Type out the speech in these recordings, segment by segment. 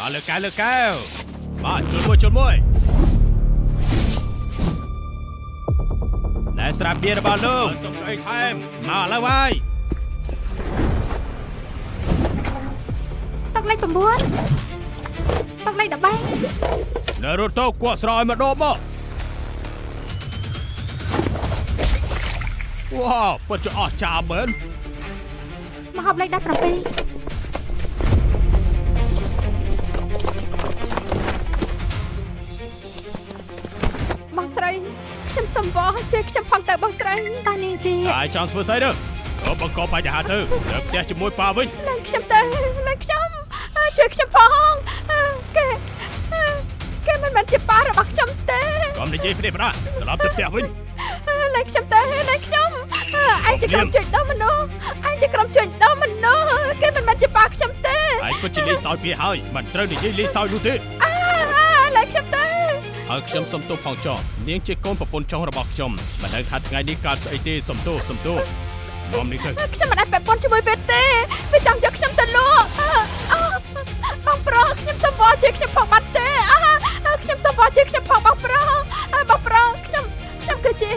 មកលើកែវលើកែវបាទជួយមួយជួយមួយណែស្រាប់បៀរបស់លោកសុំស្អីថែមមកឥឡូវហើយ តុកលេខ9តុកលេខ13 នៅរត់ទៅគក់ស្រោយមកដបមកវ៉ាវពិតជាអស្ចារ្យមែន មកហូបលេខ17 បងស្រីខ្ញុំសុំវល់ជួយខ្ញុំផងទៅបងស្រី តើនាងជា តែចង់ធ្វើស្អីទៅកុំបង្កបញ្ហាទៅទៅផ្ទះជាមួយប៉ាវិញ ឡើងខ្ញុំទៅឡើងខ្ញុំជួយខ្ញុំផងគេគេមិនមែនជាប៉ារបស់ខ្ញុំទេ កុំនិយាយគ្នាប្រាត្រឡប់ទៅផ្ទះវិញ ឡើងខ្ញុំទៅឡើងខ្ញុំឯងជាក្រុមជួយដោះមនុស្សឯងជាក្រុមជួយដោះមនុស្សគេមិនមែនជាប៉ាខ្ញុំទេ ឯងពិតជាលេងសើចវាហើយមិនត្រូវនិយាយលេងសើចនោះទេ ឡើងខ្ញុំទៅ ហើយខ្ញុំសុំទោសផងចោះនាងជាកូនប្រពន្ធចុងរបស់ខ្ញុំមិនដឹងថាថ្ងៃនេះកើតស្អីទេសុំទោសសុំទោសនាំនេះទៅ ខ្ញុំមិនអាចពាក់ព័ន្ធជាមួយវាទេវាចង់យកខ្ញុំទៅលក់បងប្រុសខ្ញុំសុំវល់ជួយខ្ញុំផងបាត់ទេខ្ញុំសុំវល់ជួយខ្ញុំផងបងប្រុសបងប្រុសខ្ញុំខ្ញុំគឺជា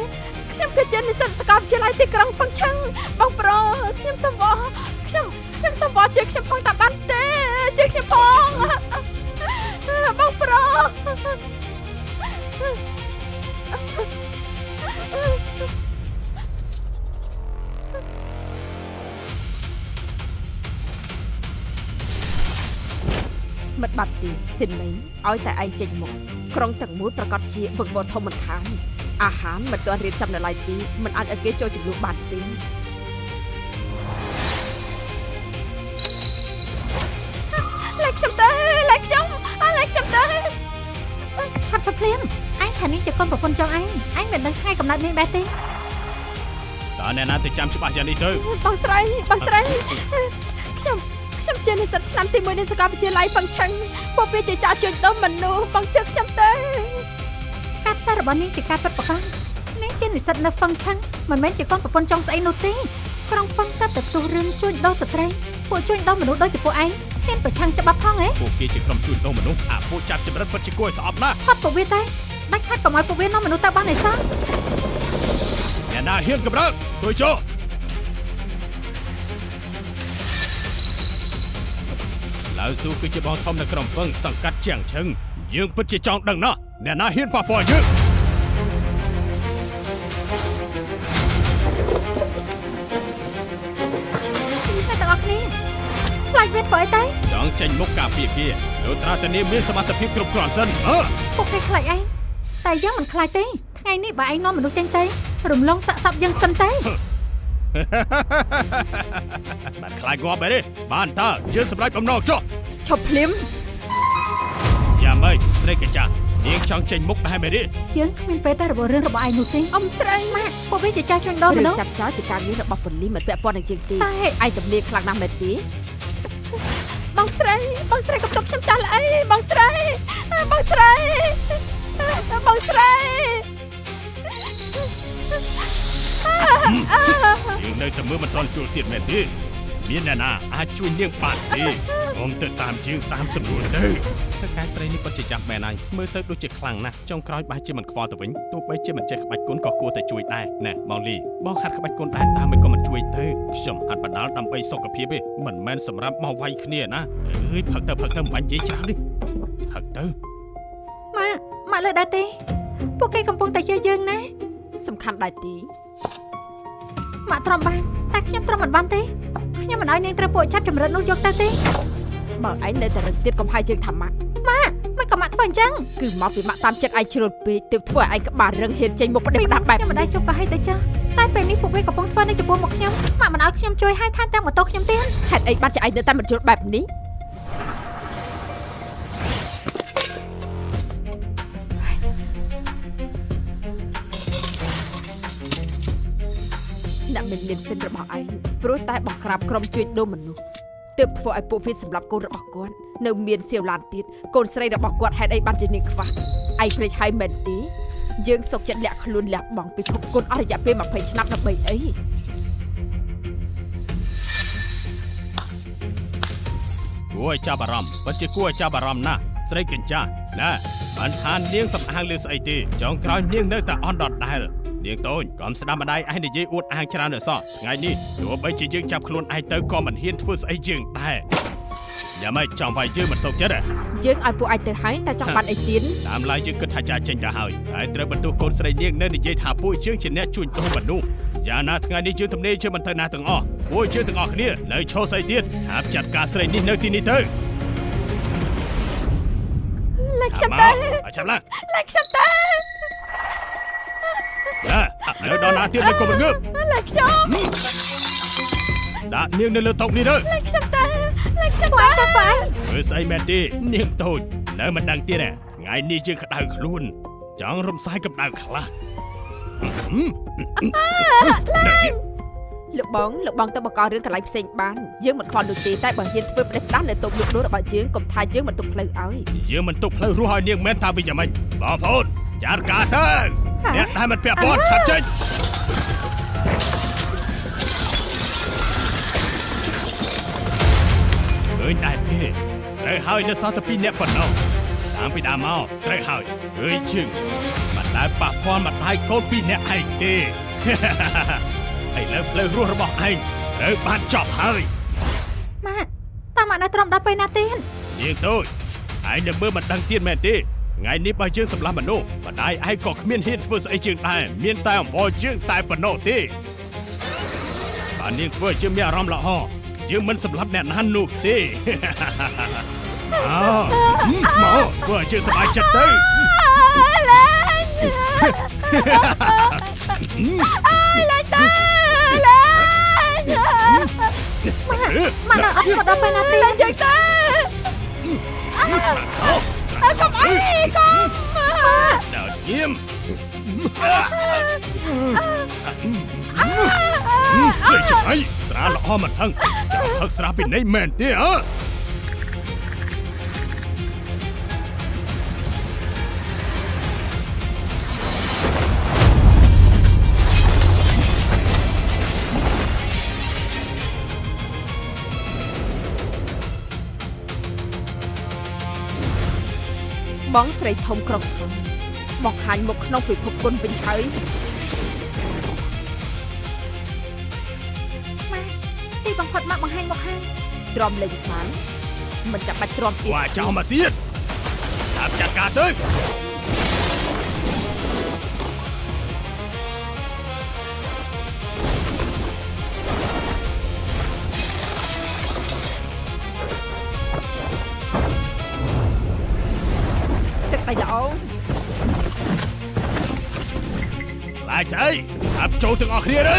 ខ្ញុំគឺជានិស្សិតសាកលវិទ្យាល័យទីក្រុងហ្វឹងឆឹងបងប្រុសខ្ញុំសុំវល់ខ្ញុំខ្ញុំសុំវល់ជួយខ្ញុំផងតាបានទេជួយខ្ញុំផងបងប្រុស មិត្តបាត់ទីសិនមីងឲ្យតែឯងចេញមុខក្រុងទាំងមូលប្រកាសជាវឹកវរធំមិនខានអាហារមិនទាន់រៀបចំនៅឡើយទីមិនអាចឲ្យគេចូលជំនួសបានទេលែកខ្ញុំទៅលែកខ្ញុំលែកខ្ញុំទៅ ឆាប់ឆាប់ភ្លាមឯងថានាងជាកូនប្រពន្ធចុងឯងឯងមិនដឹងថ្ងៃកំណត់នាងដែរទេ តើអ្នកណាទៅចាំច្បាស់យ៉ាងនេះទៅ បងស្រីបងស្រីខ្ញុំខ្ញុំជានិស្សិតឆ្នាំទី1នៃសាកលវិទ្យាល័យហ្វឹងឆឹងពួកវាជាចោលជួញដូរមនុស្សបងជឿខ្ញុំទៅ ការផ្សាយរបស់នាងជាការពិតប្រាកដនាងជានិស្សិតនៅហ្វឹងឆឹងមិនមែនជាកូនប្រពន្ធចុងស្អីនោះទេក្រុងហ្វឹងចាប់តែផ្ទុះរឿងជួញដូរស្ត្រីពួកជួញដូរមនុស្សដូចជាពួកឯងហ៊ានប្រឆាំងច្បាប់ផងហ៎ ពួកគេជាក្រុមជួញដូរមនុស្សអាពួកចាប់ចម្រិតពិតជាគួរឲ្យស្អប់ណាស់ ផាត់ពួកវាតែដាច់ខាតកុំឲ្យពួកវានាំមនុស្សទៅបានឯសោះ អ្នកណាហ៊ានកម្រើកជួយចូលឡាវស៊ូគឺជាបងធំនៅក្រុងហ្វឹងសង្កាត់ជាងឈឹងយើងពិតជាចង់ដឹងណាស់អ្នកណាហ៊ានប៉ះពាល់យើង អ្នកទាំងអស់គ្នាខ្លាចវាធ្វើអីទៅ ចង់ចេញមុខការពារគេលុះត្រាតែនាងមានសមត្ថភាពគ្រប់គ្រាន់សិនអើ ពួកគេខ្លាចឯងតែយើងមិនខ្លាចទេថ្ងៃនេះបើឯងនាំមនុស្សចេញទៅរំលងសាក់សពយើងសិនទៅ បានខ្លាចងាប់បែរទេបានតើយើងសម្រេចបំណងចុះ ឈប់ភ្លាម យ៉ាងម៉េចស្រីកញ្ចាស់នាងចង់ចេញមុខដែរមែនទេ យើងគ្មានពេលតែរបស់រឿងរបស់ឯងនោះទេ អ៊ំស្រី ម៉ាក់ពួកវាជាចៅជួញដូរមនុស្ស រឿងចាប់ចោលជាការងាររបស់ប៉ូលីសមិនពាក់ព័ន្ធនឹងជាងទេ តែ ឯងទំនាយខ្លាំងណាស់មែនទេបងស្រីបងស្រីកុំទុកខ្ញុំចាស់ល្អីបងស្រីបងស្រីបងស្រី នាងនៅតែមើលមិនទាន់ជួលទៀតមែនទេមានអ្នកណាអាចជួយនាងបានទេអមទៅតាមជើងតាមសំនួនទៅតែកែស្រីនេះពិតជាចាប់មែនហើយមើលទៅដូចជាខ្លាំងណាស់ចុងក្រោយបែរជាមិនខ្វល់ទៅវិញទោះបីជាមិនចេះក្បាច់គុណក៏គួរតែជួយដែរណែបងលីបងហាត់ក្បាច់គុណដែរតាមមិនក៏មិនជួយទៅខ្ញុំហាត់បដាល់ដើម្បីសុខភាពទេមិនមែនសម្រាប់មកវាយគ្នាណាអើយផឹកទៅផឹកទៅមិនបាញ់និយាយច្រើនទេផឹកទៅ ម៉ាក់ម៉ាក់លើដែរទេពួកគេកំពុងតែជេរយើងណា សំខាន់ដែរទី ម៉ាក់ទ្រាំបានតែខ្ញុំទ្រាំមិនបានទេខ្ញុំមិនឲ្យនាងត្រូវពួកចាប់ចម្រិតនោះយកទៅទេ បើឯងនៅតែរឹងទៀតកុំហៅយើងថាម៉ាក់ ម៉ាក់មិនក៏ម៉ាក់ធ្វើអញ្ចឹង គឺមកពីម៉ាក់តាមចិត្តឯងជ្រុលពេកទើបធ្វើឲ្យឯងក្បាលរឹងហ៊ានចេញមុខផ្ដេស ពី ផ្ដាស់បែប ខ្ញុំមិនដែរជប់ក៏ឲ្យទៅចាស់តែពេលនេះពួកវាកំពុងធ្វើនៅចំពោះមុខខ្ញុំម៉ាក់មិនឲ្យខ្ញុំជួយឲ្យថែមទាំងម៉ូតូខ្ញុំទៀត ហេតុអីបានជាឯងនៅតែមិនយល់បែបនេះអ្នកមិនមានសិទ្ធិរបស់ឯងព្រោះតែបង្ក្រាបក្រុមជួញដូរមនុស្សទើបធ្វើឲ្យពួកវាសម្លាប់កូនរបស់គាត់នៅមានសៀវឡានទៀតកូនស្រីរបស់គាត់ហេតុអីបានជានាងខ្វះឯងភ្លេចហើយមែនទេយើងសុកចិត្តលាក់ខ្លួនលះបង់ពិភពគុណអស់រយៈពេល20ឆ្នាំដើម្បីអី គួ គួរឲ្យចាប់អារម្មណ៍ពិតជាគួរឲ្យចាប់អារម្មណ៍ណាស់ស្រីកញ្ចាស់ណាបានថានាងសំអាងលើស្អីទេចុងក្រោយនាងនៅតែអន់ដដែលនាងតូចកុំស្ដាប់ម្ដាយឯងនិយាយអួតអាងច្រើនដល់សោះថ្ងៃនេះទោះបីជាយើងចាប់ខ្លួនឯងទៅក៏មិនហ៊ានធ្វើស្អីយើងដែរយ៉ាងម៉េចចង់វាយយើងមិនសុខចិត្ត យើងឲ្យពួកឯងទៅហើយតែចង់បានអីទៀត តាមឡើយយើងគិតថាចាចេញទៅហើយតែត្រូវបន្ទោសកូនស្រីនាងនៅនិយាយថាពួកយើងជាអ្នកជួញដូរមនុស្សយ៉ាងណាថ្ងៃនេះយើងទំនេរយើងមិនទៅណាទាំងអស់ពួកយើងទាំងអស់គ្នានៅឈរស្អីទៀតហាប់ចាត់ការស្រីនេះនៅទីនេះទៅ លែងខ្ញុំទៅ ឲ្យចាប់ឡើង លែងខ្ញុំទៅ ណានៅដល់ណាទៀតនៅកុំងើប លែងខ្ញុំ ដាក់នាងនៅលើតុនេះទៅ លែងខ្ញុំទៅលែងខ្ញុំទៅ ប៉ា ធ្វើស្អីមែនទេនាងតូចនៅមិនដឹងទៀតថ្ងៃនេះយើងក្តៅខ្លួនចង់រំសាយកម្ដៅខ្លះ លោកបងលោកបងទៅបង្ករឿងកន្លែងផ្សេងបានយើងមិនខ្វល់នោះទេតែបើហ៊ានធ្វើផ្ដេសផ្ដាស់នៅតូបលក់ដូររបស់យើងកុំថាយើងមិនទុកផ្លូវឲ្យ យើងមិនទុកផ្លូវរស់ឲ្យនាងមែនថាវិញយ៉ាងម៉េចបងប្អូនចាត់ការទៅអ្នកដែលមិនពាក់ព័ន្ធឆាប់ចេញឃើញដែរទេត្រូវហើយនៅសល់តែពីរអ្នកប៉ុណ្ណោះតាមពីដើមមកត្រូវហើយឃើញជឹងមិនដែលប៉ះពាល់ម្ដាយកូនពីរអ្នកឯងទេឥឡូវផ្លូវរស់របស់ឯងត្រូវបានចប់ហើយ ម៉ាក់តាមម៉ាក់នៅត្រឹមដល់ពេលណាទៀត នាងតូចឯងនៅមើលមិនដឹងទៀតមែនទេថ្ងៃនេះបើយើងសម្លាប់មនុស្សម្ដាយឯងក៏គ្មានហ៊ានធ្វើស្អីជាងដែរមានតែអង្វរយើងតែប៉ុណ្ណោះទេបើនាងធ្វើឲ្យយើងមានអារម្មណ៍ល្អយើងមិនសម្លាប់អ្នកណានោះទេមកធ្វើឲ្យយើងសប្បាយចិត្តទៅ លែងលែងទៅលែង ម៉ាក់នៅអត់មកដល់ពេលណាទៀត លែងយើងទៅកុំអីកុំ ដល់ស្ងៀមស្រីចៃស្រាល្អមិនថឹងចង់ផឹកស្រាពីនេះមែនទេហ៎ បងស្រីធំក្រុងធំបង្ហាញមកក្នុងពិភពគុណវិញហើយ ម៉ាក់ទីបំផុតម៉ាក់បង្ហាញមកហើយ ទ្រាំលេងខ្លាំងមិនចាំបាច់ទ្រាំទៀត វ៉ាចោលមកសៀតតាមចាត់ការទៅ ទឹកដៃល្អ ឡាយស្អីអាប់ចូលទាំងអស់គ្នាទៅ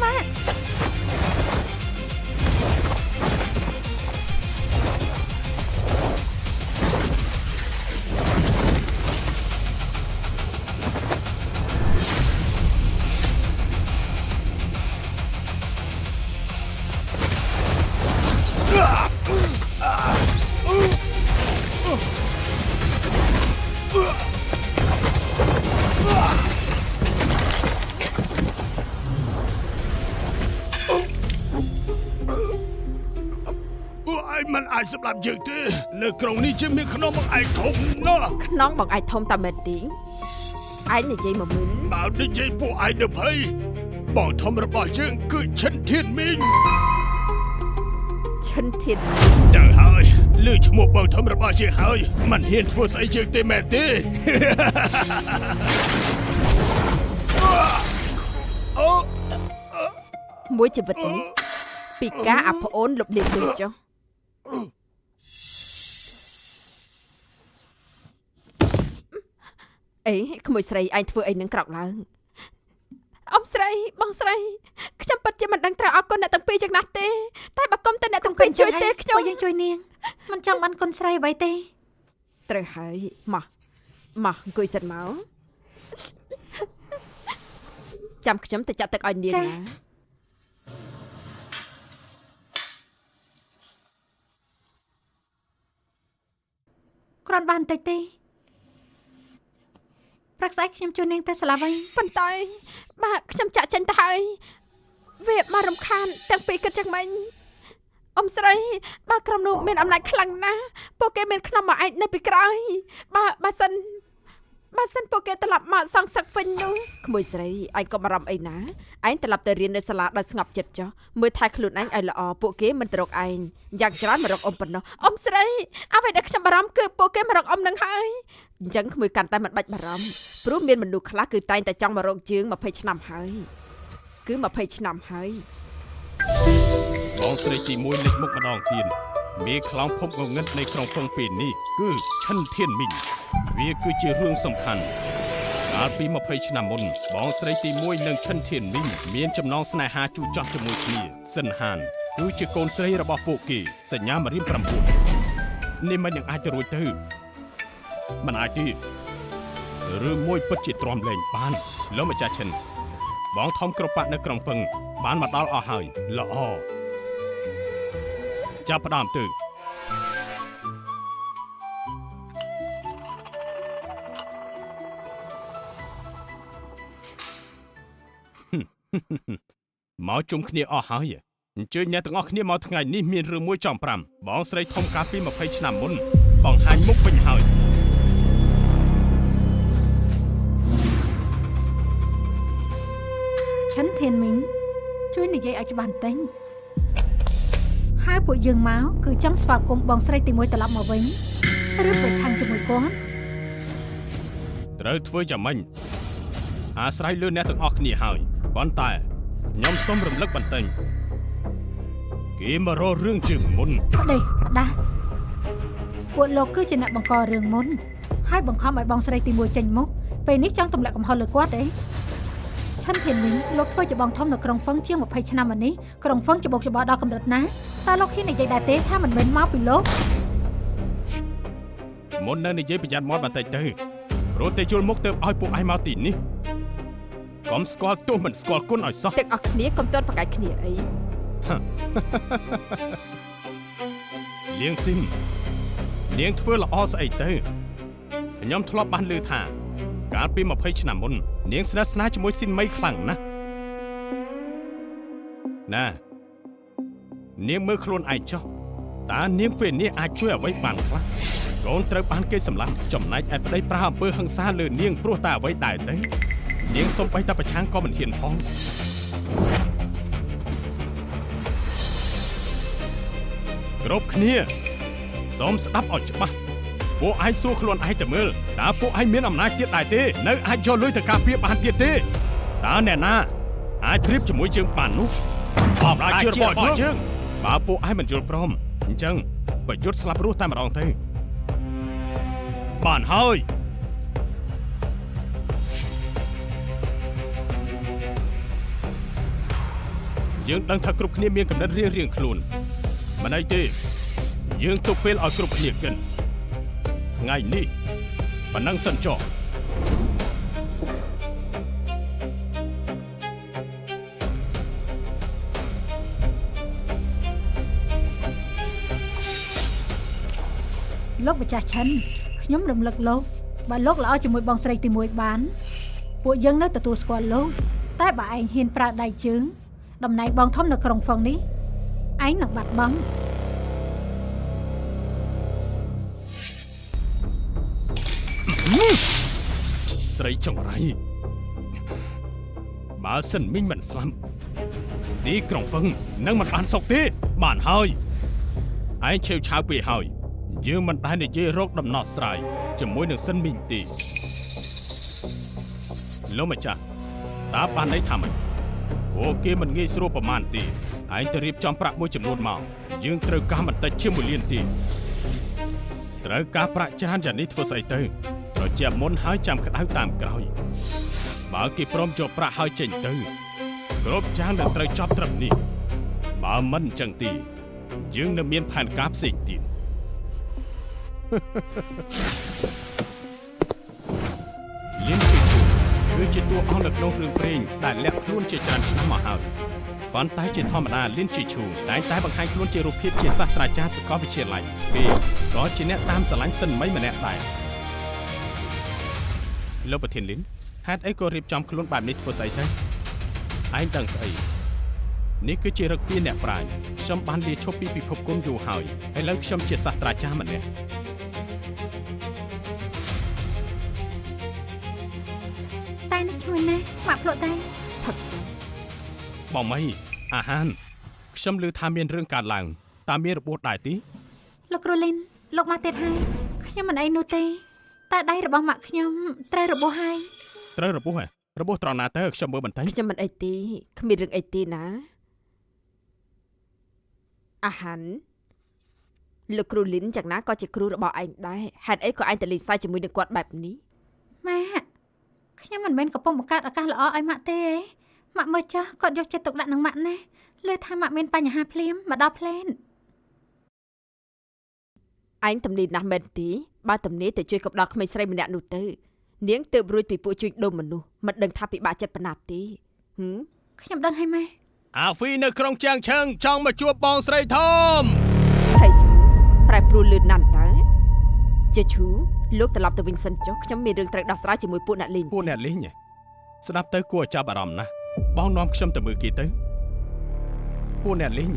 ម៉ាក់ ពួកឯងមិនអាចសម្លាប់យើងទេនៅក្រុងនេះជាមានខ្នងបង្អែកធំណាស់ ខ្នងបង្អែកធំតាមែនទេឯងនិយាយមកមុន បើនិយាយពួកឯងនៅភ័យបងធំរបស់យើងគឺឈិនធានមីង ឈិនធាន ទៅហើយលើឈ្មោះបងធំរបស់យើងហើយមិនហ៊ានធ្វើស្អីយើងទេមែនទេអូ មួយជីវិតនេះពីការអាប្អូនលុបលាងលុយចុះអេក្មួយស្រីឯងធ្វើអីនឹងក្រោកឡើងអ៊ំស្រីបងស្រីខ្ញុំពិតជាមិនដឹងត្រូវអរគុណអ្នកទាំងពីរយ៉ាងណាស់ទេតែបើគុំតែអ្នកទាំងពីរជួយទេខ្ញុំ ពួកយើងជួយនាងមិនចង់បានគុណស្រីអ្វីទេ ត្រូវហើយមកមកអង្គុយសិនមកចាំខ្ញុំទៅចាក់ទឹកឲ្យនាងណា គ្រាន់បានតិចទេព្រឹកស្អែកខ្ញុំជួយនាងទៅសាលាវិញ ប៉ុន្តែបាទខ្ញុំចាក់ចេញទៅហើយវាមករំខានទាំងពីរគិតចឹងមិញ អ៊ំស្រីបើក្រុមនោះមានអំណាចខ្លាំងណាស់ពួកគេមានខ្នំមកឯងនៅពីក្រោយបើសិនពួកគេត្រឡប់មកសងសឹកវិញនោះក្មួយស្រីឯងកុំបារម្ភអីណាឯងត្រឡប់ទៅរៀននៅសាលាដោយស្ងប់ចិត្តចុះមើលថែខ្លួនឯងឲ្យល្អពួកគេមិនទៅរកឯងយ៉ាងច្រើនមករកអ៊ំប៉ុណ្ណោះអ៊ំស្រីអ្វីដែលខ្ញុំបារម្ភគឺពួកគេមករកអ៊ំនឹងហើយអញ្ចឹងក្មួយកាន់តែមិនបាច់បារម្ភព្រោះមានមនុស្សខ្លះគឺតែងតែចង់មករកជើង20ឆ្នាំហើយគឺ20ឆ្នាំហើយបងស្រីទី1លេចមុខម្ដងទៀតមេខ្លោងភពងងឹតនៃក្រុងហ្វឹងពេលនេះគឺឈិនធានមីងវាគឺជារឿងសំខាន់កាលពី20ឆ្នាំមុនបងស្រីទី1និងឈិនធានមីងមានចំណងស្នេហាជូរចោះជាមួយគ្នាសិនហានគឺជាកូនស្រីរបស់ពួកគេសញ្ញាមរៀម9នេះមិននឹងអាចទៅរួចទៅមិនអាចទេរឿងមួយពិតជាទ្រាំលែងបានលោកម្ចាស់ឈិនបងធំក្រប៉ាក់នៅក្រុងហ្វឹងបានមកដល់អស់ហើយល្អចាប់ផ្ដើមទៅមកជុំគ្នាអស់ហើយអញ្ជើញអ្នកទាំងអស់គ្នាមកថ្ងៃនេះមានរឿងមួយចំ5បងស្រីធំកាលពី20ឆ្នាំមុនបង្ហាញមុខវិញហើយឈិនធានមីងជួយនិយាយឲ្យច្បាស់បន្តិចហើយពួកយើងមកគឺចង់ស្វាគមន៍បងស្រីទី1ត្រឡប់មកវិញឬប្រឆាំងជាមួយគាត់ត្រូវធ្វើយ៉ាងម៉េចអាស្រ័យលើអ្នកទាំងអស់គ្នាហើយប៉ុន្តែខ្ញុំសូមរំលឹកបន្តិចគេមករករឿងជាងមុនប្តេផ្ដាស់ពួកលោកគឺជាអ្នកបង្ករឿងមុនហើយបង្ខំឲ្យបងស្រីទី1ចេញមុខពេលនេះចង់ទម្លាក់កំហុសលើគាត់ទេឈិនធានមីងលោកធ្វើជាបងធំនៅក្រុងហ្វឹងជាង20ឆ្នាំមកនេះក្រុងហ្វឹងច្បុកច្បល់ដល់កម្រិតណាតើលោកហ៊ាននិយាយដែរទេថាមិនមែនមកពីលោកមុននៅនិយាយប្រយ័ត្នមាត់បន្តិចទៅព្រោះតែជុលមុខទៅឲ្យពួកឯងមកទីនេះកុំស្គាល់ទោះមិនស្គាល់គុណឲ្យសោះទាំងអស់គ្នាកុំទាន់ប្រកែកគ្នាអីលៀងស៊ីមនាងធ្វើល្អស្អីទៅខ្ញុំធ្លាប់បានឮថាកាលពី20ឆ្នាំមុននាងស្និទ្ធស្នាលជាមួយស៊ីនមីខ្លាំងណាស់ណានាងមើលខ្លួនឯងចុះតើនាងពេលនេះអាចជួយអ្វីបានខ្លះកូនត្រូវបានគេសម្លាប់ចំណែកឯប្តីប្រើអំពើហិង្សាលើនាងព្រោះតែអ្វីដែរទៅនាងសូម្បីតែប្រឆាំងក៏មិនហ៊ានផងគ្រប់គ្នាសូមស្ដាប់ឲ្យច្បាស់ពួកឯងសួរខ្លួនឯងទៅមើលតើពួកឯងមានអំណាចទៀតដែរទេនៅអាចយកលុយទៅការពារបានទៀតទេតើអ្នកណាអាចប្រៀបជាមួយជើងបាននោះអំណាចជារបស់យើងបើពួកឯងមិនយល់ព្រមអញ្ចឹងប្រយុទ្ធស្លាប់រស់តែម្ដងទៅបានហើយយើងដឹងថាគ្រប់គ្នាមានកំណត់រៀងៗខ្លួនមិនអីទេយើងទុកពេលឲ្យគ្រប់គ្នាគិតថ្ងៃនេះប៉ុណ្ណឹងសិនចុះលោកម្ចាស់ឈិនខ្ញុំរំលឹកលោកបើលោកល្អជាមួយបងស្រីទី1បានពួកយើងនៅទទួលស្គាល់លោកតែបើឯងហ៊ានប្រើដៃជើងតំណែងបងធំនៅក្រុងហ្វឹងនេះឯងនឹងបាត់បង់ស្រីចង្រៃបើសិនមីងមិនស្លាប់ទីក្រុងហ្វឹងនឹងមិនបានសុខទេបានហើយឯងឆេវឆាវពេកហើយយើងមិនដែលនិយាយរកដំណោះស្រាយជាមួយនឹងសិនមីងទេលោកម្ចាស់តើបានន័យថាម៉េចអូគេមិនងាយស្រួលប្រមាណទេឯងទៅរៀបចំប្រាក់មួយចំនួនមកយើងត្រូវការមិនតិចជាង1លានទេត្រូវការប្រាក់ច្រើនយ៉ាងនេះធ្វើស្អីទៅត្រជាក់មុនហើយចាំក្តៅតាមក្រោយបើគេព្រមយកប្រាក់ហើយចេញទៅគ្រប់ចាននឹងត្រូវចប់ត្រឹមនេះបើមិនអញ្ចឹងទេយើងនៅមានផែនការផ្សេងទៀតលៀនជឿគឺជាតួអង្គនៅក្នុងរឿងព្រេងដែលលាក់ខ្លួនជាច្រើនឆ្នាំមកហើយប៉ុន្តែជាធម្មតាលៀនជីឈូតែងតែបង្ហាញខ្លួនជារូបភាពជាសាស្ត្រាចារ្យសាកលវិទ្យាល័យគេក៏ជាអ្នកតាមស្រឡាញ់សិនមីម្នាក់ដែរលោកប្រធានលីនហេតុអីក៏រៀបចំខ្លួនបែបនេះធ្វើស្អីទៅឯងដឹងស្អី នេះគឺជារឹកពីអ្នកប្រាជ្ញខ្ញុំបានលាឈប់ពីពិភពគុណយូរហើយឥឡូវខ្ញុំជាសាស្ត្រាចារ្យម្នាក់ តែនេះឈ្ងុយណាស់ម៉ាក់ភ្លក់តែ ផឹកចឹង បងមីអាហានខ្ញុំឮថាមានរឿងកើតឡើងតើមានរបួសដែរទេ លោកគ្រូលីនលោកមកទៀតហើយខ្ញុំមិនអីនោះទេតែដៃរបស់ម៉ាក់ខ្ញុំត្រូវរបួសហើយ ត្រូវរបួសហ៎របួសត្រង់ណាទៅខ្ញុំមើលបន្តិច ខ្ញុំមិនអីទេគ្មានរឿងអីទេណាអាហានលោកគ្រូលីនយ៉ាងណាក៏ជាគ្រូរបស់ឯងដែរហេតុអីក៏ឯងទៅលេងសើចជាមួយនឹងគាត់បែបនេះ ម៉ាក់ខ្ញុំមិនមែនកំពុងបង្កើតឱកាសល្អឲ្យម៉ាក់ទេម៉ាក់មើលចុះគាត់យកចិត្តទុកដាក់នឹងម៉ាក់ណាស់លើថាម៉ាក់មានបញ្ហាភ្លាមមកដល់ភ្លែន ឯងទំនេរណាស់មែនទេបើទំនេរទៅជួយកំដរក្មេងស្រីម្នាក់នោះទៅនាងទើបរួចពីពួកជួញដូរមនុស្សមិនដឹងថាពិបាកចិត្តប៉ុណ្ណាទេហឹម ខ្ញុំដឹងហើយម៉ែ អាហ្វីនៅក្រុងជាងឆឹងចង់មកជួបបងស្រីធំ ថៃជូប្រែប្រួលលឿនណាស់តើជាឈូលោកត្រឡប់ទៅវិញសិនចុះខ្ញុំមានរឿងត្រូវដោះស្រាយជាមួយពួកអ្នកលេង ពួកអ្នកលេងស្ដាប់ទៅគួរឲ្យចាប់អារម្មណ៍ណាស់បងនាំខ្ញុំទៅមើលគេទៅពួកអ្នកលេង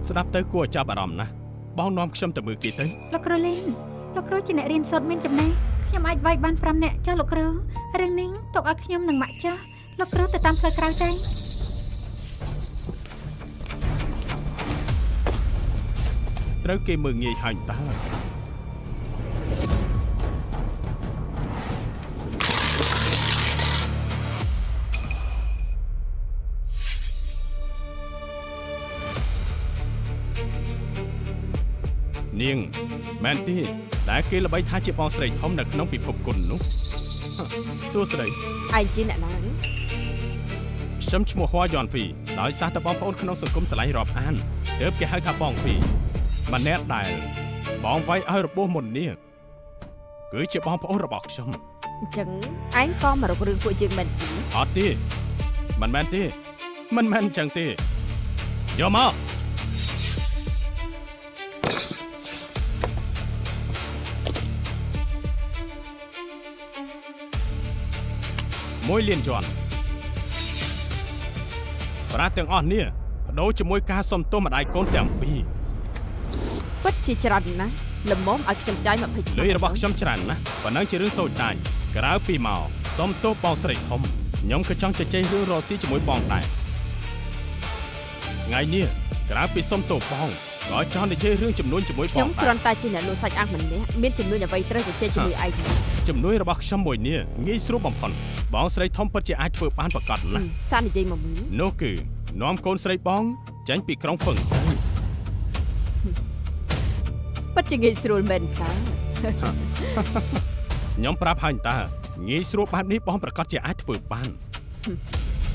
ស្ដាប់ទៅគួរឲ្យចាប់អារម្មណ៍ណាស់បងនាំខ្ញុំទៅមើលគេទៅ លោកគ្រូលីនលោកគ្រូជាអ្នករៀនសូត្រមានចំណេះខ្ញុំអាចវាយបាន5នាក់ចុះលោកគ្រូរឿងនេះទុកឲ្យខ្ញុំនិងម៉ាក់ចុះលោកគ្រូទៅតាមផ្លូវក្រៅទៅ ត្រូវគេមើលងាយហើយតើនាងមែនទេតែគេល្បីថាជាបងស្រីធំនៅក្នុងពិភពគុណនោះសួស្តី ឯងជាអ្នកណា ខ្ញុំឈ្មោះហួយ៉នហ្វីដោយសារតែបងប្អូនក្នុងសង្គមស្រឡាញ់រាប់អានទើបគេហៅថាបងហ្វីម្នាក់ដែលបងវាយឲ្យរបួសមុននេះគឺជាបងប្អូនរបស់ខ្ញុំ អញ្ចឹងឯងក៏មករករឿងពួកយើងមែនទេ អត់ទេមិនមែនទេមិនមែនអញ្ចឹងទេយកមក1លានយួនប្រាក់ទាំងអស់នេះបដូរជាមួយការសុំទោសម្ដាយកូនទាំងពីរ ពិតជាច្រើនណាស់ល្មមឲ្យខ្ញុំចាយ20ឆ្នាំ លុយរបស់ខ្ញុំច្រើនណាស់ប៉ុណ្ណឹងជារឿងតូចតាចក្រៅពីមកសុំទោសបងស្រីធំខ្ញុំក៏ចង់ជជែករឿងរកស៊ីជាមួយបងដែរថ្ងៃនេះក្រៅពីសុំទោសបងក៏ចង់និយាយរឿងចំនួនជាមួយ ខ្ញុំ បងដែរ គ្រាន់តែជាអ្នកលក់សាច់អាំងម្នាក់មានចំនួនអ្វីត្រូវជជែកជាមួយឯង ជំនួយរបស់ខ្ញុំមួយនេះងាយស្រួលបំផុតបងស្រីធំពិតជាអាចធ្វើបានប្រកបណាស់ សានិយាយមកមើល នោះគឺនាំកូនស្រីបងចេញពីក្រុងហ្វឹងទៅ ពិតជាងាយស្រួលមែនតើ ខ្ញុំប្រាប់ហើយតើងាយស្រួលបែបនេះបងប្រកាសជាអាចធ្វើបាន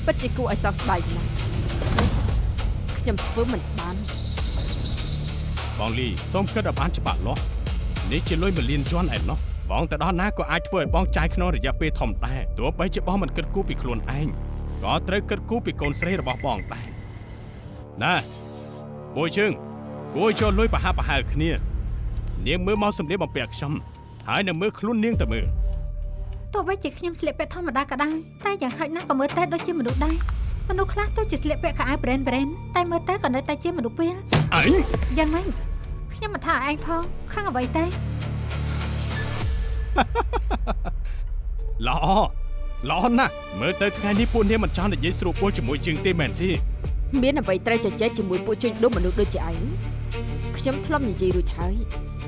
ពិតជាគួរឲ្យសោកស្ដាយណាស់ខ្ញុំធ្វើមិនបាន បងលីសូមគិតឲ្យបានច្បាស់លាស់នេះជាលុយ1លានយួនឯណោះបងទៅដល់ណាក៏អាចធ្វើឲ្យបងចាយក្នុងរយៈពេលធំដែរទោះបីជាបងមិនគិតគូរពីខ្លួនឯងក៏ត្រូវគិតគូរពីកូនស្រីរបស់បងដែរណាមួយជើងគួរចូលលុយប្រហាក់ប្រហែលគ្នានាងមើលមកសម្លៀកបំពាក់ខ្ញុំហើយនៅមើលខ្លួននាងទៅមើល ទោះបីជាខ្ញុំស្លៀកពាក់ធម្មតាក៏ដោយតែយ៉ាងហោចណាស់ក៏មើលទៅដូចជាមនុស្សដែរមនុស្សខ្លះទោះជាស្លៀកពាក់ខោអាវប្រេនប្រេនតែមើលទៅក៏នៅតែជាមនុស្សពេល ឯង យ៉ាងម៉េចខ្ញុំមិនថាឲ្យឯងផងខឹងអ្វីទេ ល្អល្អណាស់មើលទៅថ្ងៃនេះពួកនាងមិនចង់និយាយស្រួលពោលជាមួយជាងទេមែនទេ មានអ្វីត្រូវជជែកជាមួយពួកជួញដូរមនុស្សដូចជាឯងខ្ញុំធ្លាប់និយាយរួចហើយ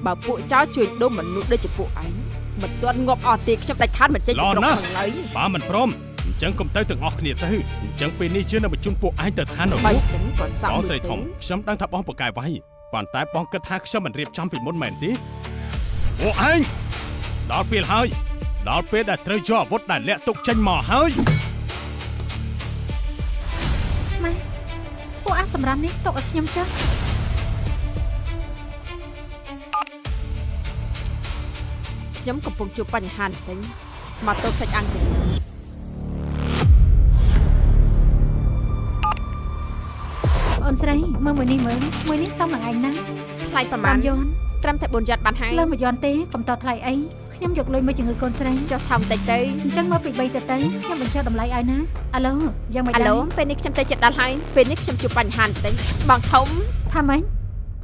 បើពួកចៅជួញដូរមនុស្សដូចជាពួកឯងមិនទាន់ងាប់អស់ទេខ្ញុំដាច់ខាតមិនចេញពីក្រុងខាងឡើយ បើមិនព្រមអញ្ចឹងកុំទៅទាំងអស់គ្នាទៅអញ្ចឹងពេលនេះយើងនឹងបញ្ជូនពួកឯងទៅឋាននរ បើ ក អញ្ចឹងក៏សាក់ បងស្រីធំខ្ញុំដឹងថាបងពូកែវាយប៉ុន្តែបងគិតថាខ្ញុំមិនរៀបចំពីមុនមែនទេពួកឯងដល់ពេលហើយដល់ពេលដែលត្រូវយកអាវុធដែលលាក់ទុកចេញមកហើយ ម៉ែពួកអាសម្រាប់នេះទុកឲ្យខ្ញុំចុះ ខ្ញុំកំពុងជួបបញ្ហាបន្តិចមកតូបសាច់អាំងទៅ អូនស្រីមើលមួយនេះមើលមួយនេះសមនឹងឯងណាស់ ថ្លៃប្រហែល 5យួន ត្រឹមតែ4យ៉ាត់បានហើយ លើ1យួនទេកុំតថ្លៃអី ខ្ញុំយកលុយមកជំងឺកូនស្រី ចុះថោកតិចទៅ អញ្ចឹងមកពី3ទៅទៅខ្ញុំបញ្ចុះតម្លៃឲ្យណាអាឡូយ៉ាងម៉េច អា ដែរ ឡូពេលនេះខ្ញុំទៅចិត្តដល់ហើយពេលនេះខ្ញុំជួបបញ្ហាបន្តិចបងធំ ថាម៉េច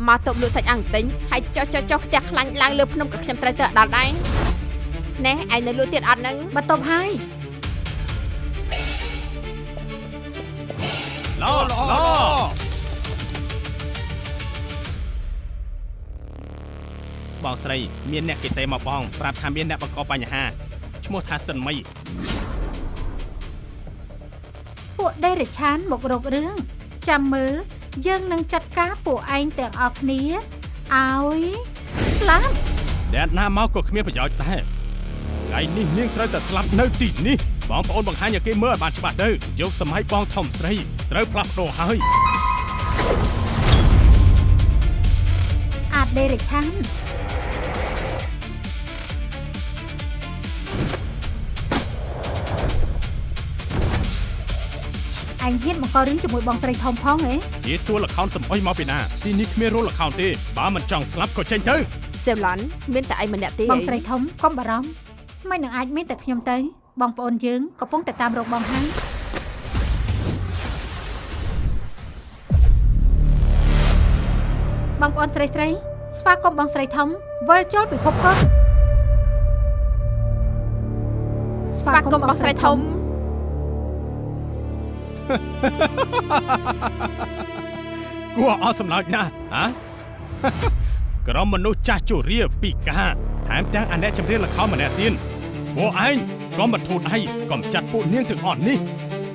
មកតបលក់សាច់អាំងបន្តិចហើយចុះចុះចុះផ្ទះខ្លាញ់ឡើងលើភ្នំក៏ខ្ញុំត្រូវទៅដល់ដែរណែឯងនៅលក់ទៀតអត់ហ្នឹង បន្ទប់ហើយ ល្អល្អបងស្រីមានអ្នកគេទេមកបងប្រាប់ថាមានអ្នកបង្កបញ្ហាឈ្មោះថាសិនមី ពួកដេរិឆានមករករឿងចាំមើលយើងនឹងចាត់ការពួកឯងទាំងអស់គ្នាឲ្យស្លាប់ អ្នកណាមកក៏គ្មានប្រយោជន៍ដែរថ្ងៃនេះនាងត្រូវតែស្លាប់នៅទីនេះបងប្អូនបង្ហាញឲ្យគេមើលឲ្យបានច្បាស់ទៅយកសម័យបងធំស្រីត្រូវផ្លាស់ប្ដូរហើយ អាដេរិឆានឯងហ៊ានបង្ករឿងជាមួយបងស្រីធំផងហ៎ ជាតួល្ខោនសំអុយមកពីណាទីនេះគ្មានរោលល្ខោនទេបើមិនចង់ស្លាប់ក៏ចេញទៅ សេវឡន់មានតែឯងម្នាក់ទេ បងស្រីធំកុំបារម្ភមិននឹងអាចមានតែខ្ញុំទៅបងប្អូនយើងកំពុងតែតាមរកបងហើយបងប្អូនស្រីស្រីស្វាគមន៍បងស្រីធំវិលចូលពិភពកុដ ស្វាគមន៍បងស្រីធំ គួរអស់សម្លោចណាស់ហ៎ ក្រុមមនុស្សចាស់ជរាពិការថែមទាំងអាអ្នកចម្រៀងល្ខោនម្នាក់ទៀតពួកឯងក៏មិនធូរដៃកុំចាត់ពួកនាងទាំងអស់នេះ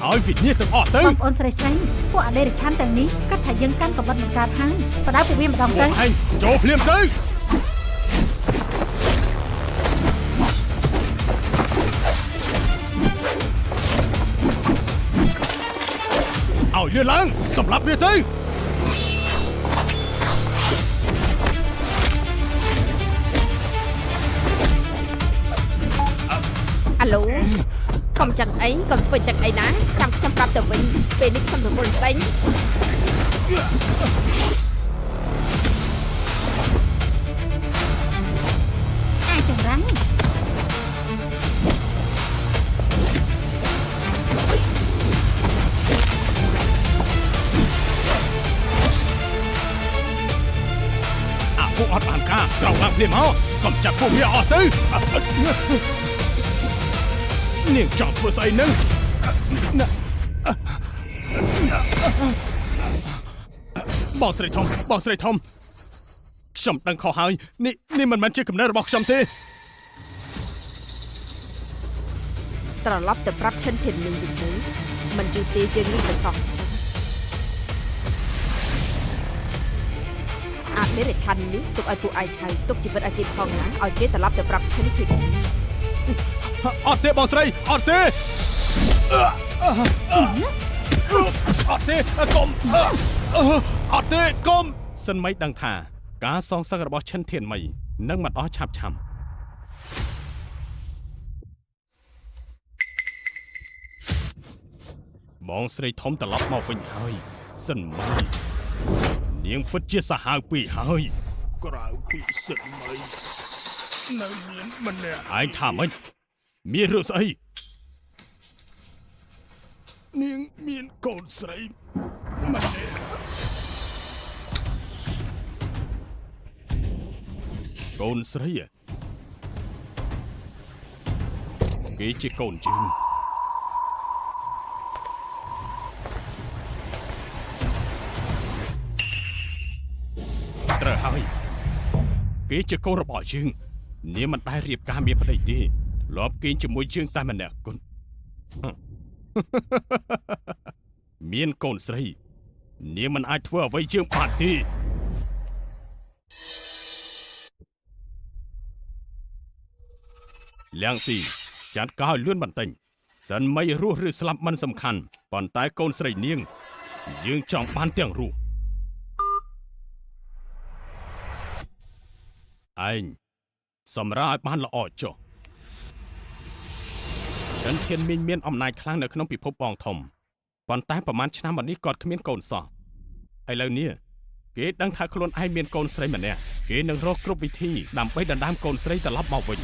ឲ្យវិនិច្ឆ័យទាំងអស់ទៅ បងប្អូនស្រីស្រីពួកអដេរិឆានទាំងនេះគិតថាយើងកាន់កំបិតមិនកើតហើយបដៅពួកវាម្ដង ពួក ទៅ ឯងចូលភ្លាមទៅឲ្យលឿនឡើងសម្លាប់វាទៅ អាឡូកុំចឹងអីកុំធ្វើចឹងអីណាចាំខ្ញុំប្រាប់ទៅវិញពេលនេះខ្ញុំរវល់បន្តិច អាចចង្រៃ អាពួកអត់បានការត្រូវឡើងភ្លាមមកកុំចាត់ពួកវាអស់ទៅនាងចង់ធ្វើស្អីនឹងបងស្រីធំបងស្រីធំខ្ញុំដឹងខុសហើយនេះនេះមិនមែនជាកំណត់របស់ខ្ញុំទេ ត្រឡប់ទៅប្រាប់ឈិនធានមីងវិញទៅមិនយូរទេយើងនឹងទៅសងអាដេរិឆាននេះទុកឲ្យពួកឯងហើយទុកជីវិតឲ្យគេផងណាឲ្យគេត្រឡប់ទៅប្រាប់ឈិនធានមីង អត់ទេបងស្រីអត់ទេអត់ទេកុំអត់ទេកុំសិនមិនដឹងថាការសងសឹករបស់ឈិនធានមីនឹងមិនអស់ឆាប់ឆាំបងស្រីធំត្រឡប់មកវិញហើយសិនមិននាងពិតជាសាហាវពេកហើយ ក្រៅពីសិនមីនៅមានម្នាក់ ឯងថាម៉េចមានរឿងស្អី នាងមានកូនស្រីម្នាក់ កូនស្រីគេជាកូនយើងត្រូវហើយគេជាកូនរបស់យើងនាងមិនដែលរៀបការមានប្តីទេធ្លាប់គេងជាមួយយើងតែម្នាក់គត់ មានកូនស្រីនាងមិនអាចធ្វើអ្វីយើងបានទេលៀងស៊ីចាត់ការឲ្យលឿនបន្តិចសិនមិនរស់ឬស្លាប់មិនសំខាន់ប៉ុន្តែកូនស្រីនាងយើងចង់បានទាំងរស់ឯងសម្រាប់ឲ្យបានល្អចុះចិនធានមីងមានអំណាចខ្លាំងនៅក្នុងពិភពបងធំប៉ុន្តែប្រហែលឆ្នាំមកនេះគាត់គ្មានកូនសោះឥឡូវនេះគេដឹងថាខ្លួនឯងមានកូនស្រីម្នាក់គេនឹងរកគ្រប់វិធីដើម្បីដណ្ដើមកូនស្រីត្រឡប់មកវិញ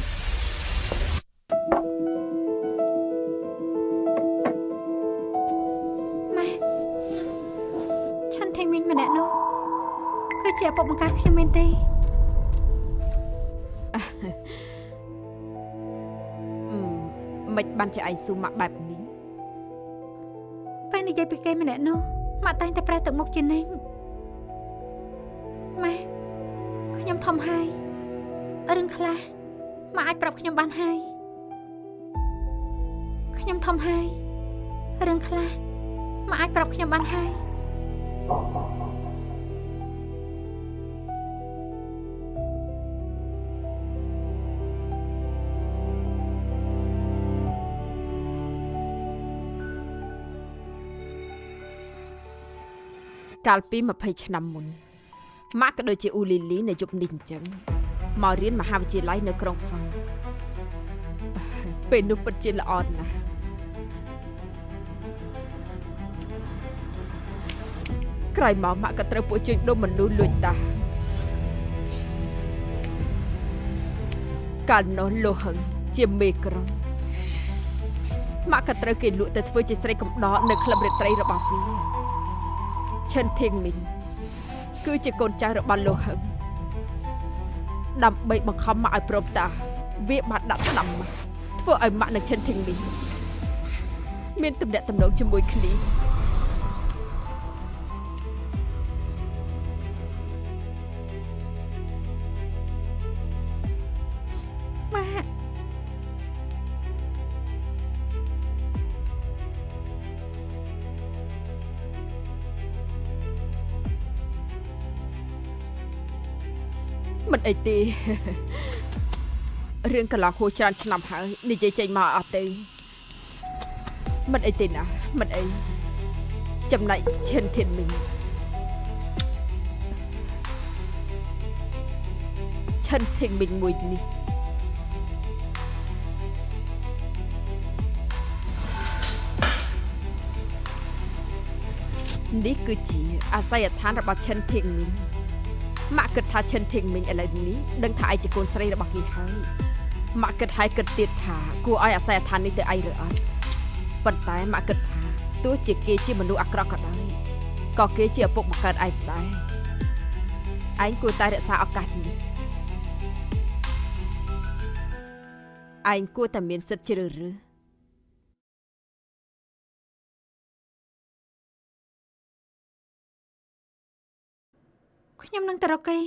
មិនបានជាឯងស៊ូម៉ាក់បែបនេះ ពេលនិយាយពីគេម្នាក់នោះម៉ាក់តែងតែប្រែទឹកមុខជានិច្ចម៉ែខ្ញុំធំហើយរឿងខ្លះម៉ាក់អាចប្រាប់ខ្ញុំបានហើយខ្ញុំធំហើយរឿងខ្លះម៉ាក់អាចប្រាប់ខ្ញុំបានហើយ កាលពី20ឆ្នាំមុនម៉ាក់ក៏ដូចជាអ៊ូលីលីនៅយប់នេះអញ្ចឹងមករៀនមហាវិទ្យាល័យនៅក្រុងហ្វាំងពេលនោះពិតជាល្អណាស់ក្រោយមកម៉ាក់ក៏ត្រូវពួកជួញដូរមនុស្សលួចតាកាលនោះលោហឹងជាមេក្រុងម៉ាក់ក៏ត្រូវគេលក់ទៅធ្វើជាស្រីកំដរនៅក្លឹបរាត្រីរបស់វាឈិនធៀងមីងគឺជាកូនចៅរបស់លោហឹងដើម្បីបង្ខំម៉ាក់ឲ្យព្រមតាវាបានដាក់ថ្នាំម៉ាក់ធ្វើឲ្យម៉ាក់និងឈិនធៀងមីងមានទំនាក់ទំនងជាមួយគ្នា ម៉ាក់ មិនអីទេរឿងកន្លងហួសច្រើនឆ្នាំហើយនិយាយចេញមកអត់ទេមិនអីទេណាមិនអីចំណែកឈិនធានមីងឈិនធានមីងមួយនេះនេះគឺជាអាសយដ្ឋានរបស់ឈិនធានមីងម៉ាក់គិតថាឈិនធៀងមីងឥឡូវនេះដឹងថាឯងជាកូនស្រីរបស់គេហើយម៉ាក់គិតហើយគិតទៀតថាគួរឲ្យអាសយដ្ឋាននេះទៅឯងឬអត់ប៉ុន្តែម៉ាក់គិតថាទោះជាគេជាមនុស្សអាក្រក់ក៏ដោយក៏គេជាឪពុកបង្កើតឯងដែរឯងគួរតែរក្សាឱកាសនេះឯងគួរតែមានសិទ្ធិជ្រើសរើស ខ្ញុំនឹងទៅរកគេ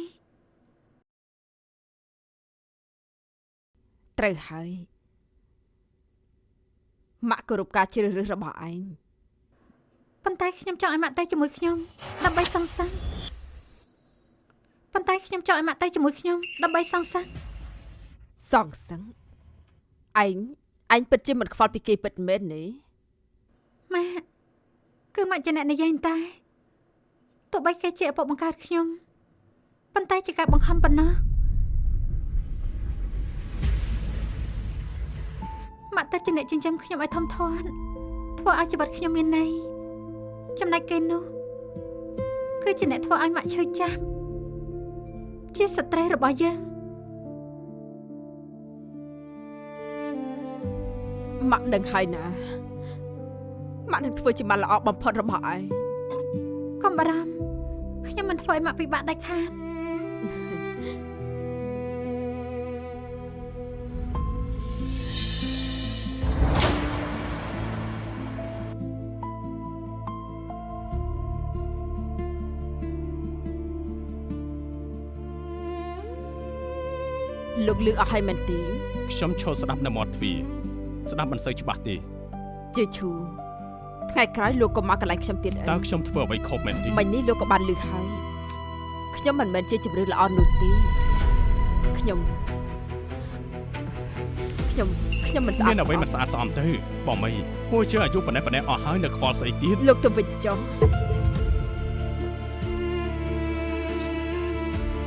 ត្រូវហើយម៉ាក់គោរពការជ្រើសរើសរបស់ឯង ប៉ុន្តែខ្ញុំចង់ឲ្យម៉ាក់ទៅជាមួយខ្ញុំដើម្បីសងសឹកប៉ុន្តែខ្ញុំចង់ឲ្យម៉ាក់ទៅជាមួយខ្ញុំដើម្បីសងសឹក សងសឹងឯងឯងពិតជាមិនខ្វល់ពីគេពិតមែនទេ ម៉ាក់គឺម៉ាក់ជាអ្នកនិយាយតែទោះបីគេជាឪពុកបង្កើតខ្ញុំប៉ុន្តែជាការបង្ខំប៉ុណ្ណោះម៉ាក់តែជាអ្នកចិញ្ចឹមខ្ញុំឲ្យធំធាត់ធ្វើឲ្យជីវិតខ្ញុំមានន័យចំណែកគេនោះគឺជាអ្នកធ្វើឲ្យម៉ាក់ឈឺចាប់ជាស្ត្រីរបស់យើង ម៉ាក់ដឹងហើយណាម៉ាក់នឹងធ្វើជាម៉ាក់ល្អបំផុតរបស់ឯង កុំបារម្ភខ្ញុំមិនធ្វើឲ្យម៉ាក់ពិបាកដាច់ខាត លោកលឺអស់ហើយមែនទេ ខ្ញុំឈរស្ដាប់នៅមាត់ទ្វារស្ដាប់មិនសូវច្បាស់ទេ ជាឈូថ្ងៃក្រោយលោកក៏មកកន្លែងខ្ញុំទៀតអី តើខ្ញុំធ្វើអ្វីខុសមែនទេ មិញនេះលោកក៏បានលឺហើយខ្ញុំមិនមែនជាជំរឿល្អនោះទេខ្ញុំខ្ញុំខ្ញុំមិនស្អាត មានអ្វីមិនស្អាតស្អំទៅបងមីពួកជឿអាយុប៉ុណ្ណេះប៉ុណ្ណេះអស់ហើយនៅខ្វល់ស្អីទៀត លោកទៅវិញចុះ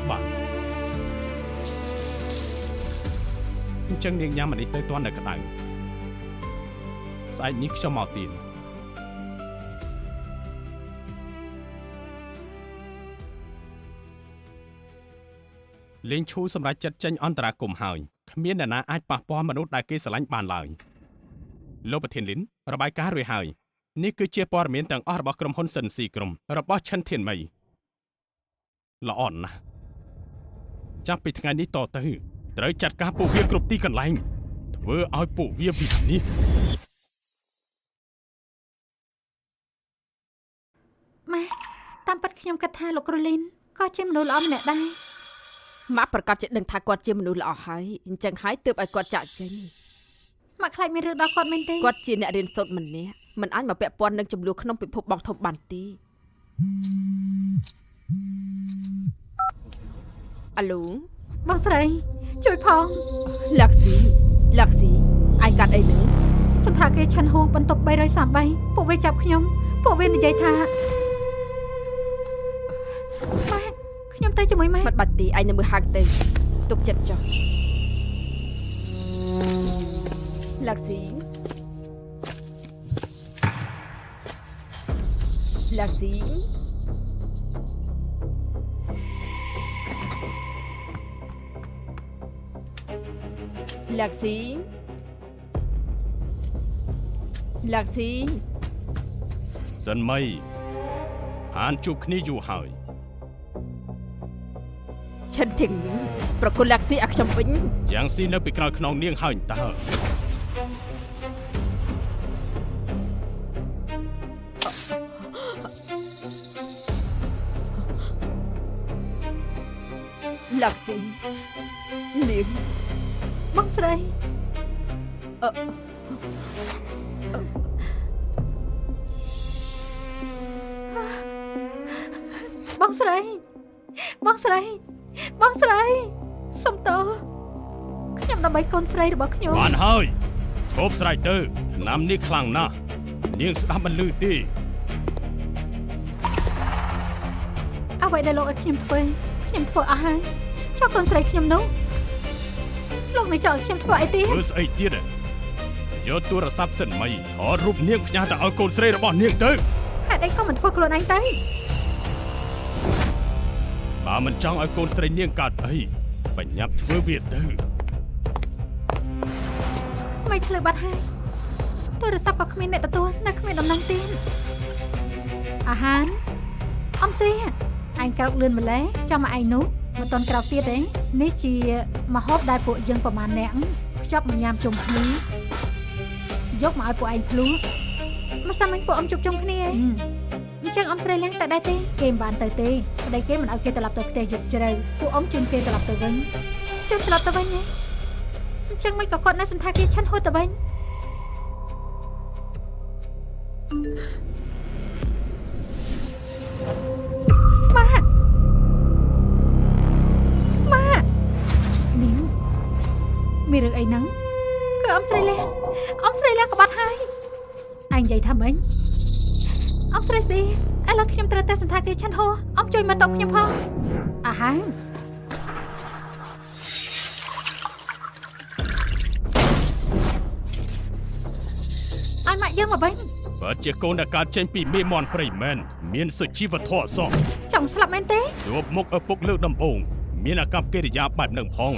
បាទអញ្ចឹងនាងញ៉ាំអានេះទៅទាន់នៅក្តៅស្អែកនេះខ្ញុំមកទៀតលេងឈូសម្រាប់ចិត្តចេញអន្តរាគមន៍ហើយគ្មានអ្នកណាអាចប៉ះពាល់មនុស្សដែលគេស្រឡាញ់បានឡើយលោកប្រធានលិនរបាយការណ៍រួចហើយនេះគឺជាព័ត៌មានទាំងអស់របស់ក្រុមហ៊ុនសិនស៊ីក្រុមរបស់ឈិនធានមីល្អណាស់ចាប់ពីថ្ងៃនេះតទៅត្រូវចាត់ការពួកវាគ្រប់ទីកន្លែង ធ្វើឲ្យពួកវាវិនិច្ឆ័យ ម៉ាក់តាមពិតខ្ញុំគិតថាលោកគ្រូលីនក៏ជាមនុស្សល្អម្នាក់ដែរ ម៉ាក់ប្រកាសជាដឹងថាគាត់ជាមនុស្សល្អហើយអញ្ចឹងហើយទើបឲ្យគាត់ចាក់ចេញ ម៉ាក់ខ្លាចមានរឿងដល់គាត់មែនទេ គាត់ជាអ្នករៀនសូត្រម្នាក់មិនអាចមកពាក់ព័ន្ធនឹងចំនួនក្នុងពិភពបងធំបានទេអាឡូ បងស្រីជួយផង លាក់ស៊ីលាក់ស៊ីឯងកាត់អីនឹង សន្តាគារឆាន់ហួងបន្ទប់333ពួកវាចាប់ខ្ញុំពួកវានិយាយថាម៉ាក់ខ្ញុំទៅជាមួយម៉ាក់ មិនបាច់ទេឯងនៅមើលហាងទេទុកចិត្តចុះលាក់ស៊ីលាក់ស៊ីលាក់ស៊ីលាក់ស៊ី សិនមីអានជួបគ្នាយូរហើយ ឈិនធៀងមីងប្រគល់លាក់ស៊ីឲ្យខ្ញុំវិញ យ៉ាងស៊ីនៅពីក្រោយខ្នងនាងហើយតើ លាក់ស៊ីនាង បងស្រី អឺ បងស្រីបងស្រីបងស្រីសុំទោសខ្ញុំដើម្បីកូនស្រីរបស់ខ្ញុំ បានហើយឈប់ស្រែកទៅឆ្នាំនេះខ្លាំងណាស់នាងស្ដាប់មិនឮទេ អ្វីដែលលោកឲ្យខ្ញុំធ្វើខ្ញុំធ្វើអស់ហើយចុះកូនស្រីខ្ញុំនោះលោកមិនចង់ឲ្យខ្ញុំធ្វើអីទៀត ធ្វើស្អីទៀតយកទូរស័ព្ទសិនមីថតរូបនាងផ្ញើទៅឲ្យកូនស្រីរបស់នាងទៅ ហេតុអីក៏មិនធ្វើខ្លួនឯងទៅ បើមិនចង់ឲ្យកូនស្រីនាងកើតអីបញ្ញាប់ធ្វើវាទៅ មិនឆ្លើបាត់ហើយទូរស័ព្ទក៏គ្មានអ្នកទទួលនៅគ្មានដំណឹងទៀតអាហារអំស៊ីឯងក្រោកលឿនម្ល៉េះចាំមកឯងនោះមិនតន់ក្រោកទៀតទេនេះជាម្ហូបដែលពួកយើងប្រមាណអ្នកខ្ចប់មកញ៉ាំជុំគ្នាយកមកឲ្យពួកឯងភ្លក់មកសាមិញពួកអ៊ំជួបជុំគ្នាឯងអញ្ចឹងអ៊ំស្រីលៀងទៅដែរទេគេមិនបានទៅទេប្តីគេមិនឲ្យគេត្រឡប់ទៅផ្ទះយប់ជ្រៅពួកអ៊ំជូនគេត្រឡប់ទៅវិញជូនត្រឡប់ទៅវិញឯងអញ្ចឹងមិនក៏គាត់នៅសន្តាគារឆាន់ហួតទៅវិញ ម៉ាក់ម៉ាក់នាងមានរឿងអីហ្នឹងគឺអ៊ំស្រីលះអ៊ំស្រីលះក៏បាត់ហើយឯងនិយាយថាម៉េចអ៊ំស្រីស៊ីឥឡូវខ្ញុំត្រូវទៅសន្តាគារឆាន់ហួអ៊ំជួយមកតបខ្ញុំផងអាហាឲ្យម៉ាក់យើងមកវិញ បើជាកូនដែលកើតចេញពីមេមន់ព្រៃមែនមានសុជីវធម៌សោះ ចង់ស្លាប់មែនទេ ជួបមុខឪពុកលើកដំបូងមានអាកប្បកិរិយាបែបនឹងផង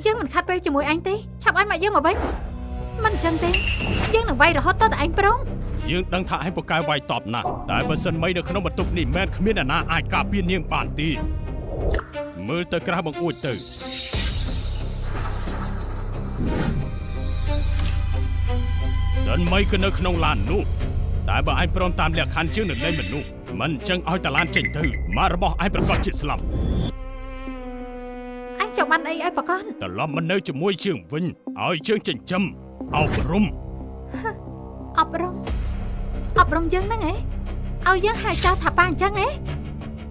យើងមិនខាត់ពេលជាមួយអញទេឆាប់ឲ្យម៉ាក់យើងមកវិញមិនអញ្ចឹងទេយើងនឹងវាយរហូតតតែឯងប្រុង យើងដឹងថាឯងពូកែវាយតបណាស់តែបើសិនមីនៅក្នុងបន្ទប់នេះមែនគ្មានអ្នកណាអាចការពារនាងបានទេមើលទៅក្រាស់បង្អួចទៅសិនមីក៏នៅក្នុងឡាននោះតែបើឯងព្រមតាមលក្ខខណ្ឌជាងនឹងលែងមនុស្សមិនអញ្ចឹងឲ្យតាឡានចេញទៅម៉ាក់របស់ឯងប្រកាសជាស្លាប់ អញចង់បានអីឲ្យប្រកន ត្រឡប់មកនៅជាមួយជាងវិញឲ្យជាងចិញ្ចឹមអប់រំ អប់រំអប់រំយើងហ្នឹងឯងឲ្យយើងហៅចៅថាប៉ាអញ្ចឹងឯង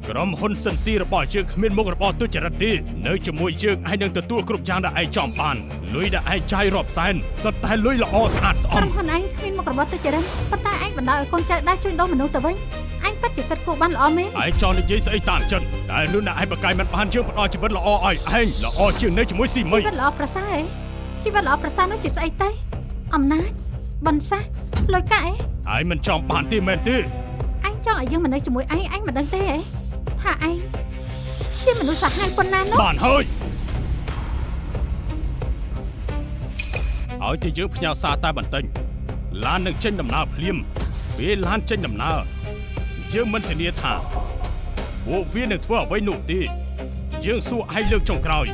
ក្រុមហ៊ុនសិនស៊ីរបស់យើងគ្មានមុខរបរទុច្ចរិតទេនៅជាមួយយើងឯងនឹងទទួលគ្រប់យ៉ាងដែលឯងចង់បានលុយដែលឯងចាយរាប់សែនសុទ្ធតែលុយល្អស្អាតស្អំ ក្រុមហ៊ុនឯងគ្មានមុខរបរទុច្ចរិតប៉ុន្តែឯងបណ្ដោយឲ្យកូនចៅដែរជួញដូរមនុស្សទៅវិញឯងពិតជាគិតគូរបានល្អមែន ឯងចង់និយាយស្អីតាមចិត្តតែលុយដែលឯងបកាយមិនបានយើងផ្ដល់ជីវិតល្អឲ្យឯងល្អជាងនៅជាមួយស៊ីមី ជីវិតល្អប្រសើរឯងជីវិតល្អប្រសើរនោះជាស្អីទៅអំណាចបន្សាលុយកាក់ឯង ឯងមិនចង់បានទេមែនទេ ឯងចង់ឲ្យយើងមកនៅជាមួយឯងឯងមិនដឹងទេឯងថាឯងជាមនុស្សសាហាវប៉ុណ្ណានោះ បានហើយឲ្យតែយើងផ្ញើសារតែបន្តិចឡាននឹងចេញដំណើរភ្លាមពេលឡានចេញដំណើរយើងមិនធានាថាពួកវានឹងធ្វើអ្វីនោះទេ យើងសួរឯងលើកចុងក្រោយ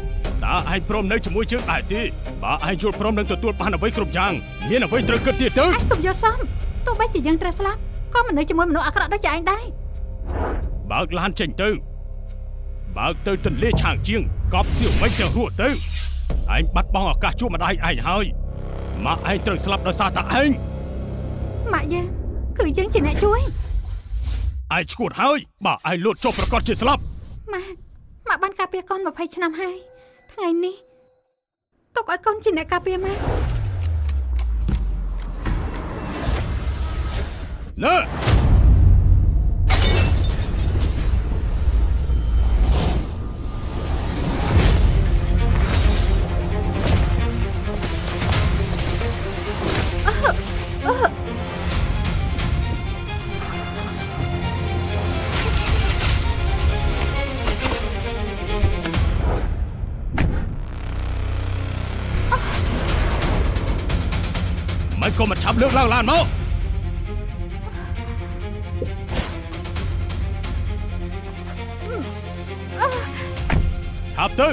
តើឯងព្រមនៅជាមួយយើងដែរទេបើឯងយល់ព្រមនឹងទទួលបានអ្វីគ្រប់យ៉ាងមានអ្វីត្រូវគិតទៀតទៅ ឯងកុំយល់សមទោះបីជាយើងត្រូវស្លាប់ក៏មិននៅជាមួយមនុស្សអាក្រក់ដូចជាឯងដែរ បើកឡានចេញទៅបើកទៅទន្លេឆាងជាងកប់សៀវមិនទាំងរស់ទៅឯងបាត់បង់ឱកាសជួបម្ដាយឯងហើយម៉ាក់ឯងត្រូវស្លាប់ដោយសារតែឯង ម៉ាក់យើងគឺយើងជាអ្នកជួយ ឯងឈួតហើយបើឯងលួចចុះប្រកាសជាស្លាប់ ម៉ាក់ម៉ាក់បានការពារកូន20ឆ្នាំហើយថ្ងៃនេះទុកឲ្យកូនជាអ្នកការពារម៉ាក់ ណែមិនក៏មិនឆាប់លើកឡើងឡានមកឆាប់ទៅ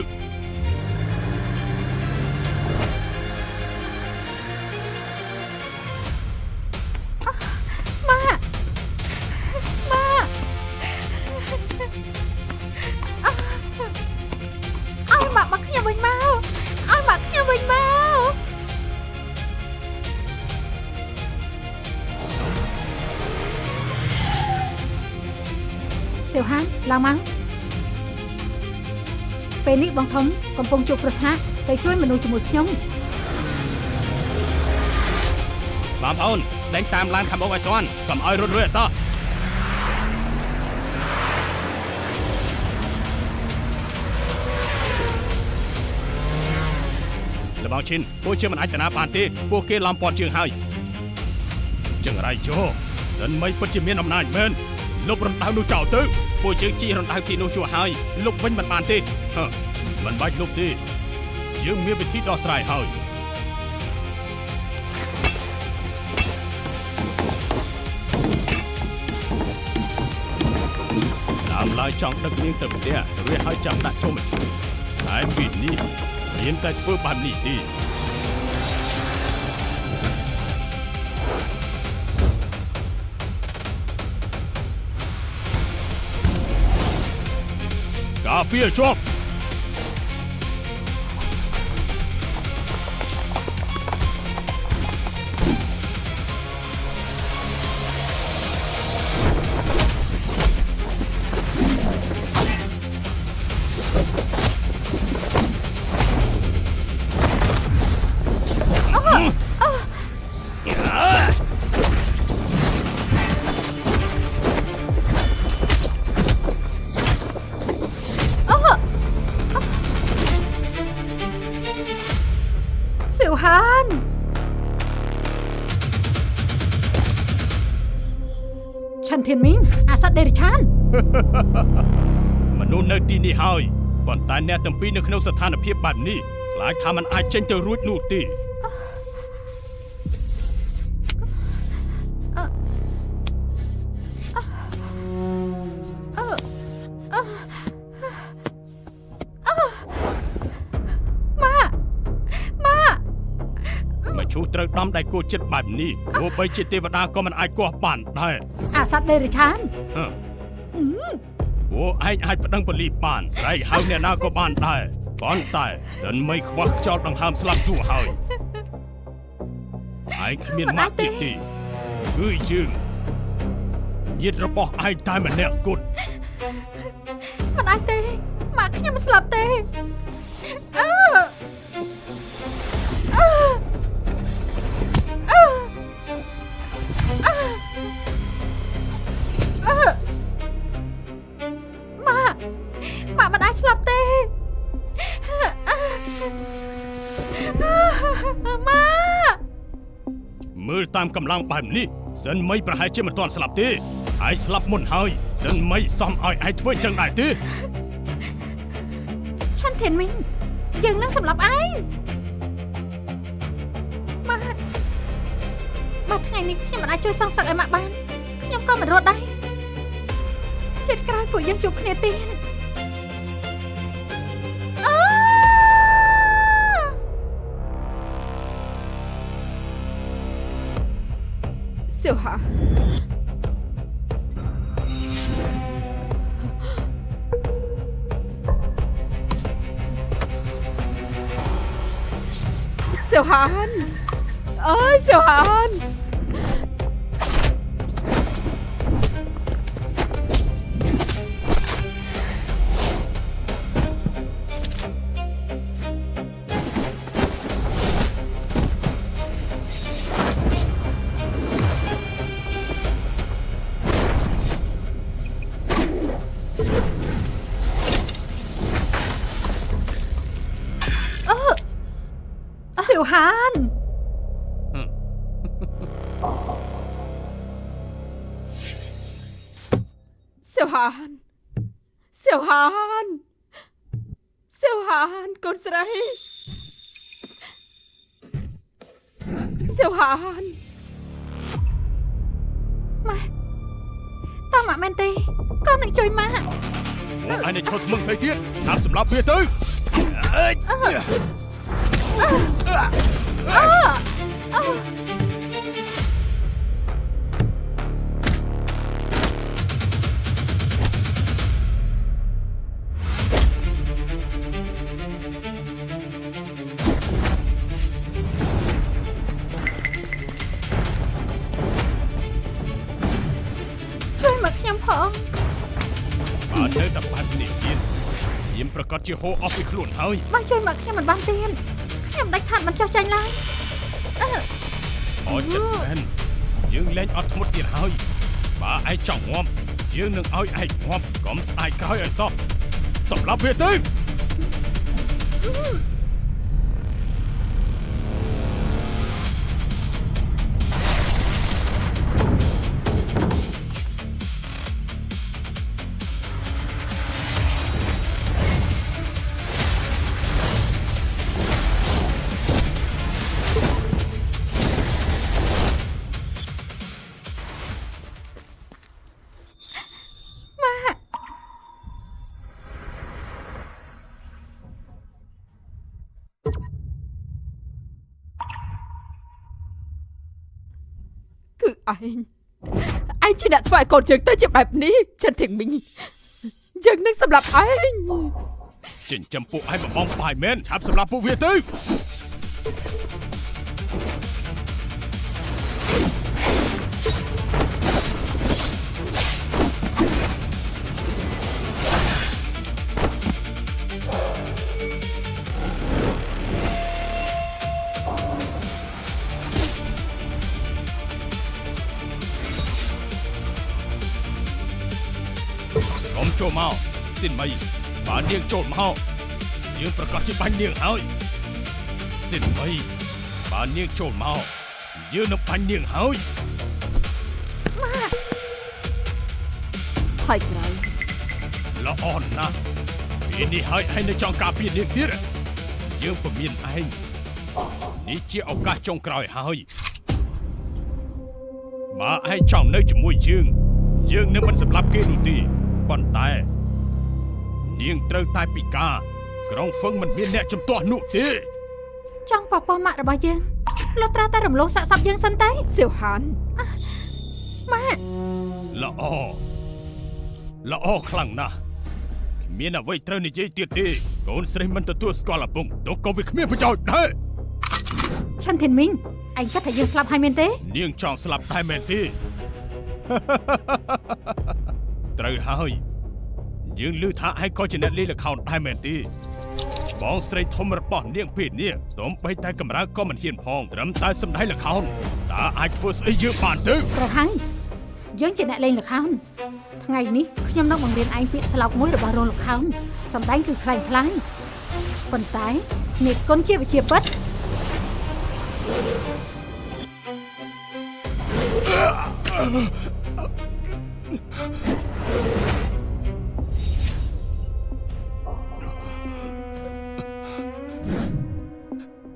ម៉ាក់ម៉ាក់ឲ្យម៉ាក់មកខ្ញុំវិញមកឲ្យម៉ាក់ខ្ញុំវិញមក សៀវហានឡើងមកពេលនេះបងធំកំពុងជួបគ្រោះថ្នាក់ទៅជួយមនុស្សជាមួយខ្ញុំ បងប្អូនដេញតាមឡានខាងមុខឲ្យទាន់កុំឲ្យរត់រួចអសោះលបងឈិនពួកជាមិនអាចតាណាបានទេពួកគេឡំពាត់ជើងហើយចង្រៃជោដិនមិនពិតជាមានអំណាចមែនលុបរណ្ដៅនោះចោលទៅពួកជើងជីរណ្ដៅទីនោះជួហើយលុបវិញមិនបានទេមិនបាច់លុបទេយើងមានវិធីដោះស្រាយហើយតាមឡើយចង់ដឹកនាងទៅផ្ទះរួចហើយចាំដាក់ចូលមកជួយតែពីនេះមានតែធ្វើបែបនេះទេការពារជាប់ សៀវហានឆាន់ធានមីងអាសត្វដេរិឆាន មនុស្សនៅទីនេះហើយប៉ុន្តែអ្នកទាំងពីរនៅក្នុងស្ថានភាពបែបនេះខ្លាចថាมันអាចចេញទៅរួចនោះទេ ម៉ាក់ម៉ាក់ មឈូសត្រូវដំដៃគោចិត្តបែបនេះទោះបីជាទេវតាក៏មិនអាចគាស់បានដែរ អាសត្វដេរិឆាន ពួកឯងអាចប្តឹងប៉ូលីសបានស្រែកហៅអ្នកណាក៏បានដែរប៉ុន្តែដិនមិនខ្វះខ្យល់ដង្ហើមស្លាប់យូរហើយឯងគ្មានម៉ាក់ទៀតទេគឺយើងញាតិរបស់ឯងតែម្នាក់គត់ មិនអាចទេម៉ាក់ខ្ញុំមិនស្លាប់ទេអឺអឺអឺអឺម៉ាក់ម៉ាក់មិនអាចស្លាប់ទេម៉ាក់ មើលតាមកម្លាំងបែបនេះសិនមិនប្រហែលជាមិនទាន់ស្លាប់ទេឯងស្លាប់មុនហើយសិនមិនសមឲ្យឯងធ្វើអញ្ចឹងដែរទេ ឆាន់ធានមីងយើងនឹងសម្លាប់ឯងម៉ាក់បើថ្ងៃនេះខ្ញុំមិនអាចជួយសងសឹកឲ្យម៉ាក់បានខ្ញុំក៏មិនរត់ដែរជាតិក្រោយពួកយើងជួបគ្នាទៀត សៀវហាសៀវហានអើយសៀវហាន សៀវហាន សៀវហានសៀវហានសៀវហានកូនស្រីសៀវហាន ម៉ាក់តើម៉ាក់មែនទេកូននឹងជួយម៉ាក់ អូឯងនៅឈរថ្មឹងស្អីទៀតឆាប់សម្លាប់វាទៅអើយ ជួយមកខ្ញុំផង បើនៅតែបែបនេះទៀតខ្ញុំប្រកាសជាហូរអស់ពីខ្លួនហើយ បើជួយមកខ្ញុំមិនបានទៀតខ្ញុំដាច់ខាតមិនចោះចាញ់ឡើយ អត់ចិត្តមែនយើងលែងអត់ធ្មត់ទៀតហើយបើឯងចង់ងាប់យើងនឹងឲ្យឯងងាប់កុំស្ដាយក្រោយឲ្យសោះសម្រាប់វាទៅ គឺឯងឯងជាអ្នកធ្វើឲ្យកូនយើងទៅជាបែបនេះចិនធៀងមីងយើងនឹងសម្លាប់ឯង ចិញ្ចឹមពួកឯងបំបងបាយមែនឆាប់សម្លាប់ពួកវាទៅកុំចូលមកសិនមីបើនាងចូលមកយើងប្រកាសជាបាញ់នាងហើយសិនមីបើនាងចូលមកយើងនឹងបាញ់នាងហើយ ម៉ាក់ ថយក្រោយ ល្អណាស់ពេលនេះហើយឯងនៅចង់ការពារនាងទៀតយើងពមៀនឯងនេះជាឱកាសចុងក្រោយហើយបើឯងចង់នៅជាមួយយើងយើងនឹងមិនសម្លាប់គេនោះទេប៉ុន្តែនាងត្រូវតែពិការក្រុងហ្វឹងមិនមានអ្នកជំទាស់នោះទេ ចង់ប៉ប៉ម៉ាក់របស់យើងលុះត្រាតែរំលោភសាកសពយើងសិនទេ សៀវហាន ម៉ាក់ ល្អល្អខ្លាំងណាស់គ្មានអ្វីត្រូវនិយាយទៀតទេកូនស្រីមិនទទួលស្គាល់ឪពុកទោះក៏វាគ្មានប្រយោជន៍ដែរ ឆាន់ធីនមីងឯងគិតថាយើងស្លាប់ហើយមែនទេ នាងចង់ស្លាប់ដែរមែនទេ ត្រូវហើយយើងឮថាឯងក៏ជាអ្នកលេងល្ខោនដែរមែនទេបងស្រីធំរបស់នាងពេលនេះសូម្បីតែកម្រើកក៏មិនហ៊ានផងត្រឹមតែសម្ដែងល្ខោនតើអាចធ្វើស្អីយើងបានទេ ត្រូវហើយយើងជាអ្នកលេងល្ខោនថ្ងៃនេះខ្ញុំនឹងបង្រៀនឯងពាក្យស្លោកមួយរបស់រោងល្ខោនសម្ដែងគឺខ្លាំងខ្លាំងប៉ុន្តែនេះគុណជាវិជាពិត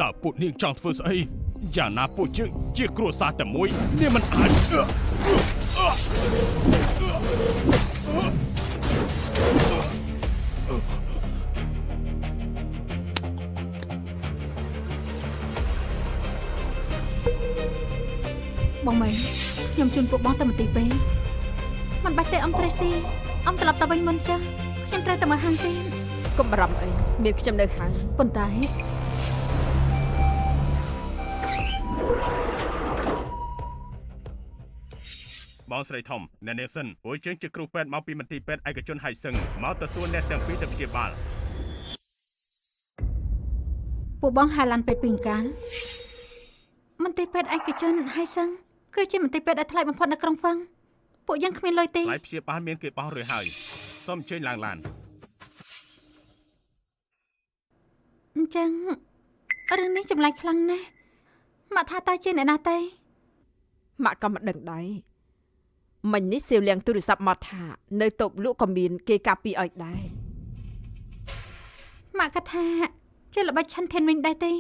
តើពួកនាងចង់ធ្វើស្អីយ៉ាងណាពួកយើងជាគ្រួសារតែមួយនាងមិនអាច បងមីខ្ញុំជូនពួកបងទៅមន្ទីរពេទ្យមិនបាច់ទេអ៊ំស្រីស៊ីអ៊ំត្រឡប់ទៅវិញមុនចាស់ខ្ញុំត្រូវតែមកហាងទៀតកុំបារម្ភអីមានខ្ញុំនៅហាងប៉ុន្តែបងស្រីធំអ្នកនាងសិនពួកយើងជាគ្រូពេទ្យមកពីមន្ទីរពេទ្យឯកជនហៃសឹងមកទទួលអ្នកទាំងពីរទៅព្យាបាលពួកបងហៅឡានពេទ្យពីកាលមន្ទីរពេទ្យឯកជនហៃសឹងគឺជាមន្ទីរពេទ្យដែលថ្លៃបំផុតនៅក្រុងហ្វឹងពួកយើងគ្មានលុយទេថ្លៃព្យាបាលមានគេបោះរួចហើយសូមអញ្ជើញឡើងឡានអញ្ចឹងរឿងនេះចម្លែកខ្លាំងណាស់ម៉ាក់ថាតើជាអ្នកណាទេម៉ាក់ក៏មិនដឹងដែរមិញនេះសៀវលៀងទូរស័ព្ទមកថានៅតូបលក់ក៏មានគេកាពីឲ្យដែរម៉ាក់ក៏ថាជាល្បិចឆិនធានវិញដែរទេឥ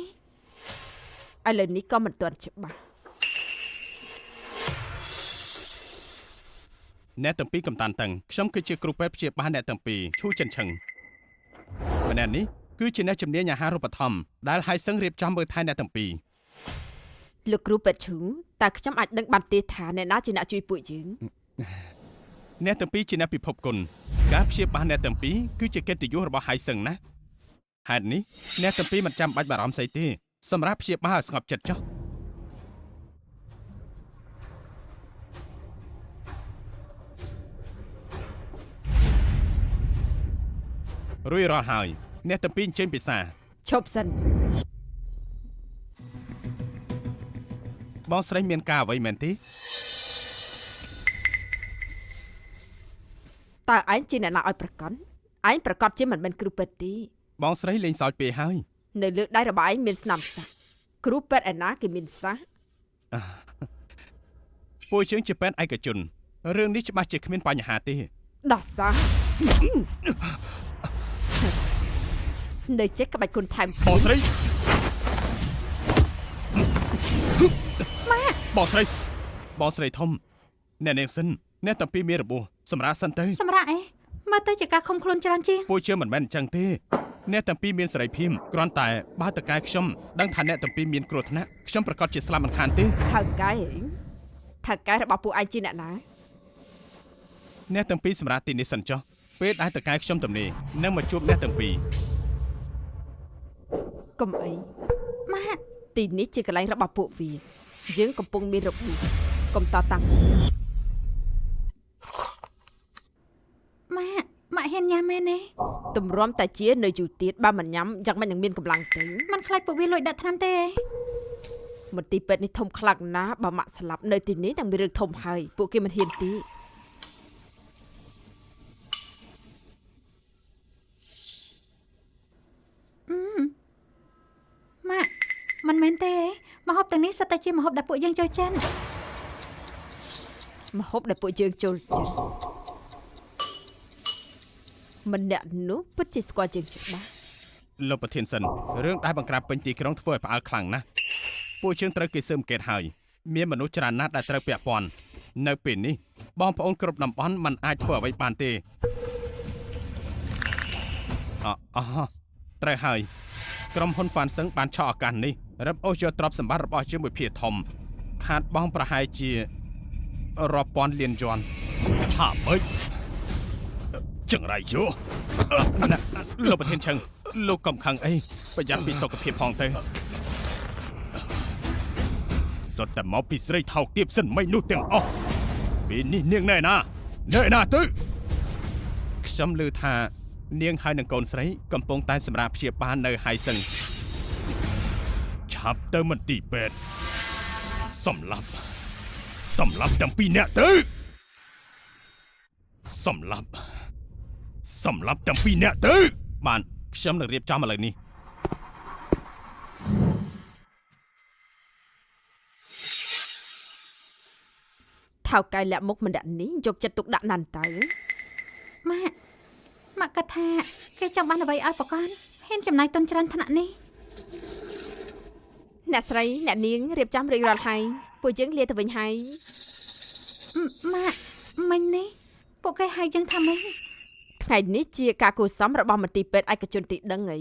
ឡូវនេះក៏មិនទាន់ច្បាស់អ្នកទាំងពីរកំតានតឹងខ្ញុំគឺជាគ្រូពេទ្យព្យាបាលអ្នកទាំងពីរឈូចិនឆឹងម្នាក់នេះគឺជាអ្នកជំនាញអាហារូបត្ថម្ភដែលហៃសឹងរៀបចំមើលថែអ្នកទាំងពីរលោកគ្រូពេទ្យឈូតើខ្ញុំអាចដឹងបានទេថាអ្នកណាជាអ្នកជួយពួកយើងអ្នកទាំងពីរជាអ្នកពិភពគុណការព្យាបាលអ្នកទាំងពីរគឺជាកិត្តិយសរបស់ហៃសឹងណាហេតុនេះអ្នកទាំងពីរមិនចាំបាច់បារម្ភស្អីទេសម្រាប់ព្យាបាលឲ្យស្ងប់ចិត្តចុះរួចរាល់ហើយអ្នកទាំងពីរអញ្ជើញពិសាឈប់សិនបងស្រីមានការអ្វីមែនទេតើឯងជាអ្នកណាឲ្យប្រកាន់ឯងប្រកាសជាមិនមែនគ្រូពេទ្យទេបងស្រីលេងសើចពេកហើយនៅលើដៃរបស់ឯងមានស្នាមសាក់គ្រូពេទ្យឯណាគេមានសាក់ពួកយើងជាពេទ្យឯកជនរឿងនេះច្បាស់ជាគ្មានបញ្ហាទេដោះសាក់នៅចេះក្បាច់គុណថែមបងស្រីម៉ាបងស្រីបងស្រីធំអ្នកនាងសិនអ្នកទាំងពីរមានរបួសសម្រាប់សិនទៅសម្រាប់អីមកទៅជាការខំខ្លួនច្រើនជាងពួកយើងមិនមែនអញ្ចឹងទេអ្នកទាំងពីរមានសេរីភាពគ្រាន់តែបើតកែខ្ញុំដឹងថាអ្នកទាំងពីរមានគ្រោះថ្នាក់ខ្ញុំប្រកាសជាស្លាប់មិនខានទេថៅកែថៅកែរបស់ពួកឯងជាអ្នកណាអ្នកទាំងពីរសម្រាប់ទីនេះសិនចុះពេលដែលតកែខ្ញុំទំនេរនឹងមកជួបអ្នកទាំងពីរកុំអីម៉ាក់ទីនេះជាកន្លែងរបស់ពួកវាយើងកំពុងមានរបួសកុំតតាំងម៉ាក់ម៉ាក់ហ៊ានញ៉ាំមែនទេទម្រាំតែជានៅយូរទៀតបើមិនញ៉ាំយ៉ាងម៉េចនឹងមានកម្លាំងទៅមិនខ្លាចពួកវាលួចដាក់ថ្នាំទេមន្ទីរពេទ្យនេះធំខ្លាំងណាស់បើម៉ាក់ស្លាប់នៅទីនេះនឹងមានរឿងធំហើយពួកគេមិនហ៊ានទេម៉ាក់មិនមែនទេម្ហូបទាំងនេះសុទ្ធតែជាម្ហូបដែលពួកយើងចូលចិត្តម្ហូបដែលពួកយើងចូលចិត្តម្នាក់នោះពិតជាស្គាល់យើងច្បាស់លោកប្រធានសិនរឿងដែលបង្ក្រាបពេញទីក្រុងធ្វើឲ្យផ្អើលខ្លាំងណាស់ពួកយើងត្រូវគេស៊ើបអង្កេតហើយមានមនុស្សច្រើនណាស់ដែលត្រូវពាក់ព័ន្ធនៅពេលនេះបងប្អូនគ្រប់តំបន់មិនអាចធ្វើអ្វីបានទេអោត្រូវហើយក្រុមហ៊ុនហ្វានសឹងបានឆក់ឱកាសនេះរឹបអូសយកទ្រព្យសម្បត្តិរបស់ជាមួយភាធំខាតបង់ប្រហែលជារាប់ពាន់លានយួនថាម៉េចចង្រៃយោលោកប្រធានឆឹងលោកកុំខឹងអីប្រយ័ត្នពីសុខភាពផងទៅសុទ្ធតែមកពីស្រីថោកទាបសិនមិននោះទាំងអស់ពេលនេះនាងណែណាណែណាទៅខ្ញុំឮថានាងហើយនឹងកូនស្រីកំពុងតែសម្រាប់ព្យាបាលនៅហៃសឹងឆាប់ទៅមន្ទីរពេទ្យសម្លាប់ទាំងពីរនាក់ទៅសម្លាប់ទាំងពីរនាក់ទៅបានខ្ញុំនឹងរៀបចំឥឡូវនេះថៅកែលាក់មុខម្នាក់នេះយកចិត្តទុកដាក់ណាស់ទៅម៉ាក់ម៉ាក់គាត់ថាគេចង់បានអ្វីឲ្យប្រកបហ៊ានចំណាយទុនច្រើនថ្នាក់នេះអ្នកស្រីអ្នកនាងរៀបចំរួចរាល់ហើយពួកយើងលាទៅវិញហើយម៉ាក់មិញនេះពួកគេហៅយើងថាម៉េចថ្ងៃនេះជាការគួរសមរបស់មន្ទីរពេទ្យឯកជនទីដឹងអី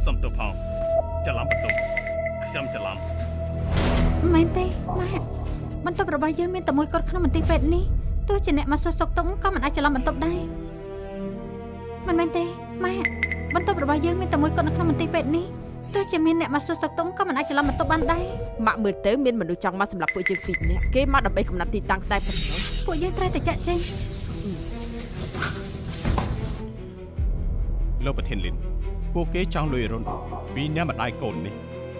សុំទោសផងច្រឡំបន្ទប់ខ្ញុំច្រឡំ មែនទេម៉ាក់បន្ទប់របស់យើងមានតែមួយគត់ក្នុងមន្ទីរពេទ្យនេះទោះជាអ្នកមកសួរសុខទុក្ខក៏មិនអាចច្រឡំបន្ទប់ដែរមិនមែនទេម៉ាក់បន្ទប់របស់យើងមានតែមួយគត់នៅក្នុងមន្ទីរពេទ្យនេះទោះជាមានអ្នកមកសួរសុខទុក្ខក៏មិនអាចច្រឡំបន្ទប់បានដែរ ម៉ាក់មើលទៅមានមនុស្សចង់មកសម្រាប់ពួកយើងពីរនាក់គេមកដើម្បីកំណត់ទីតាំងតែប៉ុណ្ណោះ ពួកយើងត្រូវតែចាក់ចេញ លោកប្រធានលិនពួកគេចង់លុយរុនពីអ្នកម្ដាយកូននេះ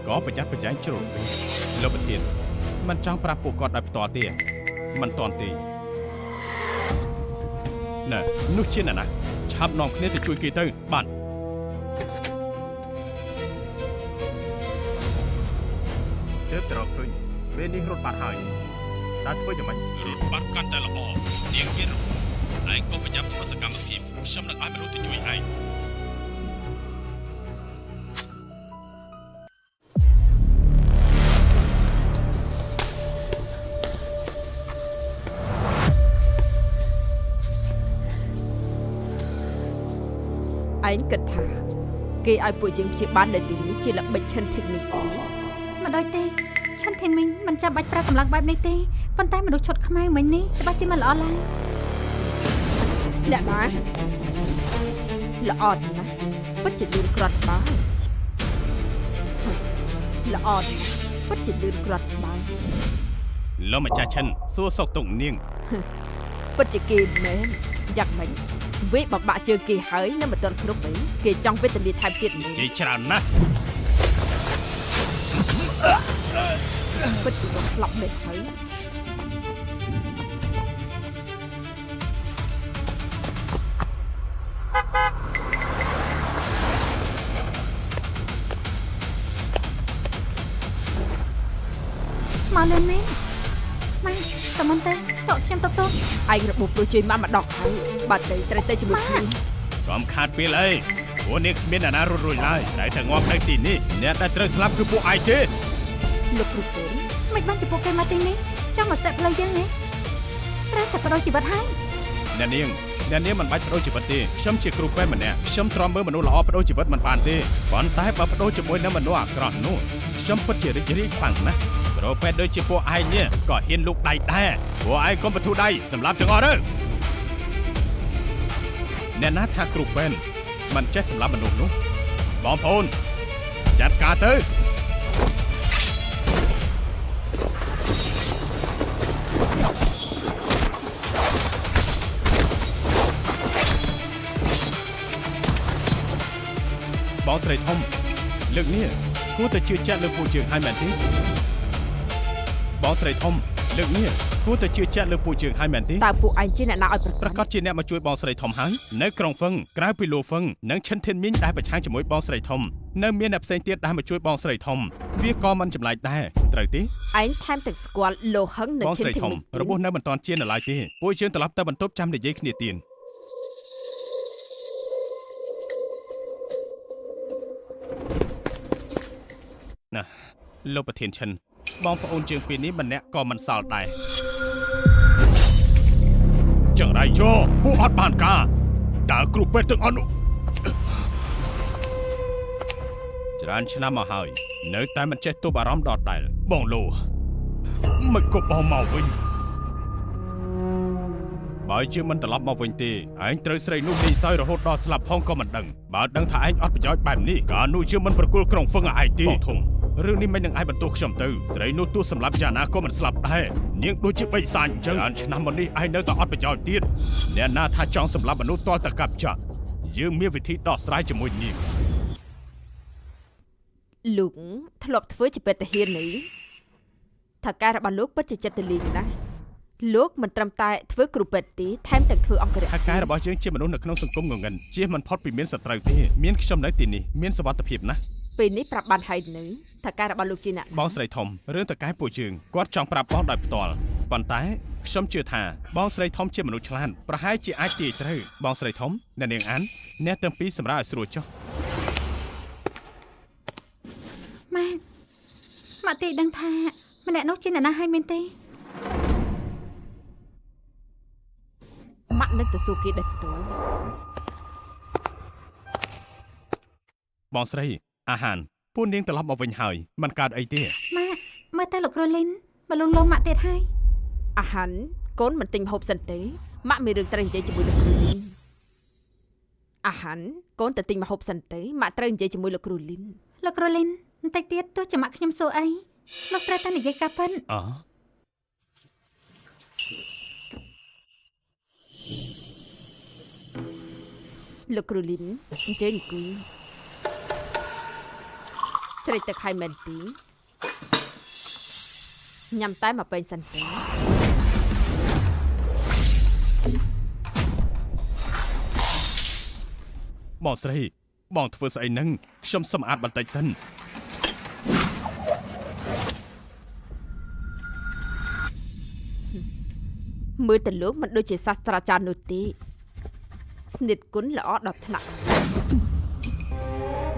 ក៏ប្រយ័ត្នប្រយែងជ្រុលពេកលោកប្រធានមិនចង់ប្រាប់ពួកគាត់ដោយផ្ទាល់ទេមិនតាន់ទេណែនោះជាអ្នកណាឆាប់នាំគ្នាទៅជួយគេទៅបាទទើបត្រកឃើញពេលនេះរត់បាត់ហើយតើធ្វើយ៉ាងម៉េចរត់បាត់កាន់តែល្អនាងមានរបួសឯងក៏ប្រញាប់ធ្វើសកម្មភាពខ្ញុំនឹងឲ្យមនុស្សទៅជួយឯង ឯងគិតថាគេឲ្យពួកយើងព្យាបាលនៅទីនេះជាល្បិចឈិនធីមីងទេ មិនដូចទេឆាន់ធីមីងមិនចាំបាច់ប្រើកម្លាំងបែបនេះទេប៉ុន្តែមនុស្សឈុតខ្មៅមិញនេះច្បាស់ជាមិនល្អឡើយ អ្នកណាល្អណាស់ពិតជាលឿនក្រាន់បើល្អណាស់ពិតជាលឿនក្រាន់បើ លោកម្ចាស់ឈិនសួរសុខទុក្ខនាង ពិតជាគេមែនយ៉ាងម៉េចវាបបាក់ជើងគេហើយនៅមិនទាន់គ្រប់អីគេចង់វេទនាថែមទៀត និយាយច្រើនណាស់ ពិតជាស្លាប់មែនហើយ មកលឿនមែនម៉ែតែមុនទៅតក់ខ្ញុំតបត ឯងរបួសព្រោះជួយម៉ាក់មកដកហើយបើទៅត្រូវទៅជាមួយគ្នា កុំខាតពេលអីពួកនេះគ្មានអ្នកណារត់រួចឡើយតែតែងាប់នៅទីនេះអ្នកដែលត្រូវស្លាប់គឺពួកឯងទេ លោកគ្រូពេទ្យ មិនបានជាពួកគេមកទីនេះចង់មកស្ទាក់ផ្លូវយើងហ៎ត្រូវតែបដូរជីវិតហើយ អ្នកនាងអ្នកនាងមិនបាច់បដូរជីវិតទេខ្ញុំជាគ្រូពេទ្យម្នាក់ខ្ញុំទ្រាំមើលមនុស្សល្អបដូរជីវិតមិនបានទេប៉ុន្តែបើបដូរជាមួយនឹងមនុស្សអាក្រក់នោះខ្ញុំពិតជារីករាយខ្លាំងណាស់គ្រូពេទ្យដូចជាពួកឯងនេះក៏ហ៊ានលូកដៃដែរពួកឯងកុំបធូរដៃសម្រាប់ទាំងអស់ទៅអ្នកណាថាគ្រូពេទ្យមិនចេះសម្រាប់មនុស្សនោះបងប្អូនចាត់ការទៅបងស្រីធំលើកនេះគួរតែជឿជាក់លើពួកយើងហើយមែនទេបងស្រីធំលើកនេះគួរតែជឿជាក់លើពួកយើងហើយមែនទេ តើពួកឯងជាអ្នកណាឲ្យប្រ ប្រកាសជាអ្នកមកជួយបងស្រីធំហើយនៅក្រុងហ្វឹងក្រៅពីលូហ្វឹងនិងឈិនធានមីងដែលប្រឆាំងជាមួយបងស្រីធំនៅមានអ្នកផ្សេងទៀតដែលមកជួយបងស្រីធំវាក៏មិនចម្លែកដែរត្រូវទេ ឯងថែមទាំងស្គាល់លោហឹងនិង បងស្រីធំ ឈិនធានមីង របួសនៅមិនទាន់ជានៅឡើយទេពួកយើងត្រឡប់ទៅបន្ទប់ចាំនិយាយគ្នាទៀតណាលោកប្រធានឈិនបងប្អូនយើងពីរនេះម្នាក់ក៏មិនសល់ដែរចង្រៃយោពួកអត់បានការតើគ្រូពេទ្យទាំងអស់នោះច្រើនឆ្នាំមកហើយនៅតែមិនចេះទប់អារម្មណ៍ដដែលបងលោមិនគប់បងមកវិញបើជាមិនត្រឡប់មកវិញទេឯងត្រូវស្រីនោះនេះសោយរហូតដល់ស្លាប់ផងក៏មិនដឹងបើដឹងថាឯងអត់ប្រយោជន៍បែបនេះកាលនោះជាមិនប្រគល់ក្រុងហ្វឹងឲ្យឯងទេបងធំរឿងនេះមិននឹងឯងបន្ទោសខ្ញុំទៅស្រីនោះទោះសម្លាប់យ៉ាងណាក៏មិនស្លាប់ដែរនាងដូចជាបិសាចអញ្ចឹងច្រើនឆ្នាំមកនេះឯងនៅតែអត់ប្រយោជន៍ទៀតអ្នកណាថាចង់សម្លាប់មនុស្សទាល់តែកាប់ចាក់យើងមានវិធីដោះស្រាយជាមួយនាង លោកធ្លាប់ធ្វើជាពេទ្យទាហាននេះថៅកែរបស់លោកពិតជាចិត្តទលីងណាស់លោកមិនត្រឹមតែធ្វើគ្រូពេទ្យទេថែមទាំងធ្វើអង្គរក្ស ថៅកែរបស់យើងជាមនុស្សនៅក្នុងសង្គមងងឹតជៀសមិនផុតពីមានសត្រូវទេមានខ្ញុំនៅទីនេះមានសុវត្ថិភាពណាស់ ពេលនេះប្រាប់បានហើយនៅថៅកែរបស់លោកជាអ្នក បងស្រីធំរឿងតកែពួកយើងគាត់ចង់ប្រាប់បងដោយផ្ទាល់ប៉ុន្តែខ្ញុំជឿថាបងស្រីធំជាមនុស្សឆ្លាតប្រហែលជាអាចទាយត្រូវបងស្រីធំអ្នកនាងអានអ្នកទាំងពីរសម្រាប់ឲ្យស្រួលចុះ ម៉ាក់ម៉ាក់ទីដឹងថាម្នាក់នោះជាអ្នកណាហើយមែនទេ ម៉ាក់នឹងទៅសួរគេដោយផ្ទាល់ បងស្រី អាហានពួកនាងត្រឡប់មកវិញហើយមិនកើតអីទេ ម៉ាក់មើលតែលោកគ្រូលីនមកលួងលោមម៉ាក់ទៀតហើយ អាហានកូនមិនទិញម្ហូបសិនទេម៉ាក់មានរឿងត្រូវនិយាយជាមួយលោកគ្រូលីនអាហានកូនទៅទិញម្ហូបសិនទេម៉ាក់ត្រូវនិយាយជាមួយលោកគ្រូលីន លោកគ្រូលីនបន្តិចទៀតទោះជាម៉ាក់ខ្ញុំសួរអីលោកត្រូវតែនិយាយការពិត អ លោកគ្រូលីនអញ្ជើញអង្គុយស្រេចទឹកហើយមែនទេញ៉ាំតែមកពេញសិនទេ បងស្រីបងធ្វើស្អីហ្នឹងខ្ញុំសម្អាតបន្តិចសិន មើលទៅលោកមិនដូចជាសាស្ត្រាចារ្យនោះទេស្និទ្ធគុណល្អដល់ថ្នាក់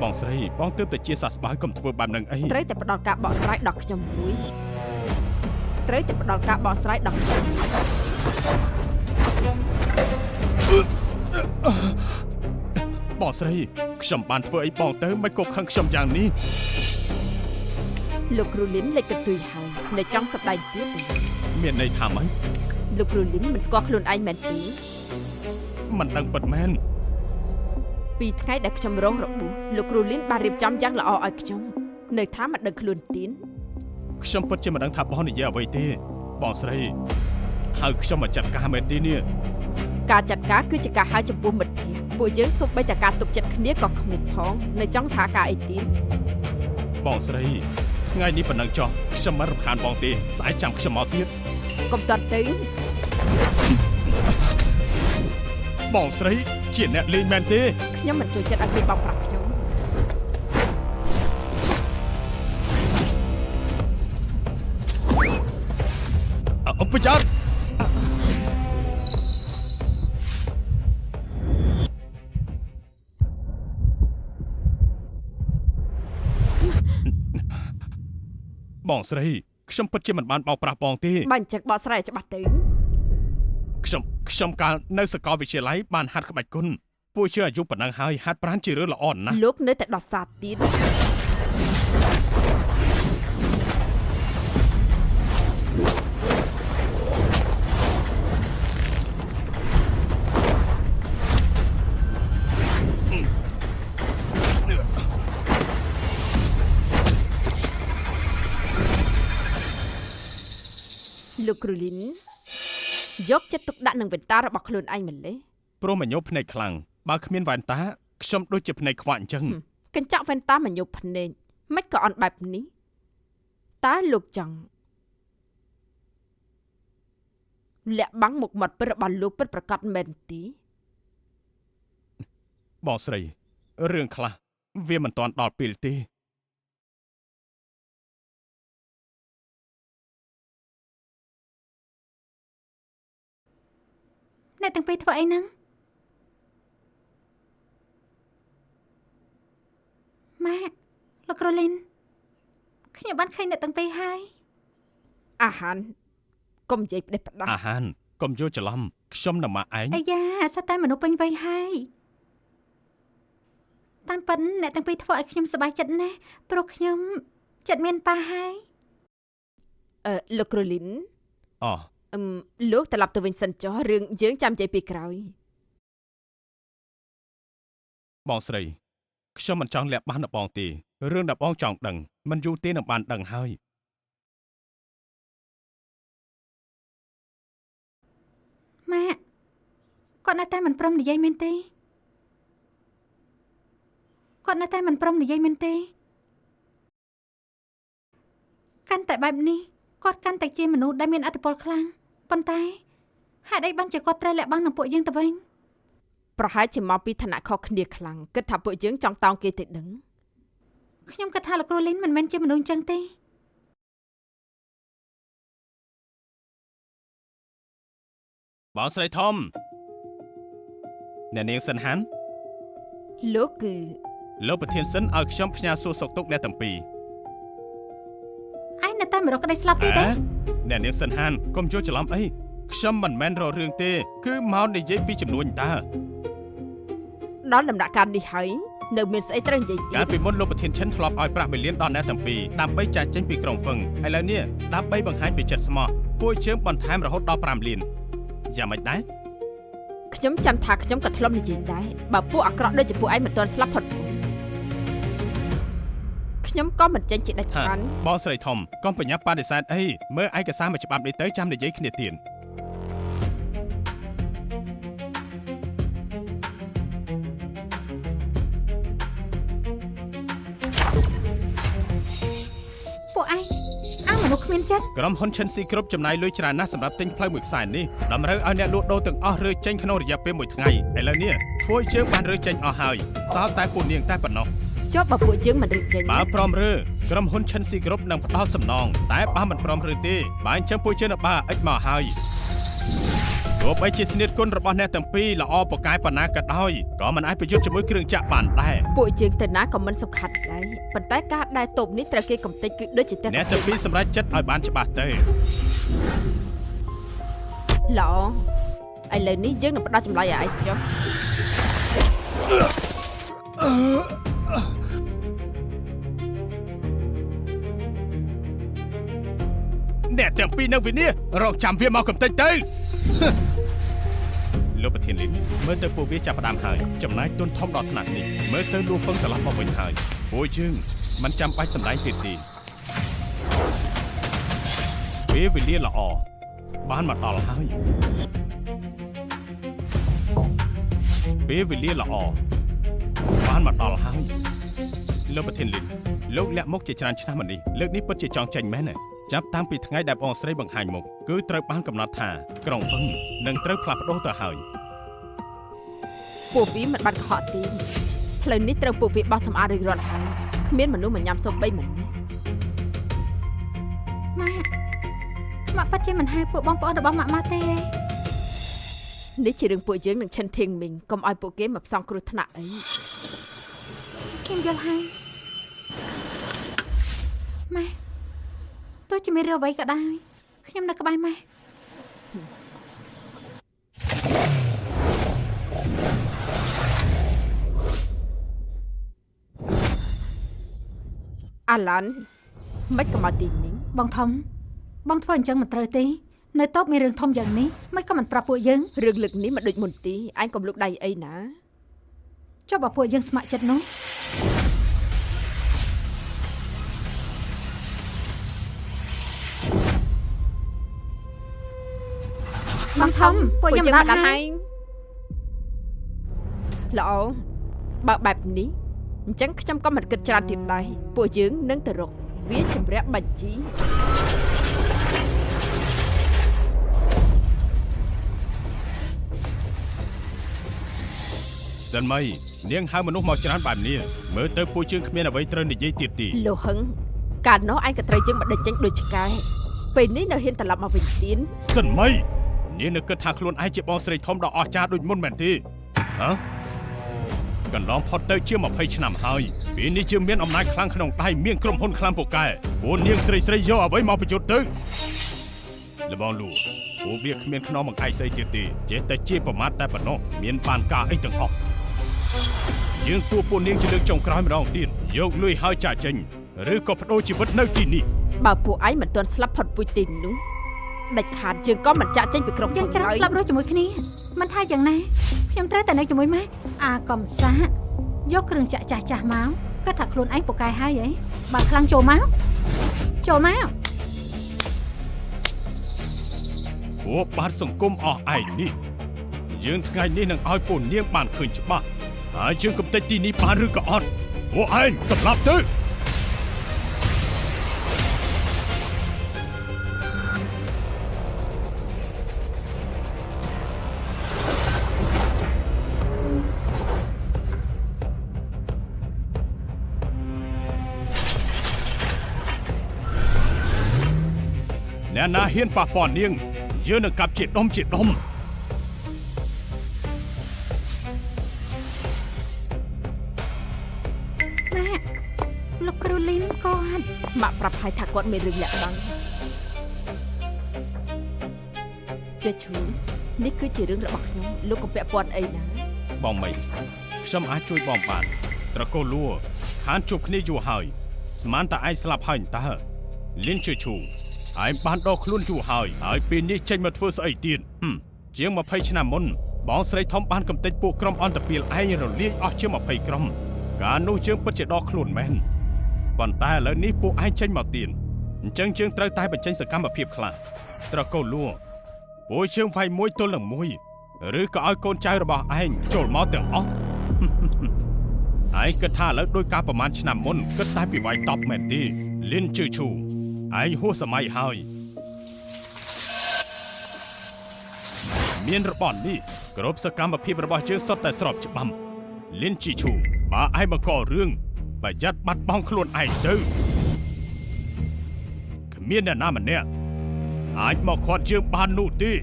បងស្រីបងទើបតែជាសះស្បើយកុំធ្វើបែបហ្នឹងអី ត្រូវតែផ្ដល់ការបកស្រាយដល់ខ្ញុំមួយត្រូវតែផ្ដល់ការបកស្រាយដល់ខ្ញុំ បងស្រីខ្ញុំបានធ្វើអីបងទៅមិនក៏ខឹងខ្ញុំយ៉ាងនេះ លោកគ្រូលីនលេចកន្ទុយហើយនៅចង់សម្ដែងទៀតទេ មានន័យថាម៉េច លោកគ្រូលីនមិនស្គាល់ខ្លួនឯងមែនទេ មិនដឹងពិតមែន ពីថ្ងៃដែលខ្ញុំរងរបួសលោកគ្រូលីនបានរៀបចំយ៉ាងល្អឲ្យខ្ញុំនៅថាមិនដឹងខ្លួនទៀត ខ្ញុំពិតជាមិនដឹងថាបងនិយាយអ្វីទេបងស្រីហៅខ្ញុំមកចាត់ការមែនទេនេះ ការចាត់ការគឺជាការហៅចំពោះមិត្តភាពពួកយើងសូម្បីតែការទុកចិត្តគ្នាក៏គ្មានផងនៅចង់សហការអីទៀត បងស្រីថ្ងៃនេះប៉ុណ្ណឹងចុះខ្ញុំមិនរំខានបងទេស្អែកចាំខ្ញុំមកទៀត កុំតន់ទៅ បងស្រីជាអ្នកលេងមែនទេ ខ្ញុំមិនចូលចិត្តឲ្យគេបោកប្រាស់ខ្ញុំ អបចារបងស្រីខ្ញុំពិតជាមិនបានបោកប្រាស់បងទេ បើអញ្ចឹងបកស្រាយឲ្យច្បាស់ទៅ ខ្ញុំកាលនៅសាកលវិទ្យាល័យបានហាត់ក្បាច់គុណពួកជាអាយុប៉ុណ្ណឹងហើយហាត់ប្រាណជារឿងល្អណាស់ លោកនៅតែដោះសារទៀតលោកគ្រូលីនយកចិត្តទុកដាក់នឹងវ៉ែនតារបស់ខ្លួនឯងម្លេះ ព្រោះមញោភ្នែកខ្លាំងបើគ្មានវ៉ែនតាខ្ញុំដូចជាភ្នែកខ្វាក់អញ្ចឹង កញ្ចក់វ៉ែនតាមញោភ្នែកមិនក៏អន់បែបនេះតើលោកចង់លាក់បាំងមុខមាត់ពិតរបស់លោកពិតប្រាកដមែនទេ បងស្រីរឿងខ្លះវាមិនទាន់ដល់ពេលទេ អ្នកទាំងពីរធ្វើអីហ្នឹងម៉ាក់លោកគ្រូលីនខ្ញុំបានឃើញអ្នកទាំងពីរហើយ អាហានកុំនិយាយផ្ដេសផ្ដាស អាហានកុំយល់ច្រឡំខ្ញុំនឹងមកឯង អាយ៉ាសត្វតែមនុស្សពេញវ័យហើយតាមពិតអ្នកទាំងពីរធ្វើឲ្យខ្ញុំសប្បាយចិត្តណាស់ព្រោះខ្ញុំចិត្តមានប៉ាហើយ លោកគ្រូលីន អូ លោកត្រឡប់ទៅវិញសិនចុះរឿងយើងចាំនិយាយពីក្រោយ បងស្រីខ្ញុំមិនចង់លាក់បាំងដល់បងទេរឿងដែលបងចង់ដឹងមិនយូរទេនឹងបានដឹងហើយ ម៉ាក់គាត់នៅតែមិនព្រមនិយាយមែនទេគាត់នៅតែមិនព្រមនិយាយមែនទេកាន់តែបែបនេះគាត់កាន់តែជាមនុស្សដែលមានឥទ្ធិពលខ្លាំងប៉ុន្តែហេតុអីបានជាគាត់ត្រូវលាក់បាំងនឹងពួកយើងទៅវិញ ប្រហែលជាមកពីឋានៈខុសគ្នាខ្លាំងគិតថាពួកយើងចង់តោងគេទៅដឹង ខ្ញុំគិតថាលោកគ្រូលីនមិនមែនជាមនុស្សអញ្ចឹងទេ បងស្រីធំអ្នកនាងសិនហាន លោកគឺ លោកប្រធានសិនឲ្យខ្ញុំផ្ញើសួរសុខទុក្ខអ្នកទាំងពីរ ឯងនៅតែមិនរកក្តីស្លាប់ទេទេ អ្នកនាងសិនហានកុំយល់ច្រឡំអីខ្ញុំមិនមែនរករឿងទេគឺមកនិយាយពីចំនួនតើ ដល់ដំណាក់កាលនេះហើយ នៅមានស្អីត្រូវនិយាយទៀត កាលពីមុនលោកប្រធានឈិនធ្លាប់ឲ្យប្រាក់1លានដល់អ្នកទាំងពីរដើម្បីចាកចេញពីក្រុងហ្វឹងឥឡូវនេះដើម្បីបង្ហាញពីចិត្តស្មោះពួកយើងបន្ថែមរហូតដល់5លានយ៉ាងម៉េចដែរ ខ្ញុំចាំថាខ្ញុំក៏ធ្លាប់និយាយដែរបើពួកអាក្រក់ដូចជាពួកឯងមិនទាន់ស្លាប់ផុតពូជខ្ញុំក៏មិនចេញជាដាច់ខាត បងស្រីធំកុំបញ្ញាបដិសេធអីមើលឯកសារមួយច្បាប់នេះទៅចាំនិយាយគ្នាទៀត ពួកឯងអាមនុស្សគ្មានចិត្ត ក្រុមហ៊ុនឈិនស៊ីគ្រប់ចំណាយលុយច្រើនណាស់សម្រាប់ទិញផ្លូវមួយខ្សែនេះតម្រូវឲ្យអ្នកលក់ដូរទាំងអស់រើចេញក្នុងរយៈពេលមួយថ្ងៃឥឡូវនេះពួកយើងបានរើចេញអស់ហើយសល់តែពួកនាងតែប៉ុណ្ណោះ ចុះបើពួកយើងមិនរើចេញ បើព្រមរើក្រុមហ៊ុនឈិនស៊ីគ្រប់នឹងផ្ដល់សំណងតែបើមិនព្រមរើទេបើអញ្ចឹងពួកយើងនឹងបើអិចមកហើយទោះបីជាស្នៀតគុណរបស់អ្នកទាំងពីរល្អពូកែប៉ុណ្ណាក៏ដោយក៏មិនអាចប្រយុទ្ធជាមួយគ្រឿងចក្របានដែរ ពួកយើងទៅណាក៏មិនសំខាន់ដែរប៉ុន្តែការដែលតូបនេះត្រូវគេកំទេចគឺដូចជា អ្នកទាំងពីរសម្រេចចិត្តឲ្យបានច្បាស់ទៅ ល្អឥឡូវនេះយើងនឹងផ្ដល់ចម្លើយឲ្យឯងចុះ អ្នកទាំងពីរនៅវិនាសរកចាំវាមកកំទេចទៅលោកប្រធានលីនមើលទៅពួកវាចាប់ផ្ដើមហើយចំណាយទុនធំដល់ថ្នាក់នេះមើលទៅលួហ្វឹងត្រឡប់មកវិញហើយពួកយើងមិនចាំបាច់សម្ដែងទៀតទេពេលវេលាល្អបានមកដល់ហើយពេលវេលាល្អបានមកដល់ហើយលោកប្រធានលីនលោកលាក់មុខជាច្រើនឆ្នាំមកនេះលើកនេះពិតជាចង់ចេញមែនទេចាប់តាំងពីថ្ងៃដែលបងស្រីបង្ហាញមុខគឺត្រូវបានកំណត់ថាក្រុងហ្វឹងនឹងត្រូវផ្លាស់ប្ដូរទៅហើយ ពួកវាមិនបានកុហកទេផ្លូវនេះត្រូវពួកវាបោះសម្អាតរួចរាល់ហើយគ្មានមនុស្សមកញ៉ាំសូម្បីម្នាក់ ម៉ាក់ម៉ាក់ពិតជាមិនហៅពួកបងប្អូនរបស់ម៉ាក់មកទេ នេះជារឿងពួកយើងនឹងឈិនធៀងមីងកុំឲ្យពួកគេមកផ្សងគ្រោះថ្នាក់អី ខ្ញុំយល់ហើយម៉ែទោះជាមានរឿងអ្វីក៏ដោយខ្ញុំនៅក្បែរម៉ែ អាឡាន់មិនក៏មកទីនេះ បងធំបងធ្វើអញ្ចឹងមិនត្រូវទេនៅតូបមានរឿងធំយ៉ាងនេះមិនក៏មិនប្រាប់ពួកយើង រឿងលើកនេះមិនដូចមុនទីឯងកុំលូកដៃអីណា ចុះបើពួកយើងស្ម័គ្រចិត្តនោះបងធំពួកយើងមិនដល់ហើយ ល្អបើបែបនេះអញ្ចឹងខ្ញុំក៏មិនគិតច្រើនទៀតដែរពួកយើងនឹងទៅរកវាជំរះបញ្ជី សិនមីនាងហៅមនុស្សមកច្រើនបែបនេះមើលទៅពួកយើងគ្មានអ្វីត្រូវនិយាយទៀតទេ លោកហឹងកាលនោះឯងក៏ត្រូវយើងមកដេញចេញដូចឆ្កែពេលនេះនៅហ៊ានត្រឡប់មកវិញទៀត សិនមីនាងនៅគិតថាខ្លួនឯងជាបងស្រីធំដ៏អស្ចារ្យដូចមុនមែនទេហ៎កន្លងផុតទៅជា20ឆ្នាំហើយពេលនេះយើងមានអំណាចខ្លាំងក្នុងដៃមានក្រុមហ៊ុនខ្លាំងពូកែពួកនាងស្រីស្រីយកអ្វីមកប្រយុទ្ធទៅលបងលូពួកវាគ្មានខ្នងបង្អែកស្អីទៀតទេចេះតែជាប្រមាថតែប៉ុណ្ណោះមានបានការអីទាំងអស់យើងសួរពួកនាងជាលើកចុងក្រោយម្ដងទៀតយកលុយហើយចាកចេញឬក៏ប្ដូរជីវិតនៅទីនេះ បើពួកឯងមិនទាន់ស្លាប់ផុតពូជទីនោះដាច់ខាតយើងក៏មិនចាក់ចេញពីក្រុម យើង ហ្វឹងឡើយ ច្រាំស្លាប់រស់ជាមួយគ្នាមិនថាយ៉ាងណាខ្ញុំត្រូវតែនៅជាមួយម៉ាក់អាកំសាកយកគ្រឿងចាក់ចាស់ចាស់មកគាត់ថាខ្លួនឯងពូកែហើយហីបើខ្លាំងចូលមកចូលមក ពួកបាត់សង្គមអស់ឯងនេះយើងថ្ងៃនេះនឹងឲ្យពួកនាងបានឃើញច្បាស់ហើយយើងកំទេចទីនេះបានឬក៏អត់ពួកឯងសម្លាប់ទៅអ្នកណាហ៊ានប៉ះពាល់នាងយើងនឹងកាប់ជាដុំជាដុំ ម៉ាក់លោកគ្រូលីមគាត់ ម៉ាក់ប្រាប់ហើយថាគាត់មានរឿងលាក់បាំងចេះឈូនេះគឺជារឿងរបស់ខ្ញុំលោកកុំពាក់ព័ន្ធអីណា បងមីខ្ញុំអាចជួយបងបាន ត្រកូលលួខានជួបគ្នាយូរហើយស្មានតែឯងស្លាប់ហើយតើលីនជឺឈូឯងបានដកខ្លួនយូរហើយហើយពេលនេះចេញមកធ្វើស្អីទៀតជាង20ឆ្នាំមុនបងស្រីធំបានកំទេចពួកក្រុមអន្តពាលឯងរលាយអស់ជាង20ក្រុមកាលនោះយើងពិតជាដកខ្លួនមែនប៉ុន្តែឥឡូវនេះពួកឯងចេញមកទៀតអញ្ចឹងយើងត្រូវតែបញ្ចេញសកម្មភាពខ្លះត្រកូលលួពួកយើងវាយមួយទល់នឹងមួយឬក៏ឲ្យកូនចៅរបស់ឯងចូលមកទាំងអស់ឯងគិតថាឥឡូវដោយការប្រមាណឆ្នាំមុនគិតតែពីវាយតប់មែនទេលីនជឺឈូឯងហួសសម័យហើយមានរបបនេះគ្រប់សកម្មភាពរបស់យើងសុទ្ធតែស្របច្បាប់លីនជីឈូបើឯងមកករឿងប្រយ័ត្នបាត់បង់ខ្លួនឯងទៅគ្មានអ្នកណាម្នាក់អាចមកខាត់យើងបាននោះទេឯ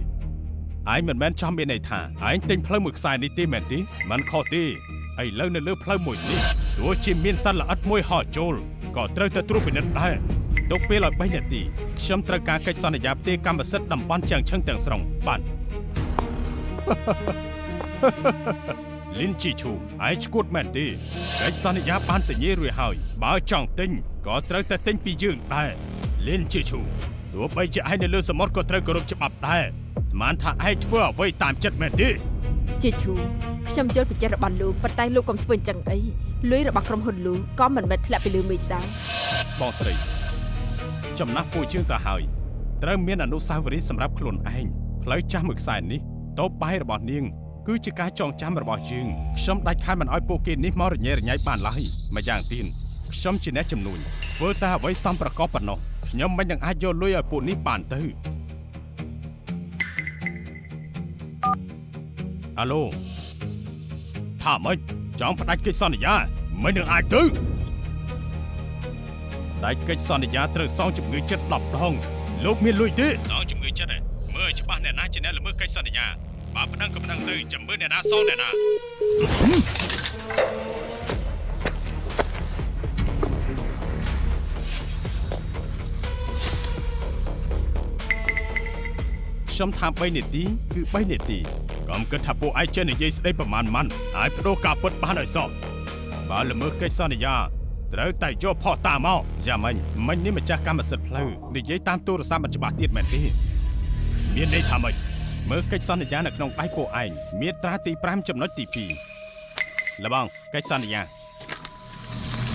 ងមិនមែនចង់មានន័យថាឯងទិញផ្លូវមួយខ្សែនេះទេមែនទេមិនខុសទេឥឡូវនៅលើផ្លូវមួយនេះទោះជាមានសត្វល្អិតមួយហោះចូលក៏ត្រូវតែត្រួតពិនិត្យដែរទុកពេលឲ្យ3នាទីខ្ញុំត្រូវការកិច្ចសន្យាផ្ទេរកម្មសិទ្ធិតំបន់ជាងឈឹងទាំងស្រុងបាទលីនជីឈូឯងឈួតមែនទេកិច្ចសន្យាបានសញ្ញារួចហើយបើចង់ទិញក៏ត្រូវតែទិញពីយើងដែរលីនជីឈូទោះបីជាឯងនៅលើសមុទ្រក៏ត្រូវគោរពច្បាប់ដែរស្មានថាឯងធ្វើអ្វីតាមចិត្តមែនទេជាឈូខ្ញុំយល់ពីចិត្តរបស់លោកប៉ុន្តែលោកកុំធ្វើអញ្ចឹងអីលុយរបស់ក្រុមហ៊ុនលោកក៏មិនមែនធ្លាក់ពីលើមេឃដែរបងស្រីចំណាស់ពួកយើងទៅហើយត្រូវមានអនុស្សាវរីយ៍សម្រាប់ខ្លួនឯងផ្លូវចាស់មួយខ្សែនេះតូបបាយរបស់នាងគឺជាការចងចាំរបស់យើងខ្ញុំដាច់ខាតមិនឲ្យពួកគេនេះមករញ៉េរញ៉ៃបានឡើយម្យ៉ាងទៀតខ្ញុំជាអ្នកជំនួញធ្វើតែអ្វីសមប្រកបប៉ុណ្ណោះខ្ញុំមិននឹងអាចយកលុយឲ្យពួកនេះបានទៅអាឡូថាម៉េចចង់ផ្ដាច់កិច្ចសន្យាមិននឹងអាចទៅដាច់កិច្ចសន្យាត្រូវសងជំងឺចិត្ត10ដងលោកមានលុយទេសងជំងឺចិត្តហ៎មើលច្បាស់អ្នកណាជាអ្នកល្មើសកិច្ចសន្យាបើប្តឹងក៏ប្តឹងទៅចាំមើលអ្នកណាសងអ្នកណាខ្ញុំថា3នាទីគឺ3នាទីកុំគិតថាពួកឯងចេះនិយាយស្ដីប្រមាណម៉ាន់ហើយបដូរការពិតបានឲ្យសោះបើល្មើសកិច្ចសន្យាត្រូវតែយកផុសតាមមកយ៉ាងម៉េចមិញនេះម្ចាស់កម្មសិទ្ធិផ្លូវនិយាយតាមទូរស័ព្ទមិនច្បាស់ទៀតមែនទេមានន័យថាម៉េចមើលកិច្ចសន្យានៅក្នុងដៃពួកឯងមាត្រាទី5ចំណុចទី2លបងកិច្ចសន្យា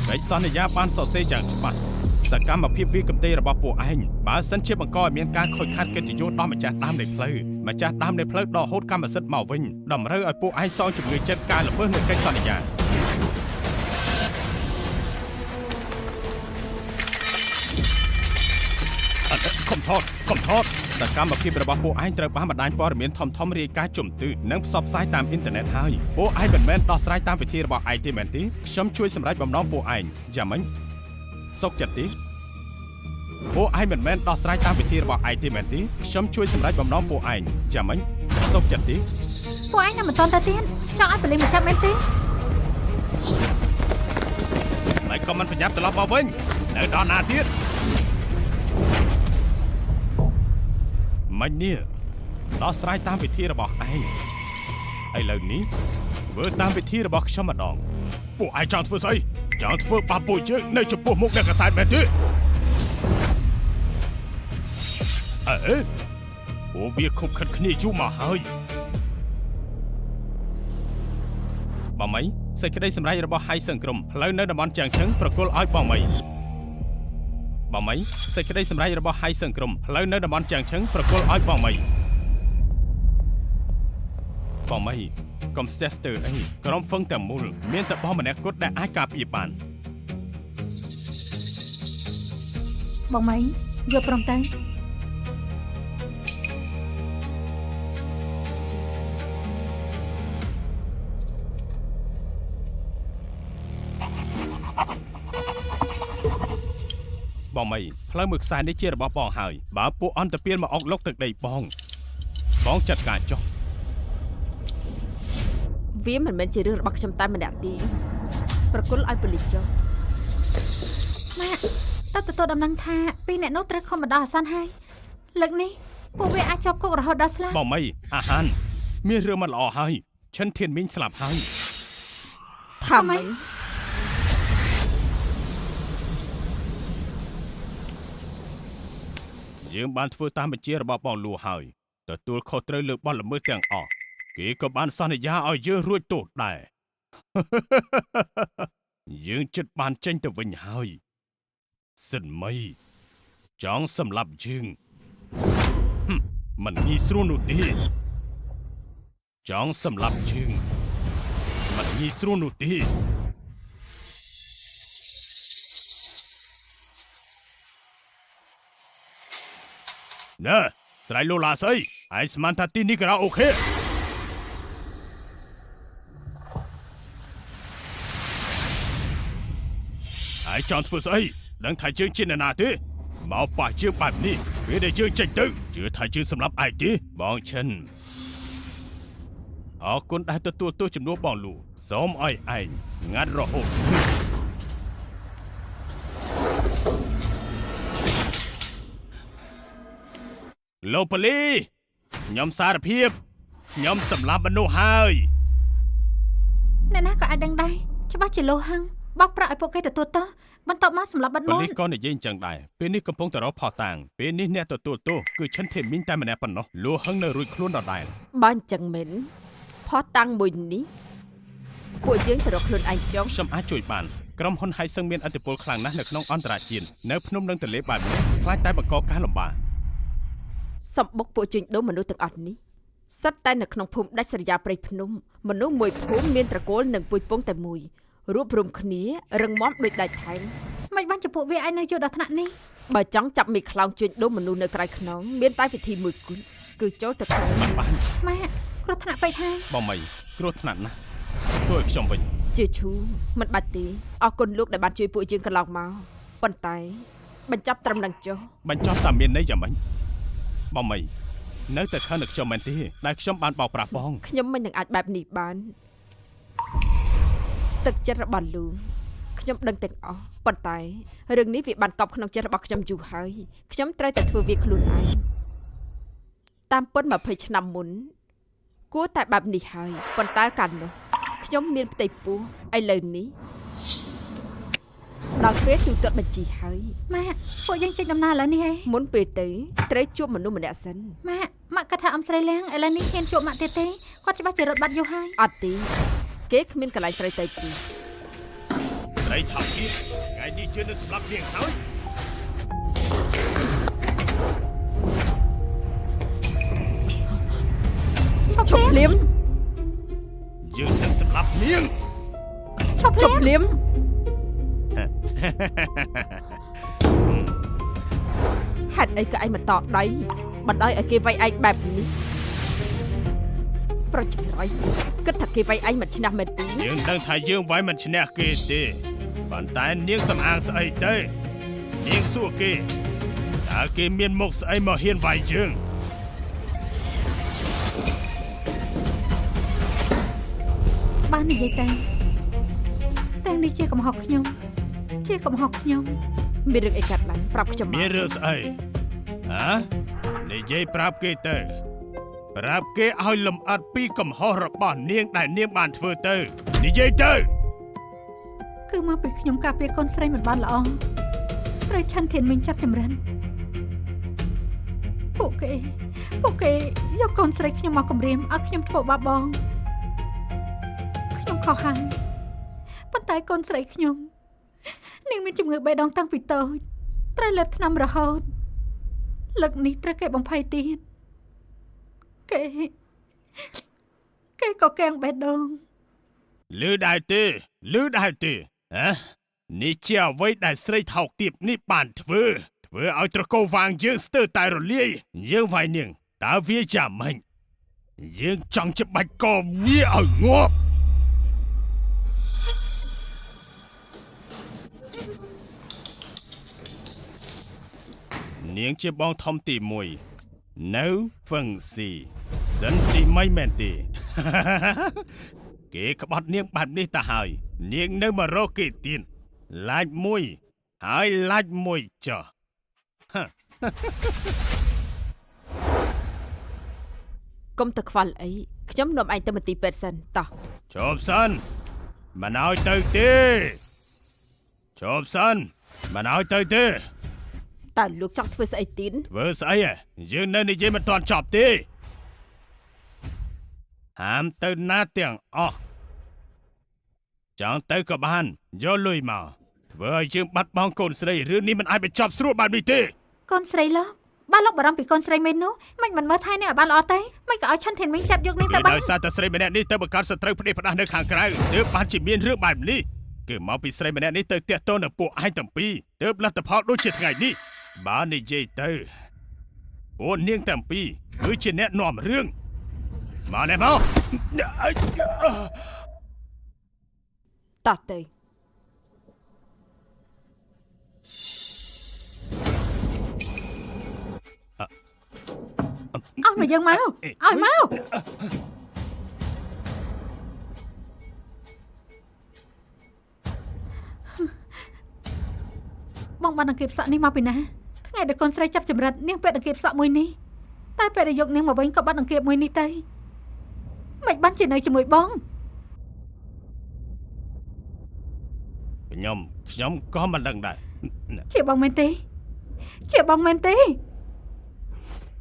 កិច្ចសន្យាបានសរសេរយ៉ាងច្បាស់សកម្មភាពវាកំទេរបស់ពួកឯងបើសិនជាបង្កឲ្យមានការខូចខាតកិត្តិយសដល់ម្ចាស់ដើមនៃផ្លូវម្ចាស់ដើមនៃផ្លូវដកហូតកម្មសិទ្ធិមកវិញតម្រូវឲ្យពួកឯងសងជំងឺចិត្តការល្មើសនៃកិច្ចសន្យាកុំថតកុំថតសកម្មភាពរបស់ពួកឯងត្រូវបានបណ្ដាញព័ត៌មានធំៗរាយការណ៍ជំទឺនិងផ្សព្វផ្សាយតាមអ៊ីនធឺណិតហើយពួកឯងមិនមែនដោះស្រាយតាមវិធីរបស់ឯងទេមែនទេខ្ញុំជួយសម្រេចបំណងពួកឯងយ៉ាងម៉េចសុខចិត្តទេពួកឯងមិនមែនដោះស្រាយតាមវិធីរបស់ឯងទេមែនទេខ្ញុំជួយសម្រេចបំណងពួកឯងយ៉ាងម៉េចសុខចិត្តទេពួកឯងនៅមិនទាន់ទៅទៀតចង់ឲ្យប៉ូលីសមកចាប់មែនទេមិនក៏មិនប្រញាប់ត្រឡប់មកវិញនៅដល់ណាទៀតមិញនេះដោះស្រាយតាមវិធីរបស់ឯងឥឡូវនេះធ្វើតាមវិធីរបស់ខ្ញុំម្ដងពួកឯងចង់ធ្វើស្អីចង់ធ្វើបាបពួកយើងនៅចំពោះមុខអ្នកកាសែតមែនទេអើពួកវាខុបខិតគ្នាយូរមកហើយបងមីសេចក្តីសម្រេចរបស់ហៃសឹងក្រុមផ្លូវនៅតំបន់ជាងឈឹងប្រគល់ឲ្យបងមីបងមីសេចក្តីសម្រេចរបស់ហៃសឹងក្រុមផ្លូវនៅតំបន់ជាងឈឹងប្រគល់ឲ្យបងមីបងមីកុំស្ទះស្ទើរអីក្រុមហ្វឹងតែមូលមានតែបងម្នាក់គត់ដែលអាចការពារបានបងមីយកព្រមទៅបងមីផ្លូវមួយខ្សែនេះជារបស់បងហើយបើពួកអន្តពាលមកអុកលុកទឹកដីបងបងចាត់ការចុះវាមិនមែនជារឿងរបស់ខ្ញុំតែម្នាក់ទេប្រគល់ឲ្យប៉ូលីសចុះម៉ាក់តើទទួលដំណឹងថាពីរអ្នកនោះត្រូវខំបណ្ដោះអាសន្នហើយលើកនេះពួកវាអាចជាប់គុករហូតដល់ស្លាប់បងមីអាហានមានរឿងមិនល្អហើយឈិនធានមីងស្លាប់ហើយថាម៉េច យើងបានធ្វើតាមបញ្ជារបស់បងលួហើយទទួលខុសត្រូវលើបទល្មើសទាំងអស់គេក៏បានសន្យាឲ្យយើងរួចទោសដែរ យើងជិតបានចេញទៅវិញហើយសិនមីចង់សម្លាប់យើងហឹមមិនងាយស្រួលនោះទេចង់សម្លាប់យើងមិនងាយស្រួលនោះទេ ណែស្រ័យលោឡាស្អីឯងស្មានថាទីនេះការ៉ាអូខេឯងចង់ធ្វើស្អីដឹងថាយើងជាអ្នកណាទេមកប៉ះយើងបែបនេះពេលដែលយើងចេញទៅជឿថាយើងសម្លាប់ឯងទេបងឈិនអរគុណដែលទទួលទោសជំនួសបងលូសូមឲ្យឯងងាត់រហូតលោកប៉ូលីសខ្ញុំសារភាពខ្ញុំសម្លាប់មនុស្សហើយ អ្នកណាក៏អាចដឹងដែរច្បាស់ជាលោហឹងបោកប្រាក់ឲ្យពួកគេទទួលទោសបន្ទាប់មកសម្លាប់បាត់ ប៉ូ មាត់ លីសក៏និយាយអញ្ចឹងដែរពេលនេះកំពុងតែរកផុសតាងពេលនេះអ្នកទទួលទោសគឺឈិនធេមីងតែម្នាក់ប៉ុណ្ណោះលួហឹងនៅរួចខ្លួនដដែល បើអញ្ចឹងមែនផោះតាំងមួយនេះពួកយើងទៅរកខ្លួនឯងចុង ខ្ញុំអាចជួយបានក្រុមហ៊ុនហៃសឹងមានឥទ្ធិពលខ្លាំងណាស់នៅក្នុងអន្តរជាតិនៅភ្នំនិងទន្លេបែបនេះខ្លាចតែបង្កការលំបាក សម្បុកពួកជួញដូរមនុស្សទាំងអស់នេះសុទ្ធតែនៅក្នុងភូមិដាច់ស្រយាលព្រៃភ្នំមនុស្សមួយភូមិមានត្រកូលនិងពូជពងតែមួយរួបរวมគ្នារឹងមាំដូចដែកថែង មិនបានជាពួកវាឯងនៅយូរដល់ថ្នាក់នេះ បើចង់ចាប់មីខ្លោងជួញដូរមនុស្សនៅក្រៅខ្នងមានតែវិធីមួយគត់គឺចូលទៅក្នុង មិនបាន ម៉ាក់គ្រោះថ្នាក់ពេកហើយ បងមីគ្រោះថ្នាក់ណាស់ធ្វើឲ្យខ្ញុំវិញ ជាឈូមិនបាច់ទេអរគុណលោកដែលបានជួយពួកយើងកន្លងមកប៉ុន្តែបញ្ចប់ត្រឹមនឹងចុះ បញ្ចប់តែមានន័យយ៉ាងម៉េចបងមីនៅតែខឹងនឹងខ្ញុំមែនទេដែលខ្ញុំបានបោកប្រាស់បង ខ្ញុំមិននឹងអាចបែបនេះបានទឹកចិត្តរបស់លោកខ្ញុំដឹងទាំងអស់ប៉ុន្តែរឿងនេះវាបានកប់ក្នុងចិត្តរបស់ខ្ញុំយូរហើយខ្ញុំត្រូវតែធ្វើវាខ្លួនឯងតាមពិត20ឆ្នាំមុនគួរតែបែបនេះហើយប៉ុន្តែកាលនោះខ្ញុំមានផ្ទៃពោះឥឡូវនេះដល់ពេលទូទាត់បញ្ជីហើយ ម៉ាក់ពួកយើងចេញដំណើរឥឡូវនេះហេ មុនពេលទៅត្រូវជួបមនុស្សម្នាក់សិន ម៉ាក់ម៉ាក់គាត់ថាអំស្រីលៀងឥឡូវនេះហ៊ានជួបម៉ាក់ទៀតទេគាត់ច្បាស់ជារត់បាត់យូរហើយ អត់ទេគេគ្មានកន្លែងត្រូវទៅទេ ស្រីថោកទៀតថ្ងៃនេះជឿនឹងសម្លាប់នាងហើយ ឈប់ភ្លាម យើងនឹងសម្លាប់នាង ឈប់ ឈប់ភ្លាមហេតុអីក៏ឯងមិនតដៃបណ្ដោយឲ្យគេវាយឯងបែបនេះប្រចរៃគិតថាគេវាយឯងមិនឈ្នះមែនទេ យើងដឹងថាយើងវាយមិនឈ្នះគេទេប៉ុន្តែនាងសំអាងស្អីទៅនាងសួរគេតើគេមានមុខស្អីមកហ៊ានវាយយើង បាននិយាយតែតែនេះជាកំហុសខ្ញុំជាកំហុសខ្ញុំ មានរឿងអីកាត់ឡើងប្រាប់ខ្ញុំ មានរឿងស្អីហ៎និយាយប្រាប់គេទៅប្រាប់គេឲ្យលំអិតពីកំហុសរបស់នាងដែលនាងបានធ្វើទៅនិយាយទៅ គឺមកពីខ្ញុំការពារកូនស្រីមិនបានល្អត្រូវឆាន់ធានមីងចាប់ចម្រិនពួកគេយកកូនស្រីខ្ញុំមកគំរាមឲ្យខ្ញុំធ្វើបាបបងខ្ញុំខុសហើយប៉ុន្តែកូនស្រីខ្ញុំនាងមានជំងឺបេះដូងតាំងពីតូចត្រូវលេបថ្នាំរហូតលើកនេះត្រូវគេបំភ័យទៀតគេក៏កៀងបេះដូង លឺដែរទេលឺដែរទេហ៎នេះជាអ្វីដែលស្រីថោកទាបនេះបានធ្វើធ្វើឲ្យត្រកូលវាងយើងស្ទើរតែរលាយយើងវាយនាងតើវាយ៉ាងម៉េចយើងចង់ច្បាច់កវាឲ្យងាប់នាងជាបងធំទី1នៅហ្វឹងស៊ីសិនស៊ីមិនមែនទេ គេក្បត់នាងបែបនេះទៅហើយនាងនៅមករកគេទៀតឡាច់មួយហើយឡាច់មួយចុះ កុំទៅខ្វល់អីខ្ញុំនាំឯងទៅមន្ទីរពេទ្យសិនតោះ ជប់សិនមិនឲ្យទៅទេជប់សិនមិនឲ្យទៅទេ តើលោកចង់ធ្វើស្អីទៀត ធ្វើស្អីហ៎យើងនៅនិយាយមិនទាន់ចប់ទេហាមទៅណាទាំងអស់ចង់ទៅក៏បានយកលុយមកធ្វើឲ្យយើងបាត់បង់កូនស្រីរឿងនេះមិនអាចបញ្ចប់ស្រួលបែបនេះទេ កូនស្រីលោកបើលោកបារម្ភពីកូនស្រីមែននោះមិនមិនមើលថែនេះឲ្យបានល្អទេមិនក៏ឲ្យឆាន់ធានមីងចាប់យកនាង គឺ ទៅបាន ដោយសារតែស្រីម្នាក់នេះទៅបង្កើតសត្រូវផ្ដេសផ្ដាស់នៅខាងក្រៅទើបបានជាមានរឿងបែបនេះគឺមកពីស្រីម្នាក់នេះទៅតាក់ទងនឹងពួកឯងទាំងពីរទើបលទ្ធផលដូចជាថ្ងៃនេះបើនិយាយទៅពួកនាងទាំងពីរគឺជាអ្នកនាំរឿងមកនេះមក តោះទៅ អស់មកយើងមកឲ្យមកបងបានអង្គៀបសក់នេះមកពីណាថ្ងៃដែលកូនស្រីចាប់ចម្រិតនាងពាក់អង្គៀបសក់មួយនេះតែពេលដែលយកនាងមកវិញក៏បាត់អង្គៀបមួយនេះទៅមិនបានជានៅជាមួយបង ខ្ញុំខ្ញុំក៏មិនដឹងដែរ ជាបងមែនទេជាបងមែនទេ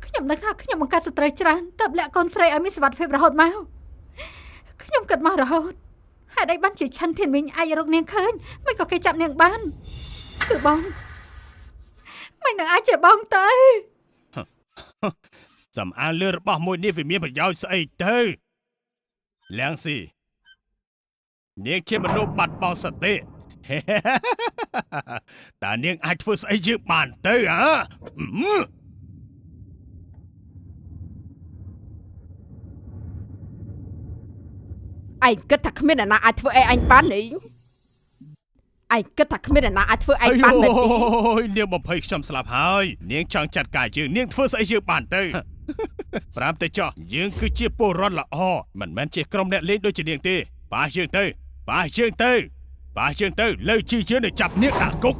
ខ្ញុំដឹងថាខ្ញុំបង្កើតសត្រូវច្រើនទើបលាក់កូនស្រីឲ្យមានសុវត្ថិភាពរហូតមកខ្ញុំគិតមករហូតហេតុអីបានជាឆាន់ធានមីងអាចរកនាងឃើញមិនក៏គេចាប់នាងបានគឺបងមិននឹងអាចជាបងទៅ សំអាងលើរបស់មួយនេះវាមានប្រយោជន៍ស្អីទៅលៀងស៊ីនាងជាមនុស្សបាត់បង់សតិ តើនាងអាចធ្វើស្អីយើងបានទៅហ៎ ឯងគិតថាគ្មានអ្នកណាអាចធ្វើអីឯងបានទេឯងគិតថាគ្មានអ្នកណាអាចធ្វើឯងបានមែនទេ អូយនាងបំភ័យខ្ញុំស្លាប់ហើយនាងចង់ចាត់ការយើងនាងធ្វើស្អីយើងបានទៅ ប្រាប់ទៅចោះយើងគឺជាពលរដ្ឋល្អមិនមែនជាក្រុមអ្នកលេងដូចជានាងទេប៉ះយើងទៅប៉ះយើងទៅប៉ះយើងទៅលើជីយើងនឹងចាប់នាងដាក់គុក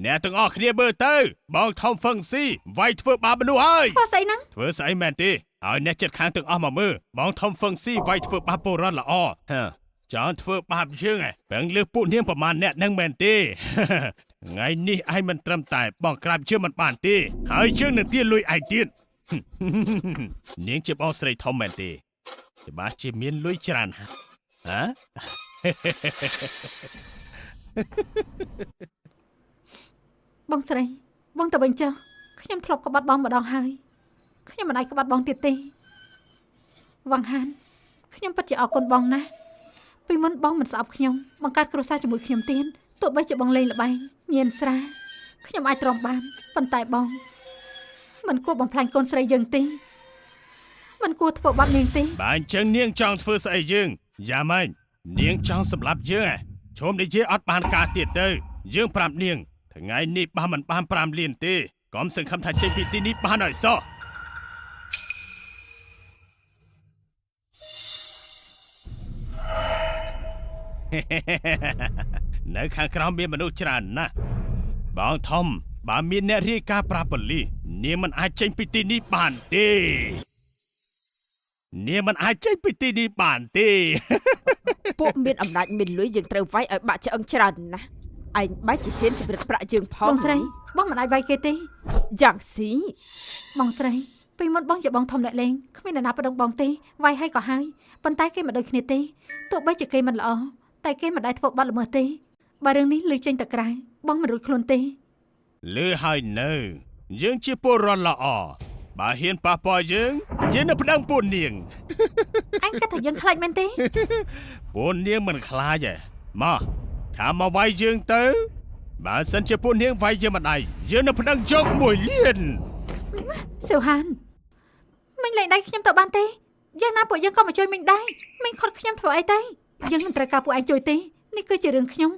អ្នកទាំងអស់គ្នាមើលទៅបងថមហ្វឹងស៊ីវាយធ្វើបាបមនុស្សហើយ ធ្វើស្អីហ្នឹង ធ្វើស្អីមែនទេឲ្យអ្នកចិត្តខាងទាំងអស់មកមើលបងថមហ្វឹងស៊ីវាយធ្វើបាបពលរដ្ឋល្អហឺចង់ធ្វើបាបយើងហ៎ប្រឹងលើសពួកនាងប្រមាណអ្នកនឹងមែនទេ ថ្ងៃនេះឯងមិនត្រឹមតែបងក្រាបជឿមិនបានទេហើយយើងនឹងទាលុយឯងទៀត នាងជាបងស្រីធំមែនទេច្បាស់ជាមានលុយច្រើនហាស់ហ៎ បងស្រីបងទៅវិញចុះខ្ញុំធ្លាប់ក្បត់បងម្ដងហើយខ្ញុំមិនអាចក្បត់បងទៀតទេវ៉ាងហានខ្ញុំពិតជាអរគុណបងណាស់ពីមុនបងមិនស្អប់ខ្ញុំបង្កើតគ្រួសារជាមួយខ្ញុំទៀតទោះបីជាបងលេងល្បែងញៀនស្រាខ្ញុំអាចទ្រាំបានប៉ុន្តែបងមិនគួរបំផ្លាញកូនស្រីយើងទេមិនគួរធ្វើបាបនាងទេ បើអញ្ចឹងនាងចង់ធ្វើស្អីយើងយ៉ាងម៉េចនាងចង់សម្លាប់យើងហ៎ឈុំនេះជាអត់បានការទៀតទៅយើងប្រាប់នាងថ្ងៃនេះបើមិនបាន5លានទេកុំសង្ឃឹមថាចេញពីទីនេះបានឲ្យសោះ នៅខាងក្រោមមានមនុស្សច្រើនណាស់បងធំបើមានអ្នករាយការណ៍ប្រាប់ប៉ូលីសនាងមិនអាចចេញពីទីនេះបានទេនាងមិនអាចចេញពីទីនេះបានទេ ពួកមានអំណាចមានលុយយើងត្រូវវាយឲ្យបាក់ឆ្អឹងច្រើនណាស់ឯងបែរជាហ៊ានជំរិតប្រាក់យើងផង បងស្រីបងមិនអាចវាយគេទេ យ៉ាងស៊ី បងស្រីពីមុនបងជាបងធំអ្នកលេងគ្មានអ្នកណាប្តឹងបងទេវាយឲ្យក៏ហើយប៉ុន្តែគេមិនដូចគ្នាទេទោះបីជាគេមិនល្អតែគេមិនដែលធ្វើបាបល្មើសទេបើរឿងនេះលឺចេញទៅក្រៅបងមិនរួចខ្លួនទេ លឺហើយនៅយើងជាពលរដ្ឋល្អបើហ៊ានប៉ះពាល់យើងយើងនឹងប្តឹងពួកនាង អញគិតថាយើងខ្លាចមែនទេ ពួកនាងមិនខ្លាចទេមកថាមកវាយយើងទៅបើសិនជាពួកនាងវាយយើងមិនដៃយើងនឹងប្តឹងយក1លាន សៀវហានមិញលែងដៃខ្ញុំទៅបានទេយ៉ាងណាពួកយើងក៏មកជួយមិញដែរមិញខត់ខ្ញុំធ្វើអីទេយើងមិនត្រូវការពួកឯងជួយទេនេះគឺជារឿងខ្ញុំ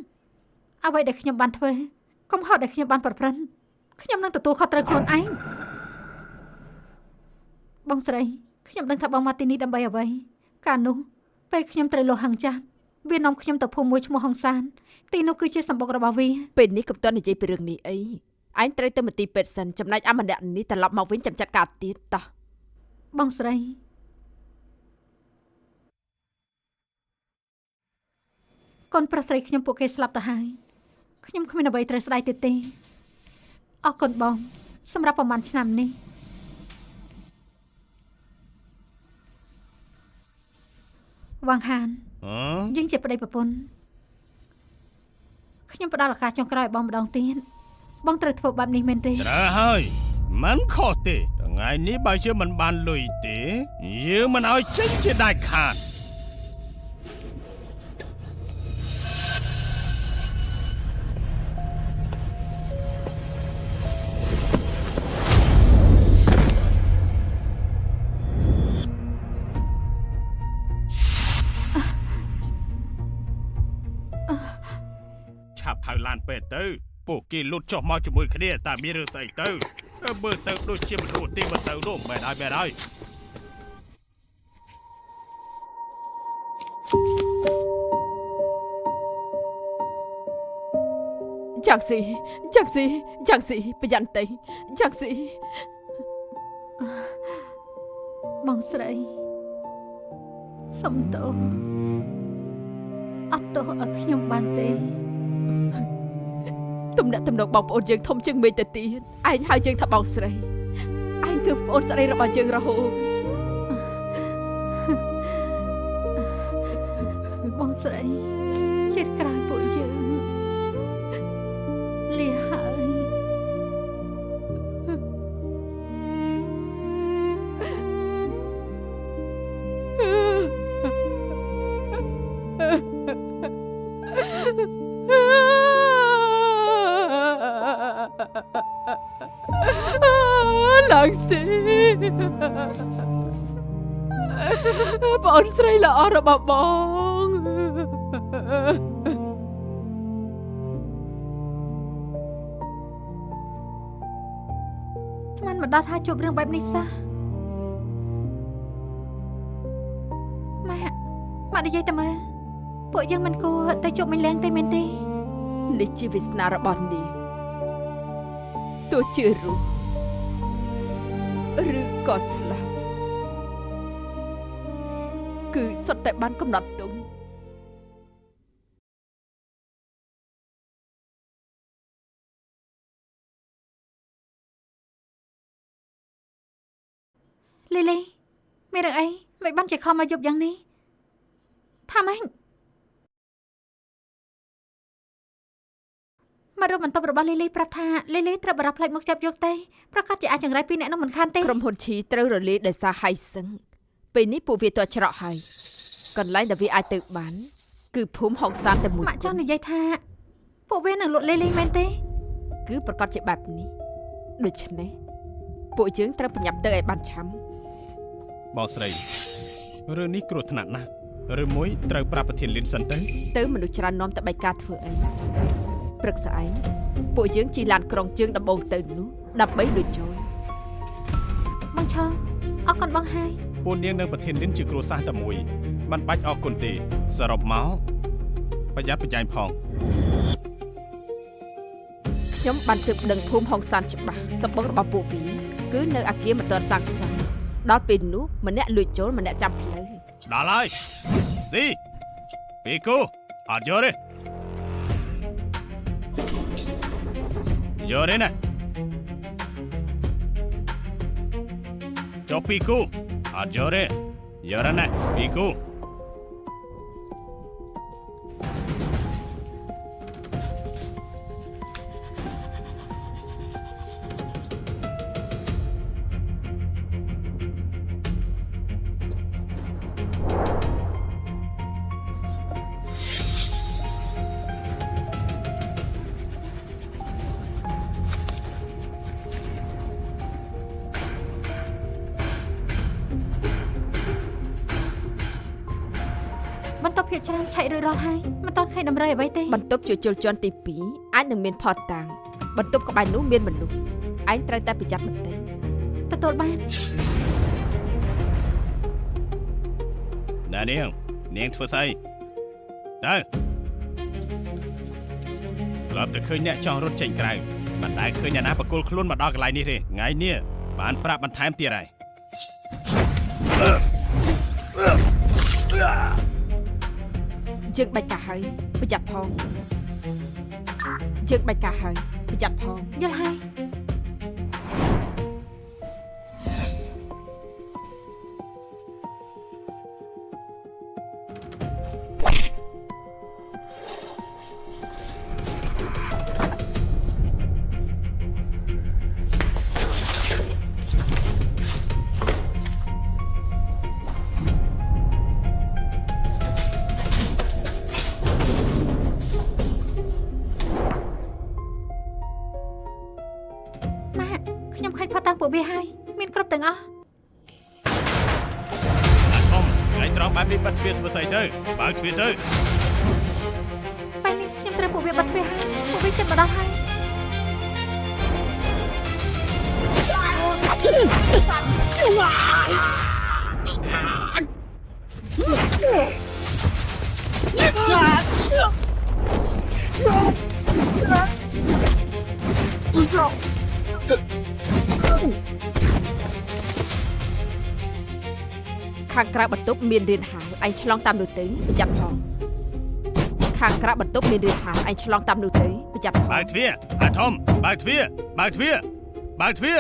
អ្វីដែលខ្ញុំបានធ្វើកំហុសដែលខ្ញុំបានប្រព្រឹត្តខ្ញុំនឹងទទួលខុសត្រូវខ្លួនឯងបងស្រីខ្ញុំដឹងថាបងមកទីនេះដើម្បីអ្វីកាលនោះពេលខ្ញុំត្រូវលោះហឹងចាស់វានាំខ្ញុំទៅភូមិមួយឈ្មោះហុងសានទីនោះគឺជាសម្បុករបស់វា ពេលនេះកុំទាន់និយាយពីរឿងនេះអីឯងត្រូវទៅមន្ទីរពេទ្យសិនចំណែកអាម្នាក់នេះត្រឡប់មកវិញចាំចាត់ការទៀតតោះ បងស្រីកូនប្រុសស្រីខ្ញុំពួកគេស្លាប់ទៅហើយ ខ្ញុំគ្មានអ្វីត្រូវស្ដាយទៀតទេអរគុណបង សម្រាប់ប្រហែលឆ្នាំនេះវ៉ាងហាន ហ៎ យើងជាប្តីប្រពន្ធខ្ញុំផ្ដល់ឱកាសចុងក្រោយឲ្យបងម្ដងទៀតបងត្រូវធ្វើបែបនេះមែនទេ ត្រូវហើយមិនខុសទេថ្ងៃនេះបើយើងមិនបានលុយទេយើងមិនឲ្យចេញជាដាច់ខាតឆាប់ហៅឡានពេទ្យទៅពួកគេលុតចុះមកជាមួយគ្នាតើមានរឿងស្អីទៅមើលទៅដូចជាមិនរស់ទេមើលទៅនោះមែនហើយមែនហើយ ចាក់ស៊ីចាក់ស៊ីចាក់ស៊ីប្រយ័ត្នតិចចាក់ស៊ី បងស្រីសុំទោសអត់ទោសឲ្យខ្ញុំបានទេ ទំនាក់ទំនងបងប្អូនយើងធំជាងមេឃទៅទៀតឯងហៅយើងថាបងស្រីឯងគឺប្អូនស្រីរបស់យើងរហូត បងស្រីជាតិក្រោយពួកយើងលាហើយ ឡើងស៊ីប្អូនស្រីល្អរបស់បង ស្មានមិនដល់ថាជួបរឿងបែបនេះសោះម៉ាក់ម៉ាក់និយាយតែមើលពួកយើងមិនគួរទៅជួបមីលៀងទេមែនទេ នេះជាវាសនារបស់នាងទោះជារស់ឬក៏ស្លាប់គឺសុទ្ធតែបានកំណត់ទុំ លីលីមានរឿងអីមិនបានជាខំមកយប់យ៉ាងនេះថាម៉េចមករកបន្ទប់របស់លីលីប្រាប់ថាលីលីត្រូវបារម្ភផ្លេចមកចាប់យកទេប្រកាសជាអាចចង្រៃពីអ្នកនោះមិនខានទេ ក្រុមហ៊ុនឈីត្រូវរលាយដោយសារហៃសឹងពេលនេះពួកវាទាល់ច្រកហើយកន្លែងដែលវាអាចទៅបានគឺភូមិហុងសានតែមួយ ម៉ាក់ចង់និយាយថាពួកវានឹងលក់លីលីមែនទេ គឺប្រកាសជាបែបនេះដូច្នេះពួកយើងត្រូវប្រញាប់ទៅឲ្យបានឆាំ បងស្រីរឿងនេះគ្រោះថ្នាក់ណាស់ឬមួយត្រូវប្រាប់ប្រធានលិនសិនទៅ ទៅមនុស្សច្រើននាំតែបែកការធ្វើអីព្រឹកស្អែកពួកយើងជិះឡានក្រុងជើងដំបងទៅនោះដើម្បីលួចចូល បងឆោអរគុណបងហើយ ពួកនាងនិងប្រធានលិនជាគ្រួសារតែមួយមិនបាច់អរគុណទេសរុបមកប្រយ័ត្នប្រយែងផង ខ្ញុំបានស៊ើបដឹងភូមិហុងសានច្បាស់សម្បុករបស់ពួកវាគឺនៅអាគារមិនទាន់សាងសង់ដល់ពេលនោះម្នាក់លួចចូលម្នាក់ចាំផ្លូវ ដល់ហើយស៊ីពីគូអត់យកទេយកទេណាចុះពីគូអត់យកទេយកទេណាពីគូ បន្ទប់ភាគច្រើនឆែករួចរាល់ហើយមិនទាន់ឃើញដំរីអ្វីទេ បន្ទប់ជួសជុលជាន់ទី2អាចនឹងមានផតតាំងបន្ទប់ក្បែរនោះមានមនុស្សឯងត្រូវតែប្រយ័ត្នបន្តិច ទទួលបាន ណែនាងនាងធ្វើស្អីទៅធ្លាប់តែឃើញអ្នកចង់រត់ចេញក្រៅមិនដែលឃើញអ្នកណាបកគលខ្លួនមកដល់កន្លែងនេះទេថ្ងៃនេះបានប្រាប់បន្ថែមទៀតហើយ យើងបែកកាហើយប្រយ័ត្នផង យើងបាច់ការហើយប្រយ័ត្នផងយល់ហើយខ្ញុំឃើញផុតតាំងពួកវាហើយមានគ្រប់ទាំងអស់អាធំថ្ងៃត្រង់បែបនេះបិទទ្វារធ្វើស្អីទៅបើកទ្វារទៅពេលនេះខ្ញុំត្រូវពួកវាបិទទ្វារហើយពួកវាជិតមកដល់ហើយខាងក្រៅបន្ទប់មានរានហាលឯងឆ្លងតាមនោះទៅប្រយ័ត្នផងខាងក្រៅបន្ទប់មានរានហាលឯងឆ្លងតាមនោះទៅប្រយ័ត្នបើកទ្វារអាធំបើកទ្វារបើកទ្វារបើកទ្វារ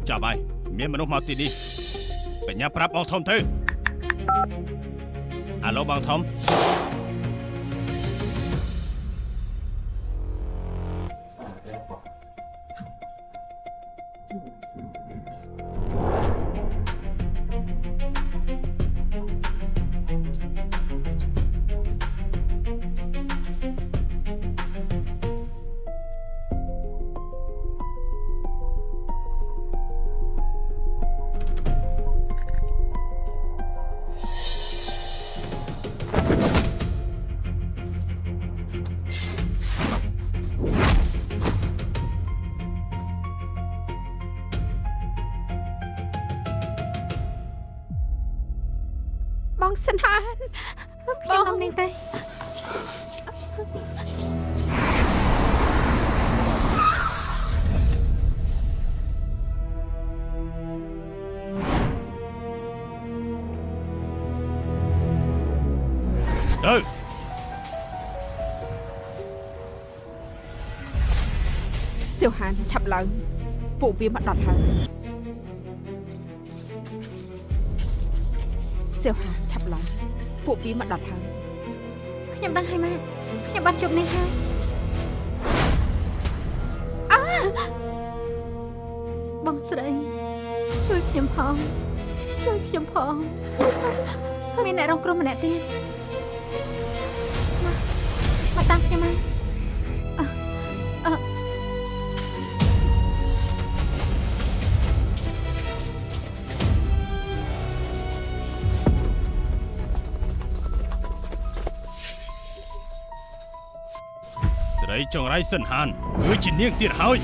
ចាប់ហើយមានមនុស្សមកទីនេះបញ្ញាប្រាប់បងធំទៅអាឡូបងធំ បងសិនហានខ្ញុំនាំនាងទៅទៅសៀវហានឆាប់ឡើងពួកវាមកដល់ហើយសៀវហានឆាប់ឡើងពួកវាមកដល់ហើយខ្ញុំដឹងហើយម៉ាក់ខ្ញុំបានជួបនាងហើយអើបងស្រីជួយខ្ញុំផងជួយខ្ញុំផងមានអ្នករងគ្រោះម្នាក់ទៀតមកតាមខ្ញុំមកអឺត្រីចង្រៃសិនហានគឺជានាងទៀតហើយ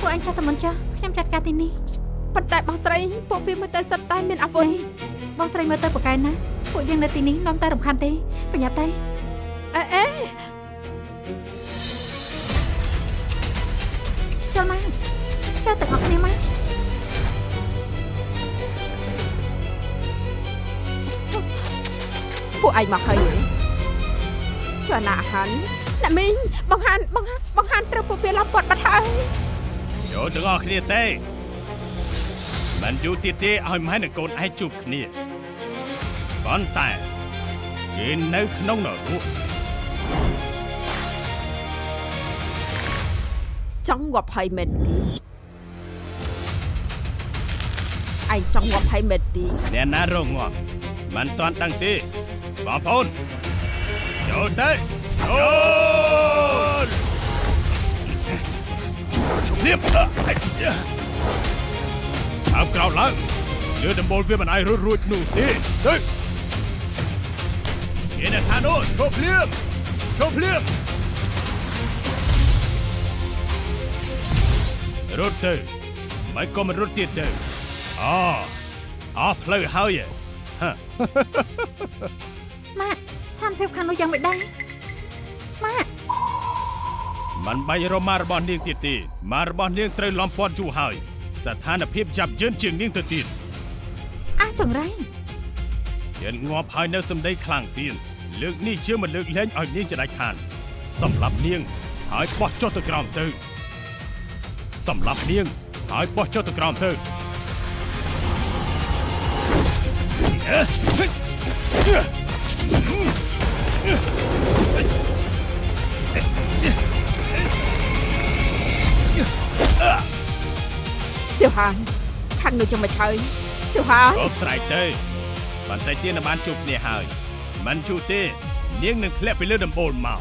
ពួកអញចាត់តែមិនចាស់ខ្ញុំចាត់ការទីនេះប៉ុន្តែបងស្រីពួកវាមើលទៅសិតតែមានអាវុធបងស្រីមើលទៅប្រកែណាពួកយើងនៅទីនេះនាំតែរំខានទេប្រញាប់ទៅអេអេចូលមកចូលទាំងអស់គ្នាមកពួកឯងមកហើយចុះណាហានអ្នកមីងបង្ហានបង្ហានត្រូវពួកវាឡំពាត់បាត់ហើយចូលទាំងអស់គ្នាទេមិនយូរទៀតទេឲ្យម៉ែនិងកូនឯងជួបគ្នាប៉ុន្តែគេនៅក្នុងនរកចង់ងាប់ហើយមែនទេឯងចង់ងាប់ហើយមែនទេអ្នកណារងងាប់មិនទាន់ដឹងទេបងប្អូនចូលទៅចូលជម្រាបអើក្រោលឡើងលើដំបូលវាមិនអាចរត់រួចនោះទេទៅគេនៅខាងនោះឈប់ភ្លាមឈប់ភ្លាមរត់ទៅមិនក៏មិនរត់ទៀតទៅអស់ផ្លូវហើយម៉ាក់ស្ថានភាពខាងនោះយ៉ាងម៉េចដែរម៉ាក់មិនបាច់រមារបស់នាងទៀតទេម៉ារបស់នាងត្រូវឡំពាត់យូរហើយស្ថានភាពចាប់យឺនជាងនាងទៅទៀត អាចង្រៃ យើងងាប់ហើយនៅសម្ដីខ្លាំងទៀតលើកនេះជាមិនលើកលែងឲ្យនាងចដាច់ខានសម្រាប់នាងហើយបោះចុះទៅក្រោមទៅសម្រាប់នាងហើយបោះចុះទៅក្រោមទៅ សៀវហានខាងនោះចឹងមិនហើយសៀវហាន រកស្រែកទៅបន្តិចទៀតនឹងបានជួបគ្នាហើយមិនជួបទេនាងនឹងធ្លាក់ពីលើដំបូលមក ឯង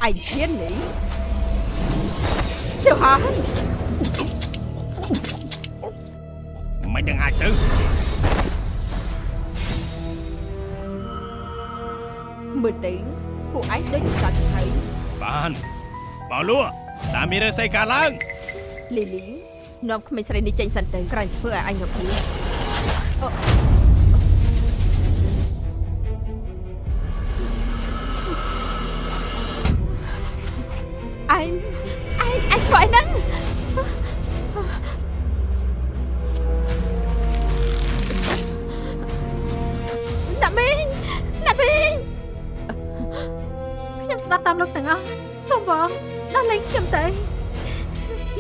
ហ៊ាននេះសៀវហាន មិននឹងអាចទៅ មើលទៅពួកឯងដូចជាសត្វហើយ បានបោលួតាមមានរស័យកាឡើង លីលីនាំក្មេងស្រីនេះចេញសិនទៅក្រែងធ្វើឲ្យអញរភាឯងឯងឯងធ្វើអីហ្នឹងណាក់មីងណាក់មីង ខ្ញុំស្ដាប់តាមលោកទាំងអស់សូមបងដោះលែងខ្ញុំទៅ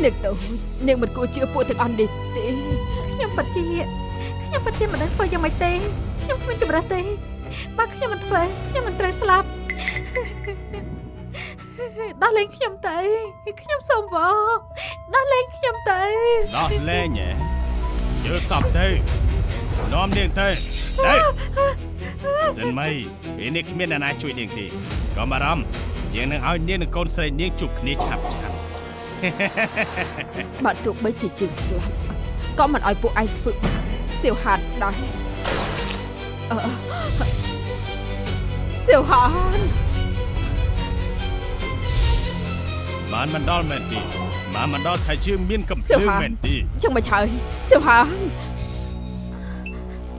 នាងតូចនាងមិនគួរជឿពួកទាំងអស់នេះទេ ខ្ញុំពិតជាខ្ញុំពិតជាមិនដឹងធ្វើយ៉ាងម៉េចទេខ្ញុំគ្មានជម្រើសទេបើខ្ញុំមិនធ្វើខ្ញុំនឹងត្រូវស្លាប់ដោះលែងខ្ញុំទៅខ្ញុំសូមបងដោះលែងខ្ញុំទៅ ដោះលែងហ៎ជឿសពទៅនាំនាងទៅទៅសិនមីពេលនេះគ្មានអ្នកណាជួយនាងទេកុំបារម្ភយើងនឹងឲ្យនាងនិងកូនស្រីនាងជួបគ្នាឆាប់ឆាប់ បើទោះបីជាជើងស្លាប់ក៏មិនឲ្យពួកឯងធ្វើបាបសៀវហានដែរអឺសៀវហាន បានមិនដល់មែនទេបានមិនដល់ថាយើងមានកំភ្លើងមែនទេ ចឹងមិនហើយសៀវហាន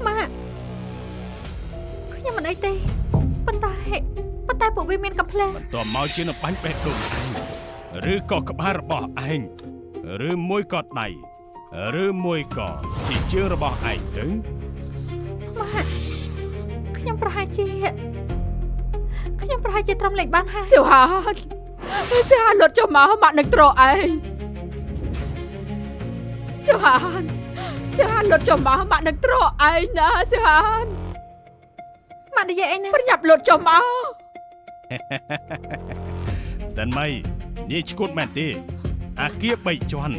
ម៉ាក់ខ្ញុំមិនអីទេប៉ុន្តែពួកវាមានកំភ្លើង បន្ទាប់មកជានឹងបាញ់បេះដូងឯងឬក៏ក្បាលរបស់ឯងឬមួយក៏ដៃឬមួយក៏ជាជើងរបស់ឯងទៅ ម៉ាក់ខ្ញុំប្រហែលជាត្រឹមលេខបានហើយ សៀវហានសៀវហានលត់ចុះមកម៉ាក់នឹងត្រឯងសៀវហានសៀវហានលត់ចុះមកម៉ាក់នឹងត្រឯងណាសៀវហាន ម៉ាក់និយាយអីណា ប្រញាប់លត់ចុះមក តែមីនេះឈួតមែនទេអាគារ3ជាន់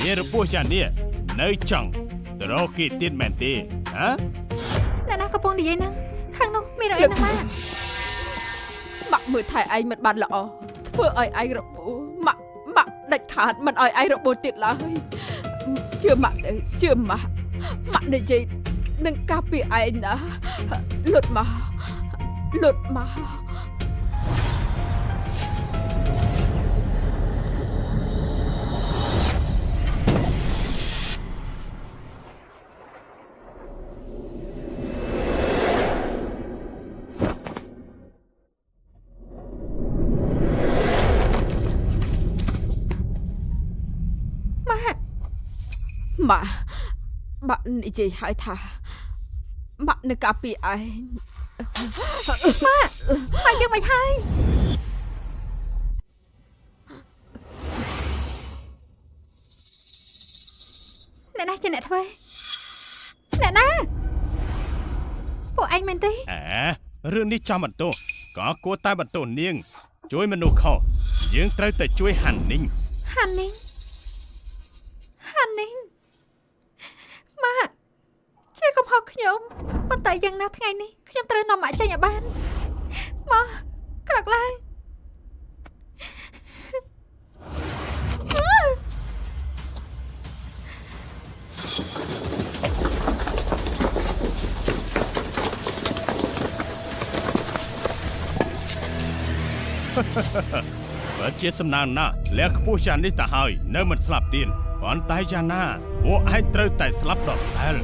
មានរបួសយ៉ាងនេះនៅចង់ទៅរកគេទៀតមែនទេហ៎ អ្នកណាកំពុងនិយាយហ្នឹងខាងនោះមានអីណាម៉ាក់ ម៉ាក់មើលថែឯងមិនបានល្អធ្វើឲ្យឯងរបួសម៉ាក់ម៉ាក់ដាច់ខាតមិនឲ្យឯងរបួសទៀតឡើយជឿម៉ាក់ទៅជឿម៉ាក់ម៉ាក់និយាយនឹងការពារឯងណាលត់មកលត់មក ម៉ាក់ ម៉ាក់ម៉ាក់និយាយហើយថាម៉ាក់នឹងការពារឯង ម៉ាក់ម៉ាក់យើងមិនហើយអ្នកណាជាអ្នកធ្វើអ្នកណាពួកឯងមែនទេ អែរឿងនេះចាំបន្ទោសក៏គួរតែបន្ទោសនាងជួយមនុស្សខុសយើងត្រូវតែជួយហាន់នីង ហាន់នីងហាន់នីងម៉ាក់ជាកំហុសខ្ញុំប៉ុន្តែយ៉ាងណាថ្ងៃនេះខ្ញុំត្រូវនាំម៉ាក់ចេញឲ្យបានមកក្រោកឡើង បើជាសំណាងណាស់លះខ្ពស់យ៉ាងនេះទៅហើយនៅមិនស្លាប់ទៀតប៉ុន្តែយ៉ាងណាពួកឯងត្រូវតែស្លាប់ដដែល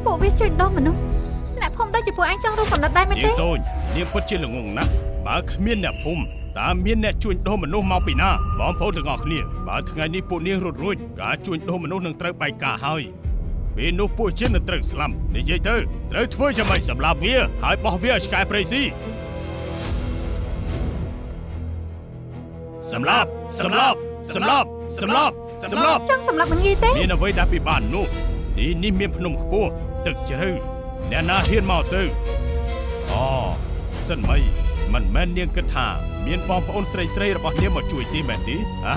ពួកវាជួយដោះមនុស្សអ្នកភូមិដូចជាពួកឯងចង់រួមកំណត់ដែរមែនទេ នាងតូចនាងពិតជាល្ងងណាស់បើគ្មានអ្នកភូមិតើមានអ្នកជួញដូរមនុស្សមកពីណាបងប្អូនទាំងអស់គ្នាបើថ្ងៃនេះពួកនាងរត់រួចការជួញដូរមនុស្សនឹងត្រូវបែកការហើយ ពេលនោះពួកយើងនឹងត្រូវស្លាប់និយាយទៅត្រូវធ្វើយ៉ាងម៉េចសម្លាប់វាហើយបោះវាឲ្យឆ្កែព្រៃស៊ីសម្លាប់សម្លាប់សម្លាប់សម្លាប់សម្លាប់ ចង់សម្លាប់មិនងាយទេ មានអ្វីដែលពិបាកនោះទីនេះមានភ្នំខ្ពស់ទឹកជ្រៅអ្នកណាហ៊ានមកទៅអូសិនមីមិនមែននាងគិតថាមានបងប្អូនស្រីៗរបស់នាងមកជួយទេមែនទេហ៎